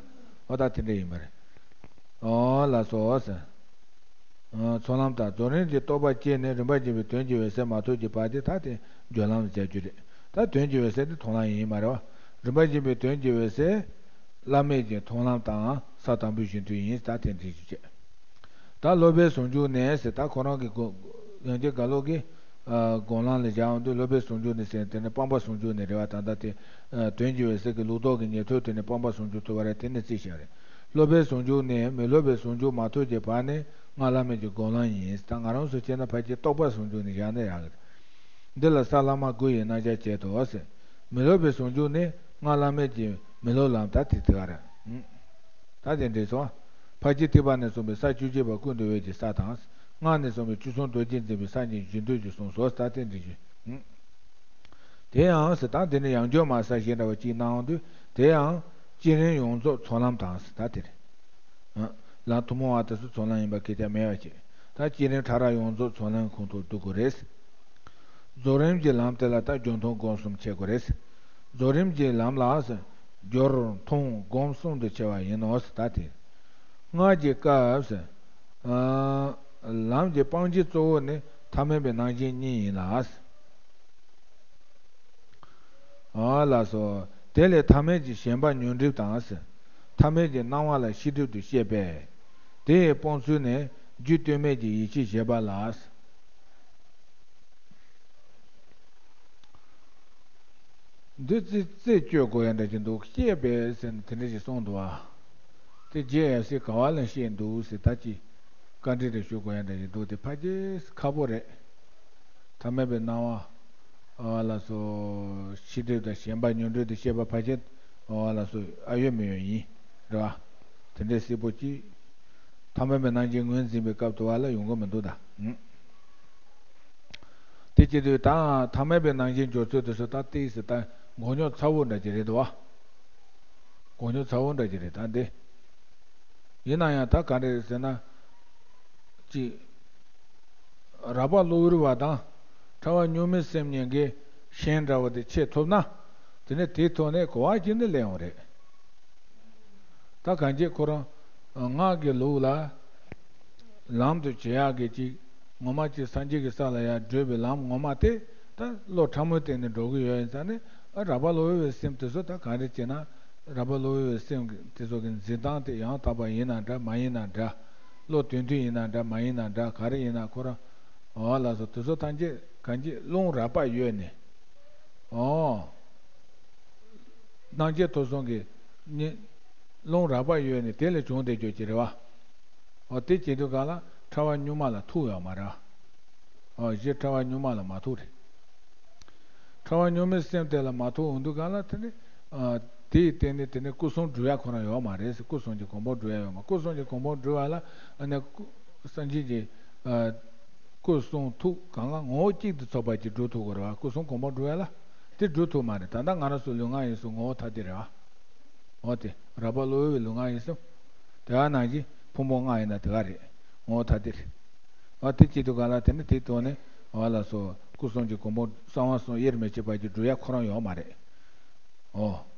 ཨོ་ད་དེ་འདྲ་ཡིན་པ་རེད། ཨོ་ལགས་སོ་ཟེར། ཨ། ཚོགས་ལམ་དང་རྫོགས་རིམ་གྱི་རྟོགས་པ་སྐྱེས་ནས་རིམ་པ་བཞིན་པའི་དོན་གྱི་འོད་གསལ་མ་ཐོབ་ཀྱི་བར་དེ་ད་དེ་སྦྱོར་ལམ་ལ་བྱ་རྒྱུ་རེད། ད་དོན་གྱི་འོད་གསལ་དེ་མཐོང་ལམ་ཡིན་མ་རེད་བ། རིམ་པ་བཞིན་པའི་དོན་གྱི་འོད་གསལ། བླ་མེད་ཀྱི་མཐོང་ལམ་དང་ས་དང་པོའི་གཞི་མཐུན་ཡིན། ད་དེ་འདྲ་ཞིག་བྱས། ད་སློབ་པའི་ཟུང་འཇུག་ནས་ཟེར། ད་ཁོ་རང་གི་སྒོ་ཡང་བསྐྱར་ག་ལོག་གི་ཨ། སྒོམ་ལམ་ལ་བཞག་འོང་དུས་སློབ་པའི་ཟུང་འཇུག་ནས་ཟེར་དེ་ནི་སྤངས་པ་ཟུང་འཇུག་ནས་རེད་བ། ད་ལྟ་དེ་ཨ། དོན་གྱི་འོད་གསལ་གྱི་ལུགས་ལྡོག་གི་ཉན་ཐོས་དེ་ནི་སྤངས་པ་ཟུང་འཇུག་ཐོབ་པ་རེད། དེ་ནི་རྩིས་བཞག་རེད། སློབ་པའི་ཟུང་འཇུག་ནས་མི་སློབ་པའི་ཟུང་འཇུག་མ་ཐོབ་ཀྱི་བར་ནི་སྔགས་བླ་མེད་ཀྱི་སྒོམ་ལམ་ཡིན། ད་ང་རང་ཚོ་བྱས་ན་ཕལ་ཆེར་རྟོགས་པ་ཟུང་འཇུག་ནས་བཞག་ན་ཡག་གི་རེད། འདི་ལ་ས་བླ་མ་དགུ་ཡི་རྣམ་གཞག་བྱེད་དོ་ཟེར། མི་སློབ་པའི་ཟུང་འཇུག་ནི་སྔགས་བླ་མེད་ཀྱི་མི་སློབ་ལམ། ད་དེ་དེ་ག་རེད། ད་དེ་འདྲས་སོ། ཕར་ཕྱིན་ཐེག་པ་ནས་གསུངས་པའི་ས་བཅུ་གཅིག་པ་ཀུན་ཏུ་འོད་ཀྱི་ས་དང་། སྔགས་ནས་གསུངས་པའི་བཅུ་གསུམ་རྡོ་རྗེ་འཛིན་པའི་ས་གཉིས་རྒྱུན་མཐུན་གྱི་གསུངས་སོ། ད་དེ་འདྲས་ཞུ། དེ་ཡང་ཟེར། ད་དེ་ནི་ཡང་བསྐྱར་མ་ས་ཞེས་འདྲ་བ་གཅིག་གནང་དུས་དེ་ཡང་བསྐྱེད་རིམ་ཡོངས་རྫོགས་ཚོགས་ལམ་དང་ཟེར། ད་དེ་རེད། ལམ་ཐུན་མོང་བ་དེ་ཚོ་ཚོགས་ལམ་ཡིན་པ་སྐད་ཆ་མེད་པ་བྱས། ད་བསྐྱེད་རིམ་ཕྲ་རགས་ཡོངས་རྫོགས་ཚོགས་ལམ་ཁོངས་གཏོགས་འདུ་དགོས་རེད། རྫོགས་རིམ་གྱི་ལམ་དེ་ལ་ད་སྦྱོར་མཐོང་སྒོམ་གསུམ་ཕྱེ་དགོས་རེད། རྫོགས་རིམ་གྱི་ལམ་ལ་སྦྱོར་མཐོང་སྒོམ་གསུམ་དུ་ཕྱེ་བ་ཡིན་ནོ། ད་དེ་སྔགས་ཀྱི་སྐབས་ལམ་གྱི་སྤང་བྱ་གཙོ་བོ་ནི་ཐ་མལ་པའི་སྣང་ཞེན་གཉིས་ཡིན་ལ། ཨ་ལགས་སོ། དེ་ལས་ཐ་མལ་གྱི་ཞེན་པ་ཉོན་སྒྲིབ་དང་། ཐ་མལ་གྱི་སྣང་བ་ལ་ཤེས་སྒྲིབ་ཏུ་བཤད་པས། དེ་ཡི་སྤོང་ཚུལ་ནི་རྒྱུ་ལྟོས་མེད་ཀྱི་ཡེ་ཤེས་བཞད་པ་ལ། འདི་རྩིས་རྩིས་གཅོད་དགོས་ཡ་འདྲ་ཅིག་འདུག་བཤད་པས་ཟེར་ནས་དེ་འདྲ་ཞིག་གསུངས་འདུག་ཨ། དེ་རྗེ་ཡབ་སྲས་ག་བ་ལ་བཤད་འདུག་ཟེར། ད་ཅི་བཀའ་འདྲི་རེ་ཞུ་དགོས་ཡ་འདྲ་ཞིག་འདུག་དེ་ཕལ་ཆེར་ཁག་པོ་རེད། ཐ་མལ་པའི་སྣང་བ། ཨ་ལ་སོགས་ཤེས་སྒྲིབ་དང་ཞེན་པ་ཉོན་སྒྲིབ་དེ་བཤད་པ་ཕལ་ཆེར། ཨ་ལ་སོགས་ཨ་ཡོད་མི་ཡོད་ཡིན། རེད་བ། དེ་འདྲའི་སྲིད་པོ་ཅིག་ཐ་མལ་པའི་སྣང་ཞེན་ངོས་འཛིན་པའི་སྐབས་དུ་བ་ལ་ཡོང་གི་མི་འདུག་ད། ཨང་། དེ་བྱེད་དུས་ད་ཐ་མལ་པའི་སྣང་ཞེན་སྦྱོར་ཚུལ་དེ་ཚོ་ད་ཏིག་ཙམ་ད་མགོ་རྙོག་ཚ་བོ་འདྲ་ཅིག་རེད་འདུག་བ། མགོ་རྙོག་ཚ་བོ་འདྲ་ཅིག་རེད་ད་འདི། ཡིན་ན་ཡང་ད་ག་འདྲ་རེད་ཟེར་ན། ཅིག་རགས་པ་གློ་བུར་བ་དང་། ཕྲ་བ་གཉུག་མའི་སེམས་གཉིས་ཀྱི་ཞེན་འདྲ་བ་དེ་ཆེ་ཐུབ་ན། དེ་ནས་དེའི་ཐོག་ནས་གོ་བ་ཅིག་ནི་སླེབས་ཡོང་རེད། ད་གང་ཅི་ཁོ་རང་སྔགས་ཀྱི་ལུགས་ལ་ལམ་དུ་བྱེད་ཡག་གི་ཅིག་ངོ་མ་ཅིག་སངས་རྒྱས་ཀྱི་ས་ལ་ཡར་བགྲོད་པའི་ལམ་ངོ་མ་དེ་ད་བློ་ཕྲ་མོའི་སྟེང་ནས་འགྲོ་གི་ཡོད་ཡིན་ཙང་ནི། ཨ་རགས་པ་གློ་བུར་བའི་སེམས་དེ་ཚོ་ད་གང་རེད་ཅེ་ན། རགས་པ་གློ་བུར་བའི་སེམས་དེ་ཚོ་གི་འཛིན་སྟངས་དེ་ཡང་དག་པ་ཡིན་ན་འདྲ་མ་ཡིན་ན་འདྲ། བློ་དོན་མཐུན་ཡིན་ན་འདྲ་མ་ཡིན་ན་འདྲ་ག་རེ་ཡིན་ན་ཁོ་རང་། འོ་ལགས་སོ། དེ་ཚོ་ཐམས་ཅད་གང་ཅི་རླུང་རགས་པ་ཡོད་ནས། འོ། སྣང་མཆེད་ཐོབ་གསུམ་གྱི་ནི་རླུང་རགས་པ་ཡོད་ནས་དེ་ལས་བྱུང་བསྡད་རྒྱུ་ཅིག་རེད་བ། འོ་དེ་བྱེད་དུས་གང་ལ་ཕྲ་བ་གཉུག་མ་ལ་ཐུག་ཡོད་མ་རེད་བ། འོ་གཞི་ཕྲ་བ་གཉུག་མ་ལ་མ་ཐུག་རེད། ཕྲ་བ་གཉུག་མའི་སེམས་དེ་ལ་མ་ཐུག་འོང་དུས་གང་ལ་དེ་ནི། ཨ་དེའི་སྟེང་ནས་དེ་ནི་སྐུ་གསུམ་སྒྲུབ་ཡ་ཁོ་རང་ཡོད་མ་རེད། སྐུ་གསུམ་གྱི་གོ་འཕང་སྒྲུབ་ཡ་ཡོད་མ། སྐུ་གསུམ་གྱི་གོ་འཕང་སྒྲུབ་ཡ་ལ་ཨ་ནི་སྐུ་སངས་རྒྱས་ཀྱི་ཨ་སྐུ་གསུང་ཐུགས་གང་ག་ངོ་བོ་གཅིག་ཏུ་ཚོགས་པ་ཅིག་སྒྲུབ་ཐུབ་དགོས་རེད་བ། སྐུ་གསུམ་གོ་འཕང་སྒྲུབ་ཡ་ལ་དེ་སྒྲུབ་ཐུབ་མ་རེད། ད་ལྟ་ང་རང་ཚོ་ལུས་ངག་ཡིད་གསུམ་ངོ་བོ་ཐ་དད་རེད་བ། འོ་དེ་རགས་པ་གློ་བུར་བའི་ལུས་ངག་ཡིད་གསུམ། དེ་ག་ནང་བཞིན་ཕུང་པོ་ལྔ་ཡིན་ན་དེ་ག་རེད། ངོ་བོ་ཐ་དད་རེད། འོ་དེ་བྱེད་དུས་ག་ལ་དེ་ནི་དེའི་ཐོག་ནས་འོ་ལགས་སོ། སྐུ་གསུམ་གྱི་གོ་འཕང་གསང་བ་གསུམ་དབྱེར་མི་ཕྱེད་པ་ཅིག་སྒྲུབ་ཡ་ཁོ་རང་ཡོད་མ་རེད། འོ།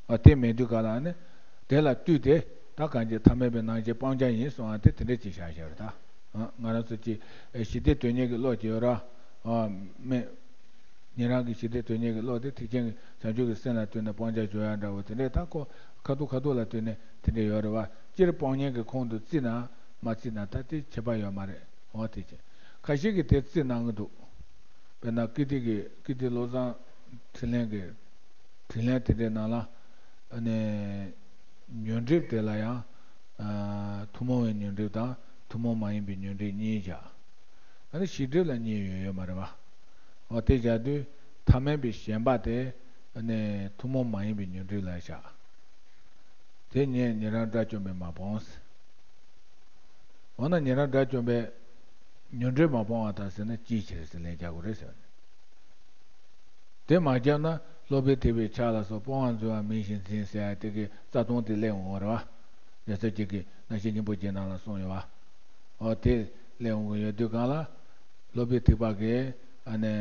ཨ་དེ་མེད་དུས་ག་ལ་ནི། དེ་ལ་ལྟོས་ཏེ་ད་གང་ཅི་ཐ་མལ་པའི་སྣང་ཞེན་སྤང་བྱ་ཡིན་གསུང་བ་དེ་དེ་འདྲ་ཅིག་བཞག་བཞག་རེད་ད། ཨ་ང་རང་ཚོ་ཅིག་ཨེ་ཞི་བདེ་དོན་གཉེར་གྱི་བློ་ཅིག་ཡོད་ར། ཨ་མེད། ཉན་རང་གི་ཞི་བདེ་དོན་གཉེར་གྱི་བློ་དེ་ཐེག་ཆེན་གྱི་བྱང་ཆུབ་ཀྱི་སེམས་ལ་ལྟོས་ནས་སྤང་བྱ་སྦྱོར་ཡ་འདྲ་བོ་དེ་འདྲས་ད་ཁོ་ཁ་ཐུག་ཁ་ཐུག་ལ་ལྟོས་ནས་དེ་འདྲས་ཡོད་རེད་བ། སྤྱིར་སྤོང་ཉན་གྱི་ཁོང་དུ་བརྩིས་ན་མ་བརྩིས་ན་ད་དེ་ཁྱད་པར་ཡོད་མ་རེད། འོ་དེ་བྱས་ཁ་ཤས་ཀྱིས་དེ་བརྩིས་གནང་གི་འདུག་དཔེར་ན་ཀིརྟི་གི་ཀིརྟི་བློ་བཟང་འཕྲིན་ལས་ཀྱི་དྲིས་ལན་དེ་འདྲའི་ནང་ལ་ཨ་ནི་ཉོན་སྒྲིབ་དེ་ལ་ཡང་ཨ་ཐུན་མོང་བའི་ཉོན་སྒྲིབ་དང་ཐུན་མོང་མ་ཡིན་པའི་ཉོན་སྒྲིབ་གཉིས་བཞག་ཨ་ནི་ཤེས་སྒྲིབ་ལ་གཉིས་ཡོད་ཡོད་མ་རེད་བ། འོ་དེ་བཞག་དུས་ཐ་མལ་པའི་ཞེན་པ་དེ་ཨ་ནི་ཐུན་མོང་མ་ཡིན་པའི་ཉོན་སྒྲིབ་ལ་བཞག་དེ་ཉིད་ཉན་རང་དགྲ་བཅོམ་པས་མ་སྤངས། འོ་ན་ཉན་རང་དགྲ་བཅོམ་པས་ཉོན་སྒྲིབ་མ་སྤོང་བ་དང་ཟེར་ན་ཅིའི་ཕྱིར་ཟེར་ལན་རྒྱག་དགོས་རེད་ཟེར་བ་ནི། དེ་མ་བརྒྱབ་ན་སློབ་དཔོན་ཐེག་པའི་ཕྱག་ལ་སོགས་སྤོང་བར་འཛིན་པ་མིན་ཞེས་འཛིན་ཟེར་ཡ་དེ་གི་རྩ་ལྟུང་དེ་སླེབས་འོང་བ་རེད་བ། རྒྱལ་སྲས་ཀྱིས་ཀྱི་རྣམ་བཤད་སྙིང་པོ་རྗེ་ནང་ལ་གསུངས་ཡོད་བ། འོ་དེ་སླེབས་འོང་གི་ཡོད་དུས་གང་ལ། སློབ་དཔོན་ཐེག་པ་གིས་ཨ་ནི་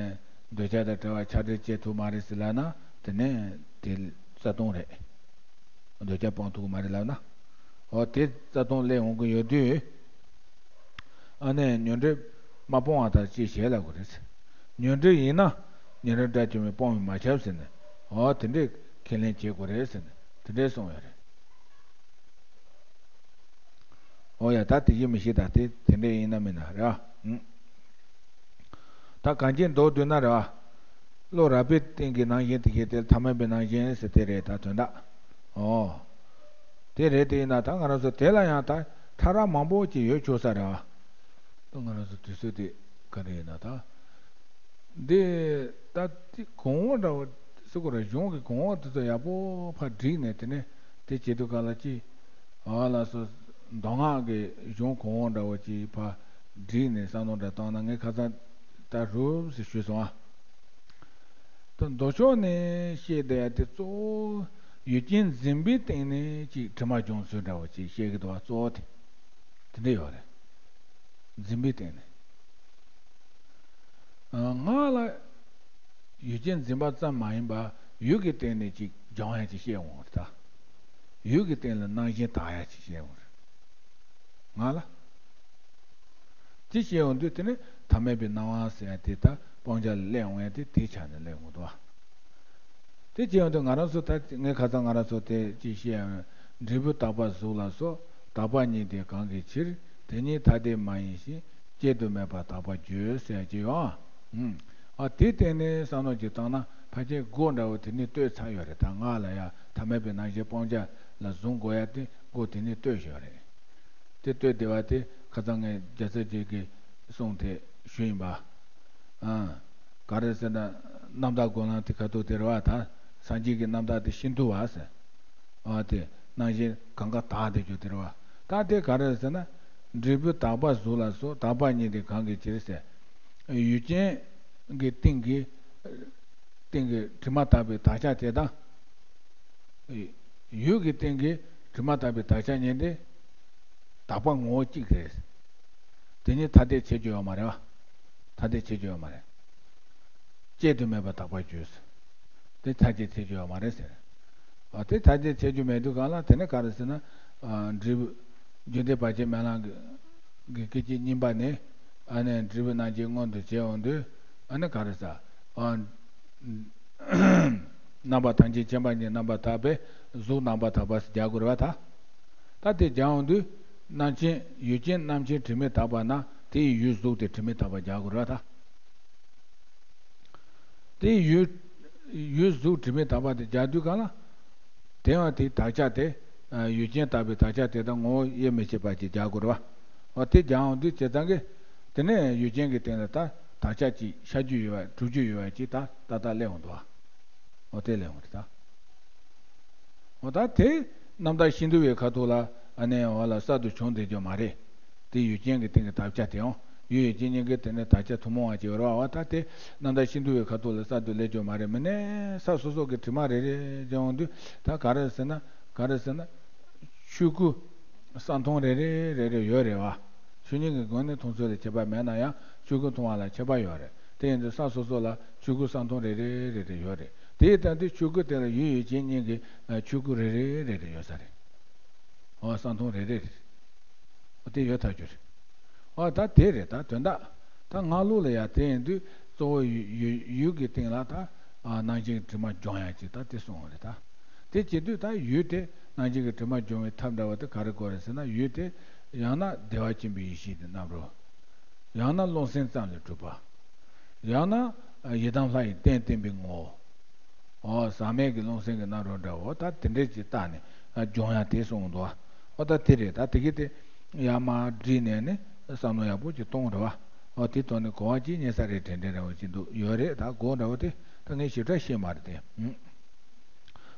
འདོད་ཆགས་དང་བྲལ་བར་ཆགས་བྲལ་བྱེད་ཐུབ་མ་རེད་ཟེར་ལབ་ན་དེ་ནས་དེ་རྩ་ལྟུང་རེད། འདོད་ཆགས་སྤོང་ཐུབ་ཀྱི་མ་རེད་ལབ་ན། འོ་དེ་རྩ་ལྟུང་སླེབས་འོང་གི་ཡོད་དུས། ཨ་ནི་ཉོན་སྒྲིབ་མ་སྤོང་བ་དང་ཅིའི་ཕྱིར་ལབ་དགོས་རེད། ཉོན་སྒྲིབ་ཡིན་ན་ཉན་རང་དགྲ་བཅོམ་པས་སྤོང་བས་མ་ཁྱབ་ཟེར་ནས་འོ་དེ་འདྲས་ཁས་ལེན་བྱེད་དགོས་རེད་ཟེར་ནས་དེ་འདྲས་གསུངས་ཡོད་རེད། འོ་ཡ་ད་དེ་བཞིན་མི་ཤེས་ད་དེ་དེ་འདྲས་ཡིན་ན་མིན་ན་རེད་བ། ད་གང་ཅི་མདོར་བསྡུས་ན་རེད་བ། བློ་རགས་པའི་སྟེང་གི་རྣམ་གཞག་དེ་གའི་དེ་ཐ་མལ་པའི་རྣམ་གཞག་ཟེར་དེ་རེད་ད་དོན་དག་འོ། དེ་རེད་དེ་ཡིན་ན་ད་ང་རང་ཚོ་དེ་ལ་ཡང་ད་ཕྲ་རགས་མང་པོ་ཅིག་ཡོད་ཆོག་ས་རེད་བ། ད་ང་རང་ཚོ་དུས་ཚོད་དེ་ག་རེ་ཡིན་ན་ད། འདི་ད་དེ་གོང་འོག་འདྲ་བོ་ཟེར་དགོས་རེད། གཞུང་གི་གོང་འོག་དེ་ཚོ་ཡག་པོ་ཕར་བསྒྲིགས་ནས་དེ་ནས་དེ་བྱེད་དུས་ག་ལ་ཅི། ཨ་ལགས་སོ། མདོ་སྔགས་ཀྱི་གཞུང་གོང་འོག་འདྲ་བོ་ཅིག་ཕར་བསྒྲིགས་ནས་བསམ་བློ་འདྲ་བཏང་ན་ངས་ཁ་སང་ད་རུབ་ཟེར་ཞུས་སོང་ཨ། ད་མདོ་ཕྱོགས་ནས་བཤད་བསྡད་ཡ་དེ་གཙོ་བོ་ཡུལ་ཅན་འཛིན་པའི་སྟེང་ནས་ཅིག་དྲི་མ་སྦྱོང་ཚུལ་འདྲ་བོ་ཅིག་བཤད་ཀྱི་འདུག་བ། གཙོ་བོ་དེ་དེ་འདྲ་ཡོད་རེད། འཛིན་པའི་སྟེང་ནས། ཨ་སྔགས་ལ་ཡུལ་ཅན་འཛིན་པ་ཙམ་མ་ཡིན་པར་ཡུལ་གྱི་སྟེང་ནས་ཅིག་སྦྱོང་ཡ་ཅིག་བཤད་འོང་བ་རེད་ད། ཡུལ་གྱི་སྟེང་ལ་རྣམ་གཞག་དག་ཡ་ཅིག་བཤད་འོང་རེད། སྔགས་ལ། ཅི་བཤད་འོང་དུས་དེ་ནི་ཐ་མལ་པའི་སྣང་བ་ཟེར་ཡ་དེ་ད་སྤང་བྱ་ལ་སླེབས་འོང་ཡ་དེ་དེའི་ཆ་ནས་སླེབས་འོང་འདུག་བ། དེ་བྱས་ཡོང་དུས་ང་རང་ཚོ་ད་ངས་ཁ་སང་ང་རང་ཚོ་དེ་ཅིག་བཤད་ཡ། འབྲས་བུ་རྟག་པ་གཟུགས་ལ་སོགས་རྟག་པ་ཉིད་དེ་གང་གི་ཕྱིར། དེ་ཉིད་ཐ་དད་མ་ཡིན་ཞིང་། བཅད་དུ་མེད་པར་དག་པར་འགྱུར་ཟེར་གྱི་ཡོད་ཨ། ཨ་དེ་སྟེང་ནས་བསམ་བློ་ཅིག་བཏང་ན་ཕལ་ཆེར་སྒོ་འདྲ་བོ་དེ་ནས་བཏོད་ཚར་ཡོད་རེད། ད་སྔགས་ལ་ཡ་ཐ་མལ་པའི་རྣམ་གཞག་སྤང་བྱ་ལ་བཟུང་དགོས་ཡ་དེ་སྒོ་དེ་ནས་བཏོད་ཡོད་རེད། དེ་ལྟོས་བདེ་བ་དེ་ཁ་སང་ངས་རྒྱལ་སྲས་རྗེ་གི་གསུང་དེ་ཞུས་ཡིན་པ། ཨ། ག་རེ་ཟེར་ན། རྣམ་དག་སྒོམ་ལམ་དེ་ཁ་ཐུག་དེ་རེད་བ། ད་སངས་རྒྱས་ཀྱི་རྣམ་དག་དེ་ཤིན་ཏུ་བ་ཟེར། ཨ་དེ་རྣམ་གཞག་གང་ག་དག་དེ་རྒྱུ་དེ་རེད་བ། ད་དེ་ག་རེ་ཟེར་ན། འབྲས་བུ་དག་པ་གཟུགས་ལ་སོགས་དག་པ་ཉིད་དེ་གང་གི་ཕྱིར་ཟེར། ཡུལ་ཅན་གྱི་སྟེང་གི། སྟེང་གི་དྲི་མ་དག་པའི་དག་ཆ་དེ་དང་། ཡུལ་གྱི་སྟེང་གི་དྲི་མ་དག་པའི་དག་ཆ་གཉིས་དེ་དག་པ་ངོ་བོ་གཅིག་རེད། དེ་གཉིས་ཐ་དད་ཕྱེ་རྒྱུ་ཡོད་མ་རེད་བ། ཐ་དད་ཕྱེ་རྒྱུ་ཡོད་མ་རེད། བཅད་དུ་མེད་པར་དག་པར་འགྱུར། དེ་ཐ་དད་ཕྱེ་རྒྱུ་ཡོད་མ་རེད་ཟེར། ཨ་དེ་ཐ་དད་ཕྱེ་རྒྱུ་མེད་དུས་གང་ལ་དེ་ནི་ག་རེ་ཟེར་ན། ཨ་འབྲས་བུ། རྒྱུད་སྡེ་བར་ཆད་མེད་ལམ་གྱི་སྐད་ཅིག་གཉིས་པ་ནི། ཨ་ནི་འབྲས་བུ་རྣམ་བཅད་མངོན་དུ་བྱས་འོང་དུས་ཨ་ནི་ག་རེ་ཟེར། ཨ། རྣམ་པ་ཐམས་ཅད་མཁྱེན་པ་ཉིད་རྣམ་པར་དག་པས་གཟུགས་རྣམ་པར་དག་པ་ཟེར་རྒྱག་དགོས་རེད་བ་ད། ད་དེ་སྦྱར་འོང་དུས་རྣམ་མཁྱེན་ཡུལ་ཅན་རྣམ་མཁྱེན་དྲི་མེད་དག་པ་ན་དེ་ཡི་ཡུལ་གཟུགས་དེ་དྲི་མེད་དག་པ་རྒྱག་དགོས་རེད་བ་ད། དེ་ཡི་ཡུལ་ཡུལ་གཟུགས་དྲི་མེད་དག་པ་དེ་རྒྱག་དུས་གང་ལ། དེ་ཡང་དེའི་དག་ཆ་དེ། ཡུལ་ཅན་དག་པའི་དག་ཆ་དེ་དང་ངོ་བོ་དབྱེར་མི་ཕྱེད་པ་ཅིག་རྒྱག་དགོས་རེད་བ། འོ་དེ་རྒྱག་འོང་དུས་བྱས་ཙང་གི། དེ་ནས་ཡུལ་ཅན་གྱི་སྟེང་ལ་ད་དག་ཆ་ཅིག་ཤར་རྒྱུ་ཡོད་པ་གྲུབ་རྒྱུ་ཡོད་པ་ཅིག་ད་ཏག་ཏག་སླེབས་འོང་འདུག་བ། འོ་དེ་སླེབས་འོང་རེད་ད། འོ་ད་དེ་རྣམ་དག་ཤིན་ཏུ་བའི་ཁ་ཐུག་ལ་ཨ་ནེ་འོ་ལ་གསར་དུ་བྱུང་བསྡད་རྒྱུ་མ་རེད། དེ་ཡུལ་ཅན་གྱི་སྟེང་གི་དག་ཆ་དེའང་ཡུལ་ཡུལ་ཅན་གཉིས་ཀའི་སྟེང་ནས་དག་ཆ་ཐུན་མོང་བ་ཅིག་ཡོད་རེད་བ། འོ་ད་དེ་རྣམ་དག་ཤིན་ཏུ་བའི་ཁ་ཐུག་ལ་གསར་དུ་སླེབས་རྒྱུ་མ་རེད། མི་ནས་ས་སོ་སོ་གི་དྲི་མ་རེ་རེ་སྦྱང་འོང་དུས་ད་ག་རེ་ཟེར་ན་ག་རེ་ཟེར་ན། ཆོས་སྐུ་ས་མཐོང་རེ་རེ་རེ་རེ་ཡོད་རེད་བ། ཆོས་ཉིད་ཀྱི་སྒོ་ནས་མཐོང་ཚུལ་ལ་ཁྱད་པར་མེད་ན་ཡང་ཆོས་སྐུ་མཐོང་བ་ལ་ཁྱད་པར་ཡོད་རེད། དེ་ཡིན་དུས་ས་སོ་སོ་ལ་ཆོས་སྐུ་ས་མཐོང་རེ་རེ་རེ་རེ་ཡོད་རེད། དེ་ཡི་སྟེང་དུ་ཆོས་སྐུ་དེ་ལ་ཡུལ་ཡུལ་ཅན་གཉིས་ཀྱི་ཆོས་སྐུ་རེ་རེ་རེ་རེ་ཡོད་ས་རེད། འོ་ས་མཐོང་རེ་རེ་རེད། འོ་དེ་ཡོད་ཐག་ཆོད་རེད། འོ་ད་དེ་རེད་ད་དོན་དག་ད་སྔགས་ལུགས་ལ་ཡང་དེ་ཡིན་དུས། གཙོ་བོ་ཡུལ་ཡུལ་ཡུལ་གྱི་སྟེང་ལ་ད་ཨ་སྣང་བཞིན་གྱི་དྲི་མ་སྦྱོང་ཡ་ཅིག་ད་དེ་གསུངས་པ་རེད་ད། དེ་བྱེད་དུས་ད་ཡུལ་དེ་སྣང་བཞིན་གྱི་དྲི་མ་སྦྱོང་བའི་ཐབས་འདྲ་བ་དེ་ག་རེ་དགོས་རེད་ཟེར་ན། ཡུལ་དེ་ཡང་ན་བདེ་བ་ཆེན་པོའི་ཡེ་ཤེས་དེ་རྣམ་རོལ། ཡང་ན་རློམ་སེམས་ཙམ་ལས་གྲུབ་པ། ཡང་ན་ཡི་དམ་ལྷ་ཡི་རྟེན་བརྟེན་པའི་ངོ་བོ། འོ་ཟག་མེད་ཀྱི་རློམ་སེམས་ཀྱི་རྣམ་རོལ་འདྲ་བོ་ད་དེ་འདྲས་ཅིག་བཏགས་ནས་སྦྱོང་ཡ་དེ་གསུངས་འདུག་བ། འོ་ད་དེ་རེད། ད་དེ་གི་དེ་ཡར་མར་བསྒྲིལ་ནས་ནི་བསམ་བློ་ཡག་པོ་ཅིག་གཏོང་རེད་བ། འོ་དེ་ཐོག་ནས་གོ་བ་ཅིག་རྙེད་ས་རེད་དྲན་དྲན་འདྲ་བོ་ཅིག་འདུག་ཡོད་རེད། ད་གོ་འདྲ་བོ་དེ་ད་ངས་ཞིབ་ཕྲ་ཤེས་མ་རེད་དེ།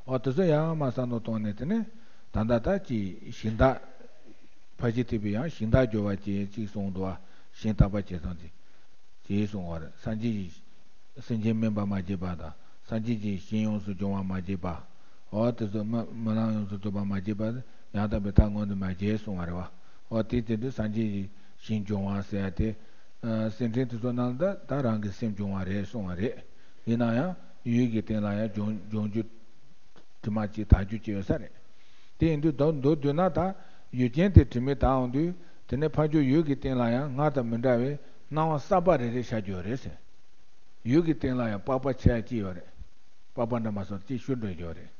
འོ་དེ་ཚོ་ཡར་མར་བསམ་བློ་གཏོང་ནས་དེ་ནས་ད་ལྟ་ད་ཅིག་ཞིང་བདག་ཕར་ཕྱིན་ཐེག་པའི་ཡང་ཞིང་བདག་སྦྱོར་བ་ཅེས་གཅིག་གསུངས་འདུག་བ། ཞིང་བདག་པ་བྱས་ཙང་དེ། ཅེས་གསུངས་པ་རེད། སངས་རྒྱས་ཀྱིས་སེམས་ཅན་སྨིན་པ་མ་བྱས་པ་དང་། སངས་རྒྱས་ཀྱིས་ཞིང་ཡོངས་སུ་སྦྱོང་བ་མ་བྱས་པ། འོ་དེ་ཚོ་སྨོན་སྨོན་ལམ་ཡོངས་སུ་རྫོགས་པ་མ་བྱས་པ། ཡང་དག་པའི་མཐའ་མངོན་དུ་མ་བྱས་གསུངས་པ་རེད་བ། འོ་དེ་དེ་དུས་སངས་རྒྱས་ཀྱིས་ཞིང་སྦྱོང་བ་ཟེར་ཡ་དེ། ཨ་སེམས་ཅན་དེ་ཚོ་ནང་ལ་ད་ད་རང་གི་སེམས་སྦྱོང་བ་རེད་གསུངས་པ་རེད། ཡིན་ན་ཡང་ཡུལ་གྱི་སྟེང་ལ་ཡང་སྦྱོང་སྦྱོང་རྒྱུ། དྲི་མ་གཅིག་དག་རྒྱུ་གཅིག་ཡོད་ས་རེད། དེ་ཡིན་དུས་མདོར་མདོར་བསྡུས་ན་ད་ཡུལ་ཅན་དེ་དྲི་མས་དག་འོང་དུས། དེ་ནས་ཕར་ཕྱོགས་ཡུལ་གྱི་སྟེང་ལ་ཡང་སྔར་དང་མི་འདྲ་བའི་སྣང་བ་གསར་པ་རེ་རེ་ཤར་རྒྱུ་ཡོད་རེད་ཟེར། ཡུལ་གྱི་སྟེང་ལ་ཡང་པགས་པ་ཆེ་ཡ་གཅིག་ཡོད་རེད། པགས་པ་འདྲ་མ་སོང་གཅིག་ཤུར་འགྲོ་རྒྱུ་ཡོད་རེད།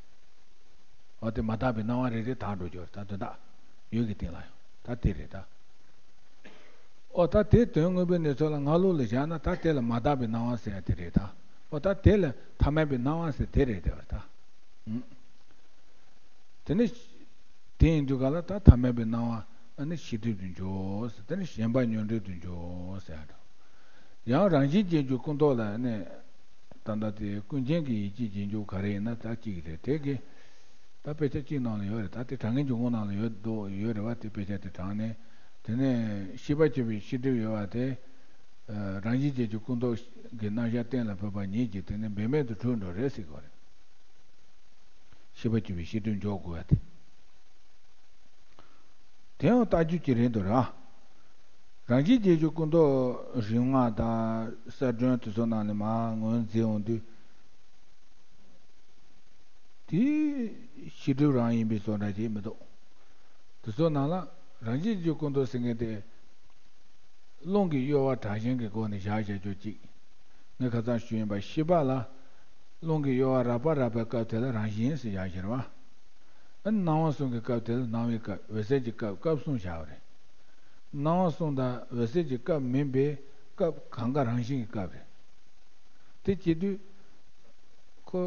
འོ་དེ་མ་དག་པའི་སྣང་བ་རེ་རེ་དག་འགྲོ་རྒྱུ་ཡོད་རེད། ད་དོན་དག་ཡུལ་གྱི་སྟེང་ལ་ཡང་ད་དེ་རེད་ད། ཨོ་ད་དེ་དོན་དངོས་པོའི་གནས་ཚུལ་ལ་སྔ་ལོགས་ལ་བཞག་ན་ད་དེ་ལ་མ་དག་པའི་སྣང་བ་ཟེར་ཡ་དེ་རེད་ད། ཨོ་ད་དེ་ལ་ཐ་མལ་པའི་སྣང་བ་ཟེར་དེ་རེད་དེ་བ་ད། ཨུམ། དེ་ནི། དེ་ཡིན་དུས་ག་ལ་ད་ཐ་མལ་པའི་སྣང་བ་ཨ་ནི་ཤེས་སྒྲིབ་ཏུ་འཇོག་ཟེར། དེ་ནི་ཞེན་པ་ཉོན་སྒྲིབ་ཏུ་འཇོག་ཟེར་ཡ་འདྲ། ཡང་རང་བཞིན་བརྗོད་འཇུག་ཀུན་རྟོག་ལ་ནི། ད་ལྟ་དེ་ཀུན་མཁྱེན་གྱི་ཡིད་ཀྱི་རྗེས་འཇུག་ག་རེ་ཡིན་ན་ད་གཅིག་རེད་དེ་གི། ད་དཔེ་ཆ་གཅིག་ནང་ལ་ཡོད་རེད། ད་དེ་དྲང་ངེས་འབྱུང་ཁུངས་ནང་ལ་ཡོད་འདུག་ཡོད་རེད་བ། དེ་དཔེ་ཆ་དེ་དྲངས་ནས། དེ་ནས་ཤེས་པ་སྐྱེ་བའི་ཤེས་སྒྲིབ་ཡོད་བ་དེ། ཨ་རང་བཞིན་བརྗོད་འཇུག་ཀུན་རྟོག་གི་རྣམ་གཞག་གཏན་ལ་ཕབ་པ་ཉིད་ཀྱིས་དེ་ནི་འབད་མེད་དུ་གྲུབ་འགྲོ་རེད་ཟེར་གོ་རེད། ཤེས་པ་སྐྱེ་བའི་ཤེས་སྒྲིབ་འཇོག་དགོས་བ་དེ། དེ་ཡང་ལྟ་རྒྱུ་ཅིག་རེད་འདུག་ར། རང་བཞིན་བརྗོད་འཇུག་ཀུན་རྟོག་རིམ་ལྔ་དང་གསལ་སྒྲོན་དེ་ཚོ་ནང་ནས་མར་ངོས་འཛིན་འོང་དུས། དེ་ཤེས་སྒྲིབ་རང་ཡིན་པའི་བཟོ་འདྲ་ཅིག་མི་འདུག་དེ་ཚོ་ནང་ལ་རང་བཞིན་བརྗོད་འཇུག་ཀུན་རྟོག་ཟེར་མཁན་དེ། རླུང་གི་གཡོ་བ་དྲག་ཞན་གྱི་སྒོ་ནས་བཞག་བཞག་རྒྱུ་གཅིག་ངས་ཁ་སང་ཞུས་ཡིན་པ། ཤེས་པ་ལ་རླུང་གི་གཡོ་བ་རགས་པ་རགས་པའི་སྐབས་དེ་ལ་རང་བཞིན་ཟེར་བཞག་བཞག་རེད་བ། ཨ་ནི་སྣང་བ་གསུམ་གྱི་སྐབས་དེ་ལ་སྣང་བའི་སྐབས། འོད་གསལ་གྱི་སྐབས། སྐབས་གསུམ་བཞག་པ་རེད། སྣང་བ་གསུམ་དང་འོད་གསལ་གྱི་སྐབས་མིན་པའི་སྐབས་གང་ག་རང་བཞིན་གྱི་སྐབས་རེད། དེ་བྱེད་དུས། ཁོ།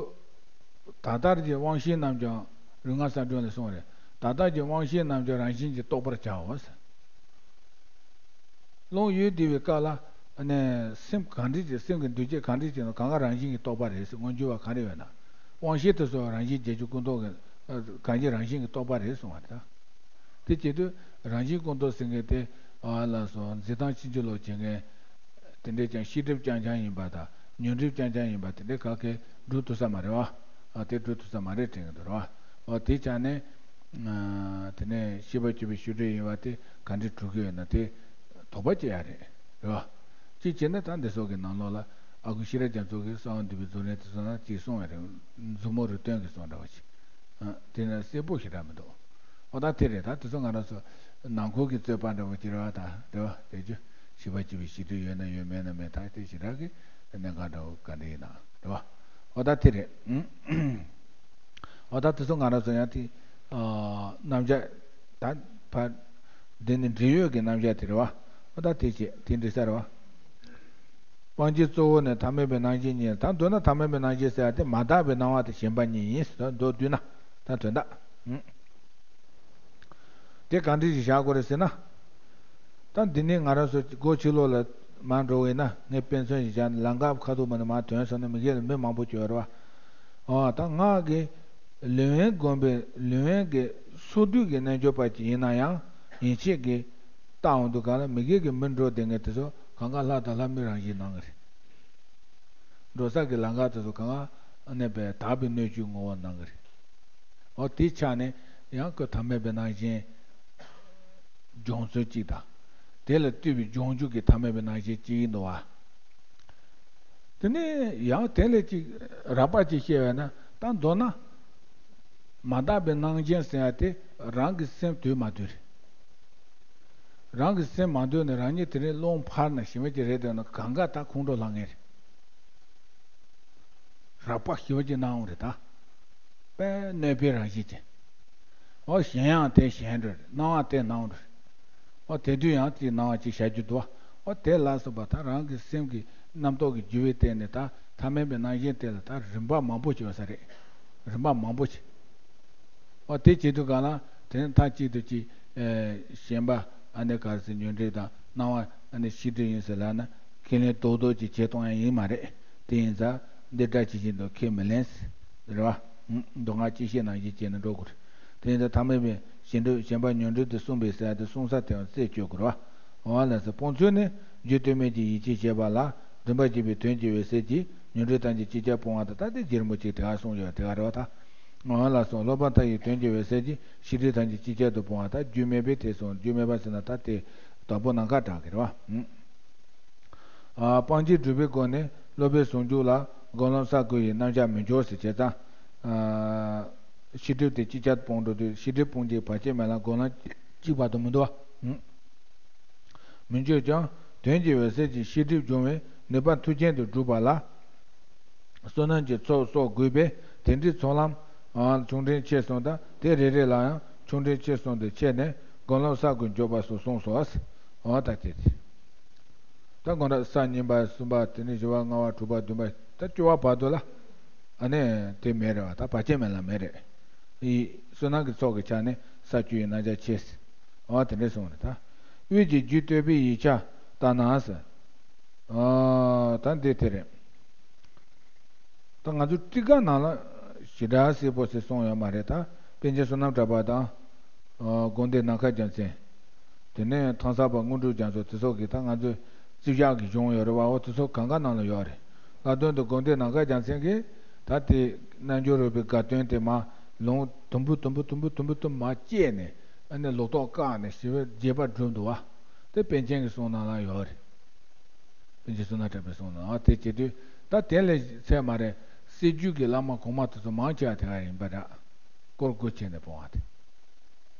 ད་ལྟར་གྱི་དབང་ཤེས་རྣམས་ཀྱང་། རིམ་ལྔ་གསལ་སྒྲོན་ལས་གསུངས་རེད། ད་ལྟར་གྱི་དབང་ཤེས་རྣམས་ཀྱང་རང་བཞིན་གྱིས་རྟོགས་པར་བྱའོ་ཟེར། རླུང་གཡོས་བསྡད་པའི་སྐབས་ལ་ནས་སེམས་གང་འདྲ་ཅིག་སེམས་ཀྱི་འདུ་བྱེད་གང་འདྲ་ཅིག་ནང་གང་ག་རང་བཞིན་གྱིས་རྟོགས་པ་རེད་ཟེར། མངོན་གྱུར་བ་གང་རེ་ཡོད་ན། དབང་ཤེས་དེ་ཚོ་རང་བཞིན་བརྗོད་འཇུག་ཀུན་རྟོག་གི་གང་ཞིག་རང་བཞིན་གྱིས་རྟོགས་པ་རེད་གསུངས་པ་རེད་ད། དེ་བྱེད་དུས་རང་བཞིན་ཀུན་རྟོག་ཟེར་མཁན་དེ། ཨ་ལ་སོགས་འཛིན་སྟངས་ཕྱིན་ཅི་ལོག་བྱེད་མཁན། དེ་འདྲས་ཀྱང་ཤེས་སྒྲིབ་རྐྱང་རྐྱང་ཡིན་པ་དང་ཉོན་སྒྲིབ་རྐྱང་རྐྱང་ཡིན་པ་དེ་འདྲས་ག་གེ་སྒྲུབ་ཐུབ་ས་མ་རེད་བ། ཨ་དེ་སྒྲུབ་ཐུབ་ས་མ་རེད་དྲན་གྱི་འདུག་རེད་བ། ཨོ་དེ་ཆ་ནས། ཨ་དེ་ནས་ཤེས་པ་སྐྱེ་བའི་ཤེས་སྒྲིབ་ཡིན་པ་དེ་ག་འདྲས་གྲུབ་ཀྱི་ཡོད་ན་དེ་དོགས་པ་སྐྱེ་ཡ་རེད། རེད་བ། གཅིག་བྱས་ན་ད་འདི་སོགས་ཀྱི་ནང་ལོགས་ལ་ཨ་ཁུ་ཤེས་རབ་རྒྱ་མཚོ་གིས་གསང་བ་འདུས་པའི་རྫོགས་རིམ་དེ་ཚོ་ན་གཅིག་གསུངས་པ་རེད། མཛུབ་མོ་རུ་སྟོན་གྱི་གསུང་འདྲ་བ་ཞིག་ཨ་དེ་ན་གསལ་པོ་ཞེ་དྲག་མི་འདུག་ཨོ་ད་དེ་རེད། ད་དེ་ཚོ་ང་རང་ཚོ་ནང་ཁུལ་གྱི་རྩོད་པ་འདྲ་བོ་ཅིག་རེད་བ། ད་རེད་བ། དེ་ཚོ་ཤེས་པ་སྐྱེ་བའི་ཤེས་སྒྲིབ་ཡོད་ན་ཡོད། མེད་ན་མེད། ད་དེ་ཞེ་དྲག་གི་གནད་འགག་འདྲ་བོ་ག་འདྲ་ཡིན་ན་རེད་བ། ཨོ་ད་དེ་རེད། ཨོ་ད་དེ་ཚོ་ང་རང་ཚོ་ཡང་དེ་ཨ་རྣམ་གཞག་ད་ཕར་འདི་ནི་འབྲེལ་ཡོད་ཀྱི་རྣམ་གཞག་དེ་རེད་བ། ཨོ་ད་དེ་བྱས་དེ་འགྲིག་ས་རེད་བ། སྤང་བྱའི་གཙོ་བོ་ནི་ཐ་མལ་པའི་སྣང་ཞེན་གཉིས། ད་མདོར་ན་ཐ་མལ་པའི་སྣང་ཞེན་ཟེར་ཡ་དེ་མ་དག་པའི་སྣང་བ་དང་ཞེན་པ་གཉིས་ཡིན་ཟེར། མདོར་བསྡུས་ན་ད་དོན་དག་ཨང་། དེ་གང་འདྲ་ཞིག་བཞག་དགོས་རེད་ཟེར་ན། ད་འདི་ནས་ང་རང་ཚོ་སྒོ་ཕྱི་ལོགས་ལ་མར་འགྲོ་བས་ན། ངས་དཔེ་མཚོན་ཞིག་བཞག་ན། ལམ་ཁ་ཁ་ཐུག་མ་ནས་མར་ཐོན་སོང་ན་མི་སྒེར་ལ་མི་མང་པོ་ཅིག་ཡོད་རེད་བ། ཨོ་ད་ངག་གི་ལུས་དབེན་བསྒོམས་པའི་ལུས་དབེན་གྱི་ཚོགས་སྡུད་ཀྱི་རྣལ་འབྱོར་པ་ཅིག་ཡིན་ན་ཡང་། ཡིན་ཆེད་ཀྱི་ལྟ་འོང་དུས་གང་ལ་མི་སྒེར་གྱི་མི་འགྲོ་བསྡད་མཁན་དེ་ཚོ་གང་ག་ལྷ་དང་ལྷ་མིན་རང་བཞིན་སྣང་གི་རེད། འགྲོ་ས་གི་ལམ་ཁ་དེ་ཚོ་གང་ག་གནས་པའི་དག་པའི་སྣོད་བཅུད་ངོ་བོ་སྣང་གི་རེད། འོ་དེའི་ཆ་ནས་ཡང་ཁོ་ཐ་མལ་པའི་སྣང་ཞེན་སྦྱོང་ཚུལ་གཅིག་དང་། དེ་ལ་ལྟོས་པའི་སྦྱོང་འཇུག་གི་ཐ་མལ་པའི་སྣང་ཞེན་གཅིག་ཡིན་འདུག་བ། དེ་ནས་ཡང་དེ་ལས་གཅིག་རགས་པ་གཅིག་བཤད་པས་ན། ད་མདོར་ན་མ་དག་པའི་སྣང་ཞེན་ཟེར་ཡ་དེ་རང་གི་སེམས་དུལ་མ་དུལ་རེད། རང་གི་སེམས་མ་དུལ་ནས་རང་ཉིད་དེ་རིང་རླུང་འཕར་ན་ཞི་མི་གཅིག་རེད་འདོད་ན་གང་ག་ད་ཁོང་ཁྲོ་ལངས་ངེས་རེད། རགས་པ་ཞེ་པོ་ཅིག་སྣང་བ་རེད་ད། དཔེ་གནོད་པའི་རང་བཞིན་ཅན། འོ་གཞན་ཡང་དེ་གཞན་འགྲོ་རེད། སྣང་བ་དེ་སྣང་བ་རེད། འོ་དེ་དུས་ཡང་དེའི་སྣང་བ་ཅིག་བྱ་རྒྱུ་འདུག་བ། འོ་དེ་ལ་སོགས་པ་ད་རང་གི་སེམས་ཀྱི་རྣམ་རྟོག་གི་རྒྱུ་བས་བརྟེན་ནས་ད་ཐ་མལ་པའི་སྣང་ཞེན་དེ་ལ་ད་རིམ་པ་མང་པོ་ཅིག་ཡོད་ས་རེད། རིམ་པ་མང་པོ་ཅིག་འོ་དེ་བྱེད་དུས་གང་ལ་དེ་ནི་མཐའ་གཅིག་ཏུ་ཅིག་ཨེ་ཞེན་པ་ཨ་ནི་ག་རེ་ཟེར་ཉོན་སྒྲིབ་དང་སྣང་བ་ཨ་ནི་ཤེས་སྒྲིབ་ཡིན་ཟེར་ལབ་ན་ཁས་ལེན་རྡོག་རྡོག་ཅིག་བྱེད་གཏོང་ཡ་ཡིན་མ་རེད། དེ་ཡིན་ཙང་འདི་སྒྲ་ཇི་བཞིན་དུ་ཁས་མི་ལེན། རེད་བ། མདོ་སྔགས་སྤྱི་བཤད་ནང་བཞིན་བྱས་ནས་འགྲོ་དགོས་རེད། དེ་ཡིན་ཙང་ཐ་མལ་པའི་ཞེན་སྒྲིབ་ཞེན་པ་ཉོན་སྒྲིབ་དེ་གསུངས་པའི་ཟེར་ཡ་དེ་གསུང་ས་དེ་ཡང་རྩད་གཅོད་དགོས་རེད་བ། འོ་ལགས་སོ། སྤོང་ཚུལ་ནི། རྒྱུ་ལྟོས་མེད་ཀྱི་ཡིད་ཆེས་བྱེད་པ་ལ་རིམ་པ་བརྒྱུད་པའི་དོན་གྱི་འོད་གསལ་གྱིས་ཉོན་སྒྲིབ་ཐམས་ཅད་ཅིག་ཅར་སྤོང་བ་དང་། ད་དེ་རྗེ་རིན་པོ་ཆེས་དེ་ག་གསུངས་ཡོད་དེ་ག་རེད་བ་ད། འོ་ལགས་སོ། སློབ་པ་མཐའ་ཡས་དོན་གྱི་འོད་གསལ་གྱིས་ཤེས་སྒྲིབ་ཐམས་ཅད་ཅིག་ཅར་དུ་སྤོང་བ་དང་། རྒྱུ་མེད་པའི་དེ་གསུངས། རྒྱུ་མེད་པ་ཟེར་ན་ད་དེ་དང་པོ་ནམ་མཁའ་གྲགས་ཀྱི་རེད་བ། ཨ། སྤང་བྱའི་སྒྲུབ་པའི་སྒོ་ནས་སློབ་པའི་ཟུང་འཇུག་ལ་སྒོམ་ལམ་ས་དགུ་ཡི་རྣམ་གཞག་མི་འཇོག་ཟེར་བྱས་ཙང་། ཨ། ཤེས་སྒྲིབ་དེ་ཅིག་ཅར་སྤོང་འགྲོ་དུས་ཤེས་སྒྲིབ་སྤོང་བྱེད་བར་ཆད་མེད་ལམ་སྒོམ་ལམ་གཅིག་པ་དུ་མི་འདུག་བ། མི་འཇོག་ཀྱང་དོན་གྱི་འོད་གསལ་གྱི་ཤེས་སྒྲིབ་སྦྱོང་བའི་ནུས་པ་མཐུ་ཅན་དུ་སྒྲུབ་པ་ལ། བསོད་ནམས་ཀྱི་ཚོགས་གསོག་དགོས་པས་དེ་འདྲའི་ཚོགས་ལམ་ཆུང་འབྲིང་ཆེ་གསུམ་དང་། དེ་རེ་རེ་ལ་ཡང་ཆུང་འབྲིང་ཆེ་གསུམ་དུ་ཕྱེ་ནས་སྒོམ་ལམ་ས་དགུར་འཇོག་པ་སོགས་གསུངས་སོ། འོ་ད་དེ་དེ། ད་སྒོམ་ལམ་ས་གཉིས་པ་གསུམ་པ་དེ་ནས་བཞི་པ་ལྔ་པ་དྲུག་པ་བདུན་པ་ད་བཅུ་པ་བར་དུ་ལ་ཨ་ནི་དེ་མེད་རེད་བ། ད་བར་ཆད་མེད་ལམ་མེད་རེད། ཡིད་བསོད་ནམས་ཀྱི་ཚོགས་ཀྱི་ཆ་ནས་ས་བཅུ་ཡི་རྣམ་གཞག་ཕྱེ། འོ་དེ་འདྲ་གསུངས་རེད་ད། དབུས་ཀྱི་རྒྱུད་བསྟོད་པའི་ཡིག་ཆ་ལྟར་ན་ཟེར། ཨ། ད་འདི་དེ་རེད། ད་ང་ཚོ་ཊཱི་ཀ་ནང་ལ་ཞེ་དྲག་གསལ་པོ་ཞིག་གསུངས་ཡོད་མ་རེད་ད། པཎ་ཆེན་བསོད་ནམས་གྲགས་པ་དང་། ཨ། དགོན་སྡེ་ནམ་མཁའ་རྒྱལ་མཚན། དེ་ནས་ཐང་ས་པ་དངོས་གྲུབ་རྒྱ་མཚོ་དེ་ཚོ་གིས་ད་ང་ཚོའི་རྩིབ་ཞག་གི་གཞུང་ཡོད་རེད་བ། འོ་དེ་ཚོ་གང་ག་ནང་ལ་ཡོད་རེད། ལྷག་དོན་དུ་དགོན་སྡེ་ནམ་མཁའ་རྒྱལ་མཚན་གྱིས་ད་དེ་རྣལ་འབྱོར་རོལ་པའི་དགའ་སྟོན་དེ་མར་ལུང་དུམ་བུ་དུམ་བུ་དུམ་བུ་དུམ་བུ་དུམ་མར་བཅད་ནས། ཨ་ནི་ལོག་རྟོག་བཀག་ནས་ཞེ་པོ་རྒྱས་པར་བསྒྲུབས་འདུག་བ། དེ་པཎ་ཆེན་གྱི་གསུང་ནང་ལ་ཡོད་རེད། པཎ་ཆེན་བསོད་ནམས་གྲགས་པའི་གསུང་ནང་། ཨ། དེ་བྱེད་དུས་ད་དེ་ལས་ཚད་མ་རེད། སྲིད་བྱུས་ཀྱི་བླ་མ་གོང་མ་དེ་ཚོ་མང་ཆེ་བ་དེ་ག་ཡིན་པ་འདྲ། སྐོར་དགུ་བྱས་ནས་སྤོང་བ་དེ།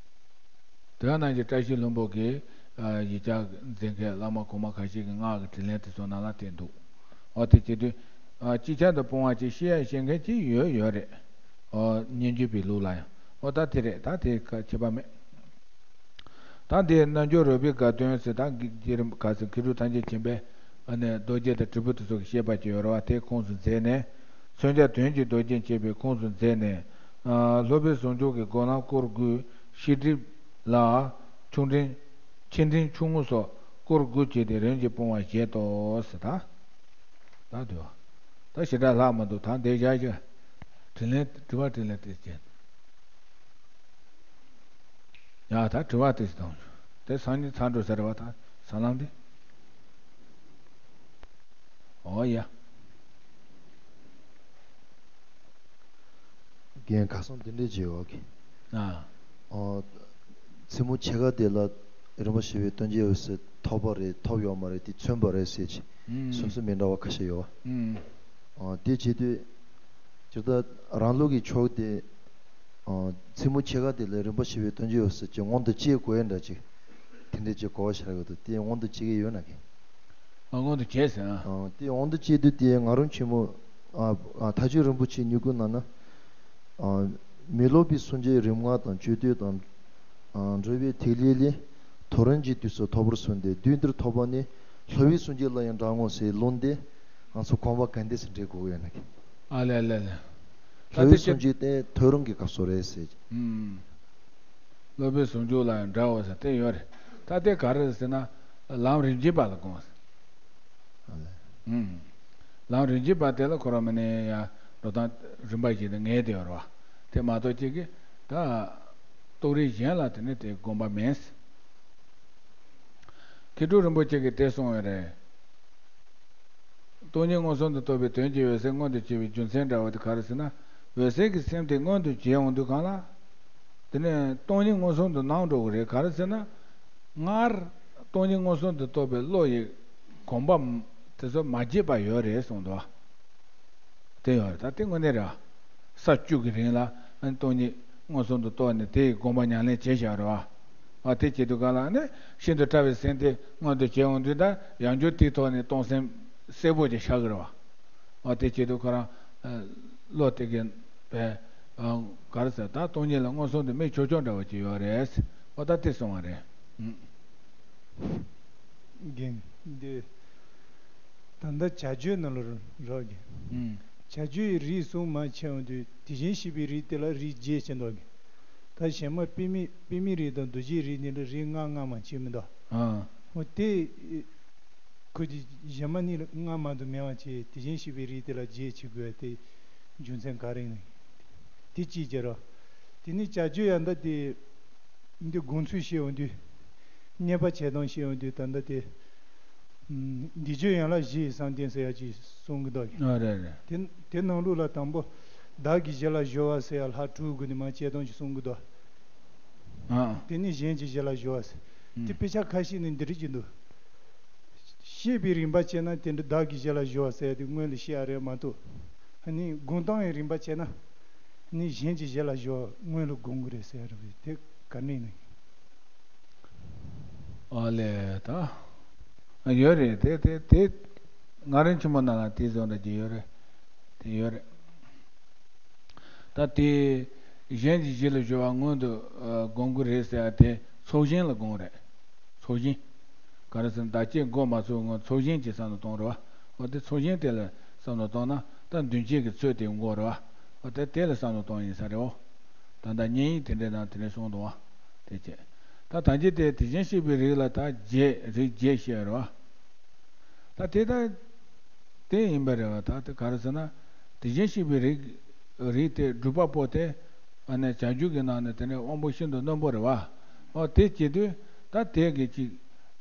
དེ་ག་ནང་བཞིན་བཀྲ་ཤིས་ལྷུན་པོ་གི། ཨ། ཡིག་ཆ་མཛད་མཁན་བླ་མ་གོང་མ་ཁ་ཤས་ཀྱི་སྔགས་ཀྱི་དྲིས་ལན་དེ་ཚོ་ནང་ལ་དེ་འདུག་འོ་དེ་བྱེད་དུས། ཨ། ཅིག་ཅར་དུ་སྤོང་བ་ཅིག་ཤེས་ཡ་ཤེས་མཁན་ཅིག་ཡོད་ཡོད་རེད། ཨོ། སྙན་བརྒྱུད་པའི་ལུགས་ལ་ཡང་། ཨོ་ད་དེ་རེད། ད་དེ་ཁ་ཁྱད་པར་མེད། ད་འདི་རྣལ་འབྱོར་རོལ་པའི་དགའ་སྟོན་ཟེར། ད་རྗེ་རིན་ག་ཟེར། མཁས་གྲུབ་ཐམས་ཅད་མཁྱེན་པའི་ཨ་ནི་རྡོ་རྗེ་དང་དྲིལ་བུ་དེ་ཚོ་གི་བཤད་པ་ཅིག་ཡོད་རེད་བ། དེ་ཁོངས་སུ་མཛད་ནས། མཚོན་བྱ་དོན་གྱི་རྡོ་རྗེ་བཅས་པའི་ཁོངས་སུ་མཛད་ནས། ཨ། སློབ་པའི་ཟུང་འཇུག་གི་སྒོམ་ལམ་སྐོར་དགུ། ཤེས་སྒྲིབ་ལ་ཆུང་འབྲིང་། ཆེ་འབྲིང་ཆུང་ངུ་སོགས་སྐོར་དགུ་བྱས་ཏེ་རིམ་གྱིས་སྤོང་བར་བཞེད་དོ་ཟེར། ད། ད་དུ། ད་ཞེ་དྲག་ལྷག་མ་འདུག་ད་འདི་བཞག་བཞག་དྲིས་ལན། དྲི་བ་དྲིས་ལན་དེ་བྱས། ཡ། ད་དྲི་བ་དེ་ཞིག་དང་། དེ་སང་ཉིན་ཚར་འགྲོ་ས་རེད་བ། ད་ས་ལམ་དེ། ཨོ་ཡ། རྒན་ཁ་སང་འདི་འདྲས་བྱས་ཡོད་གི། ཨ། ཨོ། མཚན་མོ་ཕྱེད་ཀ་དེ་ལ་རིན་པོ་ཆེ་བའི་སྟོན་ཆའི་འོད་ཟེར་ཐོབ་པ་རེད་ཐོབ་ཡོད་མ་རེད་དེ་མཚོན་པ་རེད་ཟེར་གྱི། ཨུམ། སོ་སོ་མི་འདྲ་བ་ཁ་ཤས་ཡོད་བ། ཨུམ། ཨོ། དེ་བྱེད་དུས། སྤྱིར་བཏང་རང་ལུགས་ཀྱི་ཕྱོགས་དེ། ཨོ། མཚན་མོ་ཕྱེད་ཀ་དེ་ལ་རིན་པོ་ཆེ་བའི་སྟོན་ཆའི་འོད་ཟེར་གྱི་མངོན་དུ་བྱེད་དགོས་ཡ་འདྲ་ཅིག་དེ་འདྲས་ཀྱི་གོ་བ་ཤར་གི་འདུག་དེ་མངོན་དུ་བྱེད་ཀྱི་ཡོད་ན་གི། ཨ། མངོན་དུ་བྱས་ཟེར་ན། ཨ། དེ་མངོན་དུ་བྱས་དུས་དེ་ང་རང་ཆེན་མོ། ཨ། ཨ། མཐའ་དཔྱོད་རིན་པོ་ཆེའི་སྨྱུ་གུ་ནང་ན། ཨ། མི་སློབ་པའི་སངས་རྒྱས་རིམ་ལྔ་དང་མཆོད་བསྟོད་དང་། ཨ། འགྲོ་བའི་ཐིག་ལེ་ལས། ཐོ་རངས་ཀྱི་དུས་སུ་ཐོབ་པར་གསུངས་ཏེ། དུས་འདིར་ཐོབ་པ་ནི། སློབ་པའི་སངས་རྒྱས་ལ་ཡང་འདྲ་ངོ་ཟེར་ལུང་དེ། ང་ཚོ་གོམ་པ་ག་འདྲས་སེ་འགྲོ་དགོས་ཡོད་ན་གི། ཨ་ལེ་ལེ་ལེ། ད་སློབ་པའི་དེ་སངས་རྒྱས་དེ་ཐོ་རངས་ཀྱི་སྐབས་སུ་རེད་ཟེར། ཨུམ། སློབ་པའི་ཟུང་འཇུག་ལ་ཡང་འདྲ་བོ་ཟེར་དེ་ཡོད་རེད། ད་དེ་ག་རེ་ཟེར་ན། ལམ་རིམ་བྱེད་པ་ལ་དགོངས་ཟེར། ཨ་ལེ། ཨུམ། ལམ་རིམ་བྱེད་པ་དེ་ལ་ཁོ་རང་མ་ནས་ཡང་འགྲོ་སྟངས་རིམ་པ་བཞིན་དུ་ངེས་དེ་ཡོད་རེད་བ། དེ་མ་གཏོགས་གཅིག་གིས་ད་རྟོགས་རིགས་གཞན་ལ་དེ་ནི་དེ་དགོངས་པ་མེད། མཁས་གྲུབ་རིན་པོ་ཆེ་གིས་དེ་གསུངས་ཡོད་རེད། སྟོང་ཉིད་མངོན་སུམ་དུ་རྟོགས་པའི་དོན་གྱི་འོད་གསལ་མངོན་དུ་བྱེད་པའི་རྒྱུ་མཚན་འདྲ་བོ་དེ་ག་རེ་ཟེར་ན། འོད་གསལ་གྱི་སེམས་དེ་མངོན་དུ་བྱས་འོང་དུས་གང་ལ། དེ་ནས་སྟོང་ཉིད་མངོན་སུམ་དུ་སྣང་འགྲོ་གི་རེད། ག་རེ་ཟེར་ན། སྔར་སྟོང་ཉིད་མངོན་སུམ་དུ་རྟོགས་པའི་བློ་ཡི་གོམས་པ་དེ་ཚོ་མ་བརྗེད་པ་ཡོད་རེད་གསུངས་འདུག་དེ་ཡོད་རེད། ད་དེ་དངོས་གནས་རེད། ས་བཅུ་གི་རིང་ལ་སྟོང་ཉིད་མངོན་སུམ་དུ་རྟོགས་ནས་དེ་ཡི་དགོངས་པ་ཉམས་ལེན་བྱས་བཞག་རེད་བ། ཨ། དེ་བྱེད་དུས་གང་ལ་ནི་ཤིན་ཏུ་ཕྲ་བའི་སེམས་དེ་མངོན་དུ་བྱས་འོང་དུས། ད་ཡང་བསྐྱར་དེའི་ཐོག་ནས་སྟོང་སེམས་གསལ་པོ་ཅིག་ཤར་གི་རེད་བ། ཨ། དེ་བྱེད་དུས་ཁོ་རང་ བློ་དེ་གི་བས་ག་རེ་ཟེར། ད་སྟོང་ཉིད་ལ་མངོན་སུམ་དུ་དམིགས་ཆོག་ཆོག་འདྲ་བ་ཅིག་ཡོད་རེད། ཨོ་ད་དེ་སོང་བ་རེད། རྒན་འདི་ད་ལྟ་བྱ་རྒྱུད་ནང་ལ་རོགས་རྒན། བྱ་རྒྱུད་ཀྱི་རིགས་གསུམ་མ་ཕྱེ་ཡོང་དུས་དེ་བཞིན་གཤེགས་པའི་རིགས་དེ་ལ་རིགས་བརྒྱད་ཕྱེ་འདུག་གི། ད་གཞན་མ་པདྨའི་པདྨའི་རིགས་དང་རྡོ་རྗེའི་རིགས་གཉིས་ལ་རིགས་ལྔ་ལྔ་མ་ཕྱེ་མི་འདུག་ཨོ་དེ་ཁོ་དེ་གཞན་མ་གཉིས་ལ་ལྔ་མ་གཏོགས་མེད་པ་བྱས། དེ་བཞིན་གཤེགས་པའི་རིགས་དེ་ལ་བརྒྱད་ཕྱེ་དགོས་པའི་རྒྱུ་མཚན་ག་རེ་ཡིན་ན། དེ་གཅིག་བྱས་རོགས། དེ་ནས་བྱ་རྒྱུད་ཡང་ད་དེ། འདི་དགོངས་ཚུལ་བཤད་ཡོང་དུས། བསྙད་པ་བྱེད་སྟངས་བཤད་ཡོང་དུས་ད་ལྟ་དེ། འདི་བརྗོད་ཡན་ལག་བཞི་ཡི་བསམ་གཏན་ཟེར་ཡ་ཅིག་གསུང་གི་འདུག་ཨ་རེད་རེད། དེ་དེ་ནང་ལོགས་ལ་དང་པོ། བདག་གིས་གཞན་ལ་སྦྱོར་བ་ཟེར་ཡ་ལྷག་དྲུག་དགོས་ནི་མ་བྱེད་སྟངས་ཤིག་གསུང་གི་འདུག་ཨ། དེ་ནས་གཞན་གྱིས་གཞན་ལ་སྦྱོར་བ་ཟེར། དེ་དཔེ་ཆ་ཁ་ཤས་ནས་འདི་རིགས་ཀྱི་འདུག་བཤད་པའི་རིམ་པ་བྱས་ན་དེ་འདྲ་བདག་གིས་གཞན་ལ་སྦྱོར་བ་ཟེར་ཡ་དེ་སྔོན་ལ་བཤད་ཡ་རེད་མ་གཏོགས། ཨ་ནི་སྒོམ་སྟངས་ཡི་རིམ་པ་བྱས་ན། ནི་གཞན་གྱིས་གཞན་ལ་སྦྱོར་བ་སྔོན་ལ་སྒོམ་གི་རེད་ཟེར་ཡ་རེད་པས། དེ་ག་ནས་ནི། ཨ་ལས་ད། ཡོད་རེད། དེ་དེ་དེ། ང་རང་ཆེན་མོ་ན་ལ་དེ་བཟོ་འདྲ་གྱི་ཡོད་རེད། དེ་ཡོད་རེད། ད་དེ། གཞན་གྱིས་གཞན་ལ་སྦྱོར་བ་སྔོན་དུ་སྒོམ་གི་རེད་ཟེར་ཡ་དེ་ཚོགས་ཞེན་ལ་དགོངས་རེད། ཚོགས་ཞེན། ག་རེ་ཟེར་ན་བདག་བསྐྱེད་འགོ་མ་ཚུགས་སྔོན་ཚོགས་ཞེན་གྱི་བསམ་བློ་གཏོང་རེད་བ། འོ་དེ་ཚོགས་ཞེན་དེ་ལ་བསམ་བློ་གཏོང་ན་ད་མདུན་བསྐྱེད་ཀྱི་ཚོད་དེ་འགོ་རེད་བ། འོ་དེ་དེ་ལ་བསམ་བློ་གཏོང་ཡིན་ས་རེད་བ། ད་ལྟ་བསྙེན་ཡིག་དེ་འདྲའི་ནང་དེ་འདྲའི་གསུངས་འདུག་བ། དེ་བྱས། ད་ཐམས་ཅད་དེ་དེ་བཞིན་གཤེགས་པའི་རིགས་ལ་ད་བརྒྱད་རིགས་བརྒྱད་བཤད་རེད་བ། ད་དེ་ལྟར་དེ་ཡིན་པ་རེད་བ། ད་དེ་ག་རེ་ཟེར་ན། དེ་བཞིན་གཤེགས་པའི་རིགས་རིགས་དེ་སྒྲུབ་པ་པོ་དེ། ཨ་ནི་བྱ་རྒྱུད་ཀྱི་ནང་ནས་དེ་ནས་དབང་པོ་ཤིན་ཏུ་རྣོན་པོ་རེད་བ། ཨོ་དེ་བྱེད་དུས་ད་དེ་གི་ཅིག་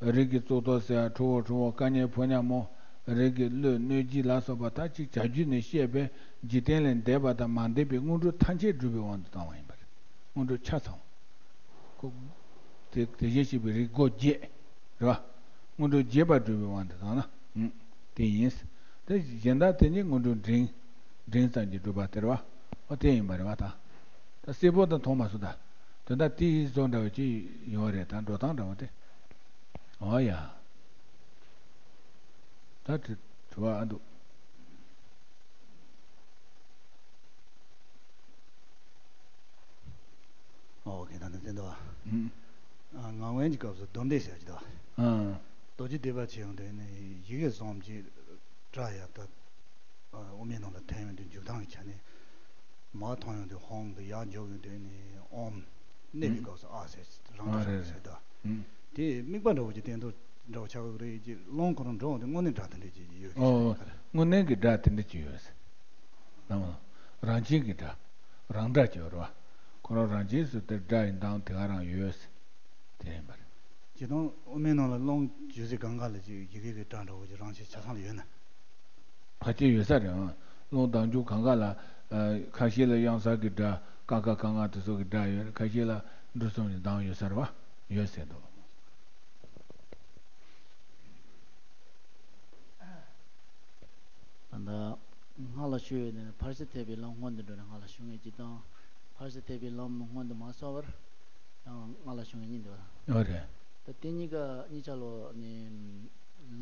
རིགས་ཀྱི་གཙུག་ཏོར་ཟེར་ཡ་ཁྲོ་བོ་ཁྲོ་བོ་སྐར་མཉེ་ཕོ་ཉ་མོ། རིགས་ཀྱི་ཀླུ་གནོད་སྦྱིན་ལ་སོགས་པ་ད་ཅིག་བྱ་རྒྱུད་ནས་བཤད་པའི་འཇིག་རྟེན་ལས་འདས་པ་དང་མ་འདས་པའི་དངོས་གྲུབ་ཐམས་ཅད་སྒྲུབ་པའི་དབང་དུ་བཏང་བ་ཡིན་པ་རེད། དངོས་གྲུབ་ཆ་ཚང་བ། ཁོ། དེ་དེ་བཞིན་གཤེགས་པའི་རིགས་སྒོ་བརྒྱད། རེད་བ། དངོས་གྲུབ་རྒྱས་པར་སྒྲུབ་པའི་དབང་དུ་བཏང་ན། ཨུམ། དེ་ཡིན། དེ་གཞན་དག་དེ་ཉིད་དངོས་གྲུབ་འབྲིང་། འབྲིང་ཙམ་གྱིས་སྒྲུབ་པ་སྟེ་རེད་བ། ཨོ་དེ་ཡིན་པ་རེད་བ་ད། ད་གསལ་པོ་དང་མཐོང་མ་སོང་ད། དོན་དག་དེ་ཡིན་བཟོ་འདྲ་བ་ཅིག་ཡོང་བ་རེད་ད། འགྲོ་སྟངས་འདྲ་བ་དེ། ཨོ་ཡ། ད་དྲི་དྲི་བ་ཨ་འདུག་ཨོ་ཁེ་ད་ནི་བསྟན་འདུག་ཨ། ཨ་ངག་དབང་གི་སྐབས་སུ་མདོ་སྡེ་ཟེར་གྱི་འདུག་ཨ། རྡོ་རྗེ་སྡེ་པ་བྱས་ཡོང་དུས་ནི་ཡི་གེ་གསུམ་གྱི་སྒྲ་ཡང་ད། ཨ་དབུ་མའི་ནང་ལ་ཐོན་ཡོང་དུས་འཇུག་སྟངས་ཀྱི་ཆ་ནས། མར་ཐོན་ཡོང་དུས་ཧོང་དུ་ཡར་འཇུག་ཡོང་དུས་ནི་ཨོམ། གནས་པའི་སྐབས་སུ་ཨ་ཟེར་རང་སྒྲ་རང་ཟེར་ད། དེ་དམིགས་པ་འདྲ་བོ་ཅིག་བསྟན་ཐུབ་འདྲ་བོ་ཆགས་ཀྱི་རེད། ཀྱི་ཀློང་ཁོ་རང་འགྲོ་འོང་དུས་དངོས་གནས་སྒྲ་དེ་འདྲ་ཅིག་ཡོད་ཀྱི་ཨོ། རེད་ག་རེ། དངོས་གནས་ཀྱི་སྒྲ་དེ་འདྲ་ཅིག་ཡོད་ཟེར། ནམ། རང་བཞིན་གྱི་སྒྲ། རང་སྒྲ་ཅིག་ཡོད་རེད་བ། ཁོ་རང་རང་བཞིན་སུ་དེ་སྒྲ་ཡི་གདངས་དེ་ག་རང་ཡོད་ཟེར། དེ་ཡིན་པ་རེད། ཇི་ལྟར་དབུ་མའི་ནང་ལ་ཀློང་བརྗོད་ཚིག་གང་ག་ལ་ཅིག་ཡི་གེ་གི་སྒྲ་འདྲ་བོ་ཅིག་རང་བཞིན་ཆ་ཚང་ལ་ཡོད་ན། ཕལ་ཆེར་ཡོད་ས་རེད་ཨང་། ཀློང་བརྡ་འཇུག་གང་ག་ལ། ཨ། ཁ་ཤས་ལ་དབྱངས་གསལ་གྱི་སྒྲ་ཀ་ཁ་ག་ང་དེ་ཚོ་གི་སྒྲ་ཡོད་རེད། ཁ་ཤས་ལ་འབྲུ་གསུམ་གྱི་གདངས་ཡོད་ས་རེད་བ། ཡོད་ཟེར་འདུག་ད་ལྟ་སྔགས་ལ་ཞུགས་ཡོད་ནས་ཕར་ཕྱིན་ཐེག་པའི་ལམ་སྔོན་དུ་འགྲོ་ནས་སྔགས་ལ་ཞུགས་མཁན་གཅིག་དང་། ཕར་ཕྱིན་ཐེག་པའི་ལམ་སྔོན་དུ་མ་སོང་བར་ཡང་སྔགས་ལ་ཞུགས་མཁན་གཉིས་འདུག་བ། ཨོ་རེད། ད་དེ་གཉིས་ཀ་གཉིས་ཆ་ལོ་ནི་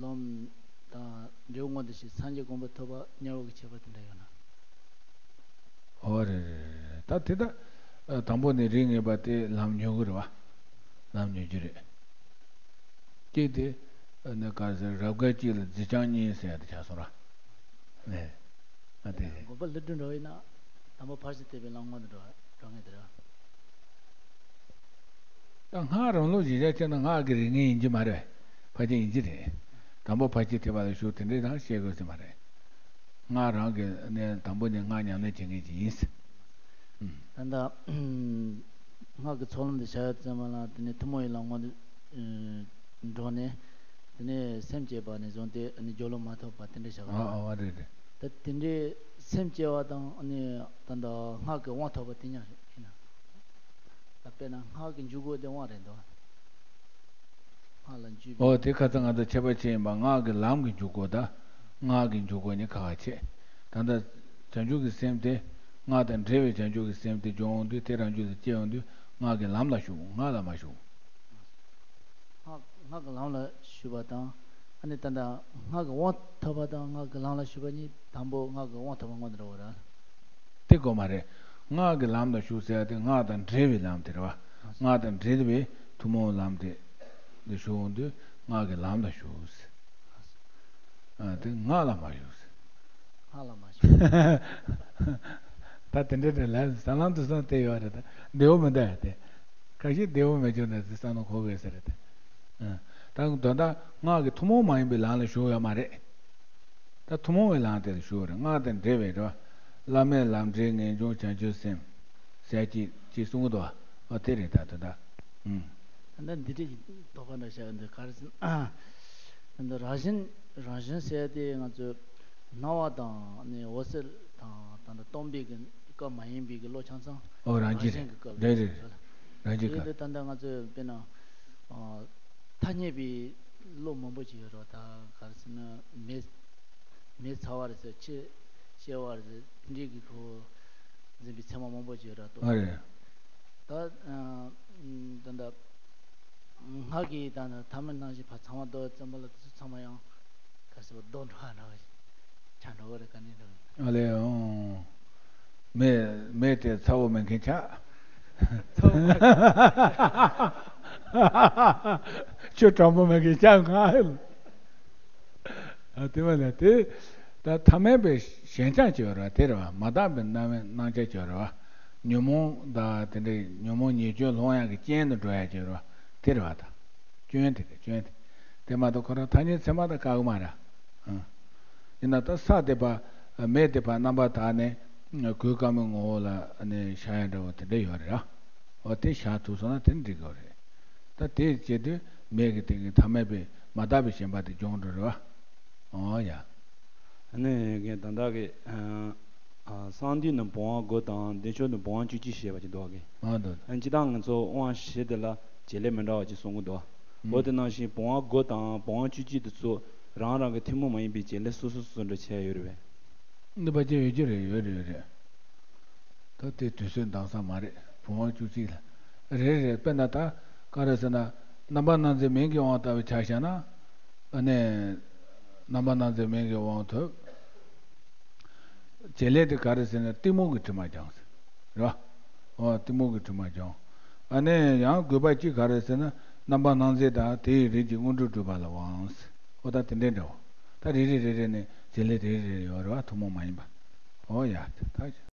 ལམ་དང་འབྲས་བུ་མངོན་དུ་བྱས་སངས་རྒྱས་གོ་འཕང་ཐོབ་པ་དམྱལ་བ་གི་ཁྱད་པར་དེ་འདྲ་ཡོད་ན། ཨོ་རེད་རེད་རེད། ད་དེ་ད་དང་པོ་ནས་རིགས་ངེས་པ་དེ་ལམ་ཉོ་གི་རེད་བ། ལམ་ཉོ་རྒྱུ་རེད། གཅིག་དེ་ནི་ག་ཟེར་རབ་དཀའ་གཅིག་ལ་རྫི་ཆང་གཉིས་ཟེར་ཡ་དེ་ཆགས་སོང་ར། ཨེ། ཨ་དེ་རེད། དགོན་པ་ལྷུ་སྒྲུབ་འགྲོ་ཡིན་ན་དང་པོ་ཕར་ཕྱིན་ཐེག་པའི་ལམ་སྔོན་དུ་འགྲོ་འགྲོ་ངེས་དེ་རེད། ད་སྔགས་རང་ལུགས་གཞི་བཞག་བྱས་ན་སྔགས་ཀྱི་རིགས་ངེས་ཡིན་གྱི་མ་རེད། ཕལ་ཆེར་ཡིན་གྱི་རེད། དང་པོ་ཕར་ཕྱིན་ཐེག་པ་ལ་ཞུགས་དེ་འདྲའི་རང་བཤད་དགོས་ས་མ་རེད། སྔགས་རང་གི་ནས་དང་པོ་ནས་སྔགས་ཉམས་ལེན་བྱེད་མཁན་ཅིག་ཡིན། ད་ལྟ་སྔགས་ཀྱི་ཚོགས་ལམ་དུ་བྱ་བ་ཙམ་ལ་དེ་ནས་ཐུན་མོང་བའི་ལམ་སྔོན་དུ་འགྲོ་ནས། དེ་ནས་སེམས་བསྐྱེད་པ་ནས་བཟུང་སྟེ་ནི་སྦྱོར་ལམ་མ་ཐོབ་པ་དེ་འདྲ་བྱ་བ། ཨ་ཨ་རེད་རེད། ད་དེ་འདྲའི་སེམས་བསྐྱེད་པ་དང་ནི་ད་ལྟ་སྔགས་ཀྱི་དབང་ཐོབ་པ་དེ་མཉམ་རེད་ཡིན་ན། ད་དཔེར་ན་སྔགས་ཀྱི་འཇུག་སྒོ་དེ་དབང་རེད་འདུག་སྔགས་ལ་འཇུག་པའི། ཨོ་དེ་ཁ་ཚ་ང་ཚོ་ཁྱད་པར་ཕྱེ་ཡིན་པ་སྔགས་ཀྱི་ལམ་གྱི་འཇུག་སྒོ་དང་སྔགས་ཀྱི་འཇུག་སྒོ་གཉིས་ཁ་ཁ་ཕྱེ། ད་ལྟ་བྱང་ཆུབ་ཀྱི་སེམས་དེ་སྔགས་དང་འབྲེལ་བའི་བྱང་ཆུབ་ཀྱི་སེམས་དེ་སྦྱོང་འོང་དུས་དེ་རང་རྒྱུད་ལ་སྐྱེ་འོང་དུས་སྔགས་ཀྱི་ལམ་ལ་ཞུགས། སྔགས་ལ་མ་ཞུགས། སྔགས་སྔགས་ཀྱི་ལམ་ལ་ཞུགས་པ་དང་། ཨ་ནི་ད་ལྟ་སྔགས་ཀྱི་དབང་ཐོབ་པ་དང་སྔགས་ཀྱི་ལམ་ལ་ཞུགས་པ་གཉིས། དང་པོ་སྔགས་ཀྱི་དབང་ཐོབ་པ་སྔོན་དུ་འགྲོ་བ་རེད། དེ་དགོས་མ་རེད། སྔགས་ཀྱི་ལམ་ལ་ཞུགས་ཟེར་ཡ་དེ་སྔགས་དང་འབྲེལ་བའི་ལམ་དེ་རེད་བ། སྔགས་དང་འབྲེལ་བའི་ཐུན་མོང་ལམ་དེ་ལ་ཞུགས་འོང་དུས་སྔགས་ཀྱི་ལམ་ལ་ཞུགས་ཟེར། ཨ། དེ་སྔགས་ལ་མ་ཞུགས་ཟེར། སྔགས་ལ་མ་ཞུགས། ད་དེ་འདྲ་རེད་ལ། ཟ་ལམ་དུ་སོང་དེ་ཡོད་རེད། ད་བདེ་བོ་མི་འདུག་ཡ་དེ། ཁ་ཤས་བདེ་བོ་མེད་ཅོག་ནས་ཟི་ས་ནོ་གོ་དགོས་ཟེར་རེད་དེ། ཨ། ད་དོན་དག་སྔགས་ཀྱི་ཐུན་མོང་མ་ཡིན་པའི་ལམ་ལ་ཞུགས་ཡོད་མ་རེད། ད་ཐུན་མོང་བའི་ལམ་དེ་ལ་ཞུགས་རེད། སྔགས་དང་འབྲེལ་བའི་རེད་བ། བླ་མེད་ལམ་འབྲས་ངེས་འབྱུང་བྱང་ཆུབ་སེམས། ཟེར་གྱིས་ཅེས་གསུང་གི་འདུག་བ། ཨ། དེ་རེད། ད་དོན་དག་ཨུམ། ད་འདི་འདྲ་ཞིག་དོགས་པ་འདྲ་བཤད་འདི་ག་རེ་ཟེར་ན། ཨ། ད་རང་བཞིན་རང་བཞིན་ཟེར་དེ་ང་ཚོས་སྣང་བ་དང་ནི་འོད་གསལ་དང་ད་ལྟ་སྟོང་པའི་གི་སྐབས་མ་ཡིན་པའི་གི་བློ་ཆ་ཚང་། ཨོ། རང་རང་བཞིན་བཞིན་གི་སྐབས་རེད། རེད་རེད། རེད། རང་བཞིན་དེ་སྐབས། དེ་ད་ལྟ་ང་ཚོས་དཔེར་ན། ཨ། ཐ་སྙད་པའི་བློ་མང་པོ་ཅིག་ཡོད་རེད་བ། ད་ག་རེ་ཟེར་ན་མེ་མེ་ཚ་བ་རེད་ཟེར། ཕྱེ་ཕྱེ་བ་རེད་ཟེར། དེ་འདྲའི་གི་ཁོ་འཛིན་པའི་ཚད་མ་མང་པོ་ཅིག་ཡོད་རེད་ཨ། ཨ། རེད། ད་ཨ། ད་ད་སྔགས་ཀྱི་ད་ད་ཐ་མལ་སྣང་ཞེན་ཕར་ཚང་མ་ལྡོག་ཙམ་པ་ལ་དེ་ཚོ་ཚང་མ་ཡང་ག་ཟེར་བ་ལྡོག་འགྲོ་བ་འདྲ་བ་ཞིག་ཆགས་འགྲོ་བ་རེད། ག་ནས་འགྲོ་བ། ཨ་ལས། ཨོ། མེ་མེ་དེ་ཚ་བོ་མེད་མཁན་ཆགས། ཚ་བོ་མེད། ཆུ་གྲང་པོ་མེད་མཁན་ཆགས་ང་། ཨ། དེ་མ་ལས་དེ་ད་ཐ་མལ་པའི་ཞེན་ཆགས་ཅིག་ཡོད་རེད་བ། དེ་རེད་བ། མ་དག་པའི་སྣང་བའི་སྣང་ཆ་ཅིག་ཡོད་རེད་བ། ཉོན་མོངས་དང་དེ་འདྲའི་ཉོན་མོངས་ཉེས་སྐྱོན་སློང་ཡག་གི་རྐྱེན་དུ་འགྲོ་ཡག་ཅིག་ཡོད་རེད་བ། དེ་རེད་བ། ད་སྐྱོན་དེ་རེད། སྐྱོན་དེ། དེ་མ་གཏོགས་ཁོ་རང་ཐ་སྙད་ཚད་མ་དང་བཀག་གི་མ་རེད། ཨ། ཡིན་ན་ད་ས་དེ་ཕར་མེ་དེ་ཕར་རྣམ་པར་དག་ནས་གོས་དཀར་མོའི་ངོ་བོ་ལ་ནི་ཤར་ཡ་འདྲ་བོ་དེ་འདྲ་ཡོད་རེད་ཨ། འོ། དེ་ཤར་ཐུབ་སོང་ན་དེ་འགྲིག་གི་རེད། ད་དེ་བྱེད་དུས་མེ་གི་སྟེང་གི་ཐ་མལ་པའི་མ་དག་པའི་ཞེན་པ་དེ་སྦྱོང་འགྲོ་རེད་བ། འོ་ཡ། ཨ་ནི་ངས་ད་ལྟ་གི་ཨ་ཨ་གསང་འདུས་ནི་བུམ་དབང་དགུ་དང་བདེ་མཆོག་ནི་བུམ་དབང་བཅུ་གཅིག་ཞེས་པ་ཅིག་འདུག་གི། ཨ། འདུག། ཨ། སྤྱིར་བཏང་ང་ཚོ་དབང་བཞི་དེ་ལ་བྱེད་ལས་མི་འདྲ་བ་ཅིག་གསུང་གི་འདུག། ཨ། འོ། དེ་ནང་བཞིན་བུམ་དབང་དགུ་དང་བུམ་དབང་བཅུ་གཅིག་དེ་ཚོ་རང་རང་གི་ཐུན་མོང་མ་ཡིན་པའི་བྱེད་ལས་སོ་སོ་སོ་སོ་འདྲ་ཆགས་ཡོད་རེད་པས། འདི་ཕལ་ཆེར་ཡོད་ཀྱི་རེད། ཡོད་རེད། ཡོད་རེད། ད་དེ་དུས་ཚོད་འདང་ས་མ་རེད། བུམ་དབང་བཅུ་གཅིག་ལ། རེད་རེད། དཔེར་ན་ད་ག་རེ་ཟེར་ན། རྣམ་པར་སྣང་མཛད་མིང་གི་དབང་ལྟ་བུ་ཆ་བཞག་ན། ཨ་ནི་རྣམ་པར་སྣང་མཛད་མིང་གི་དབང་ཐོབ། བྱེད་ལས་དེ་ག་རེ་ཟེར་ན་གཏི་མུག་གི་དྲི་མ་སྦྱངས་ཟེར། རེད་བ། འོ། གཏི་མུག་གི་དྲི་མ་སྦྱངས། ཨ་ནི་ཡང་དགོས་པ་གཅིག་ག་རེ་ཟེར་ན། རྣམ་པར་སྣང་མཛད་དང་དེའི་རིགས་ཀྱི་དངོས་གྲུབ་སྒྲུབ་པ་ལ་དབང་ཟེར། འོ། ད་དེ་འདྲའི་འདྲ་བོ། ད་རེ་རེ་རེ་རེ་ནས་བྱེད་ལས་རེ་རེ་རེ་ཡོད་རེད་བ། ཐུན་མོང་མ་ཡིན་པ། འོ་ཡ། ད།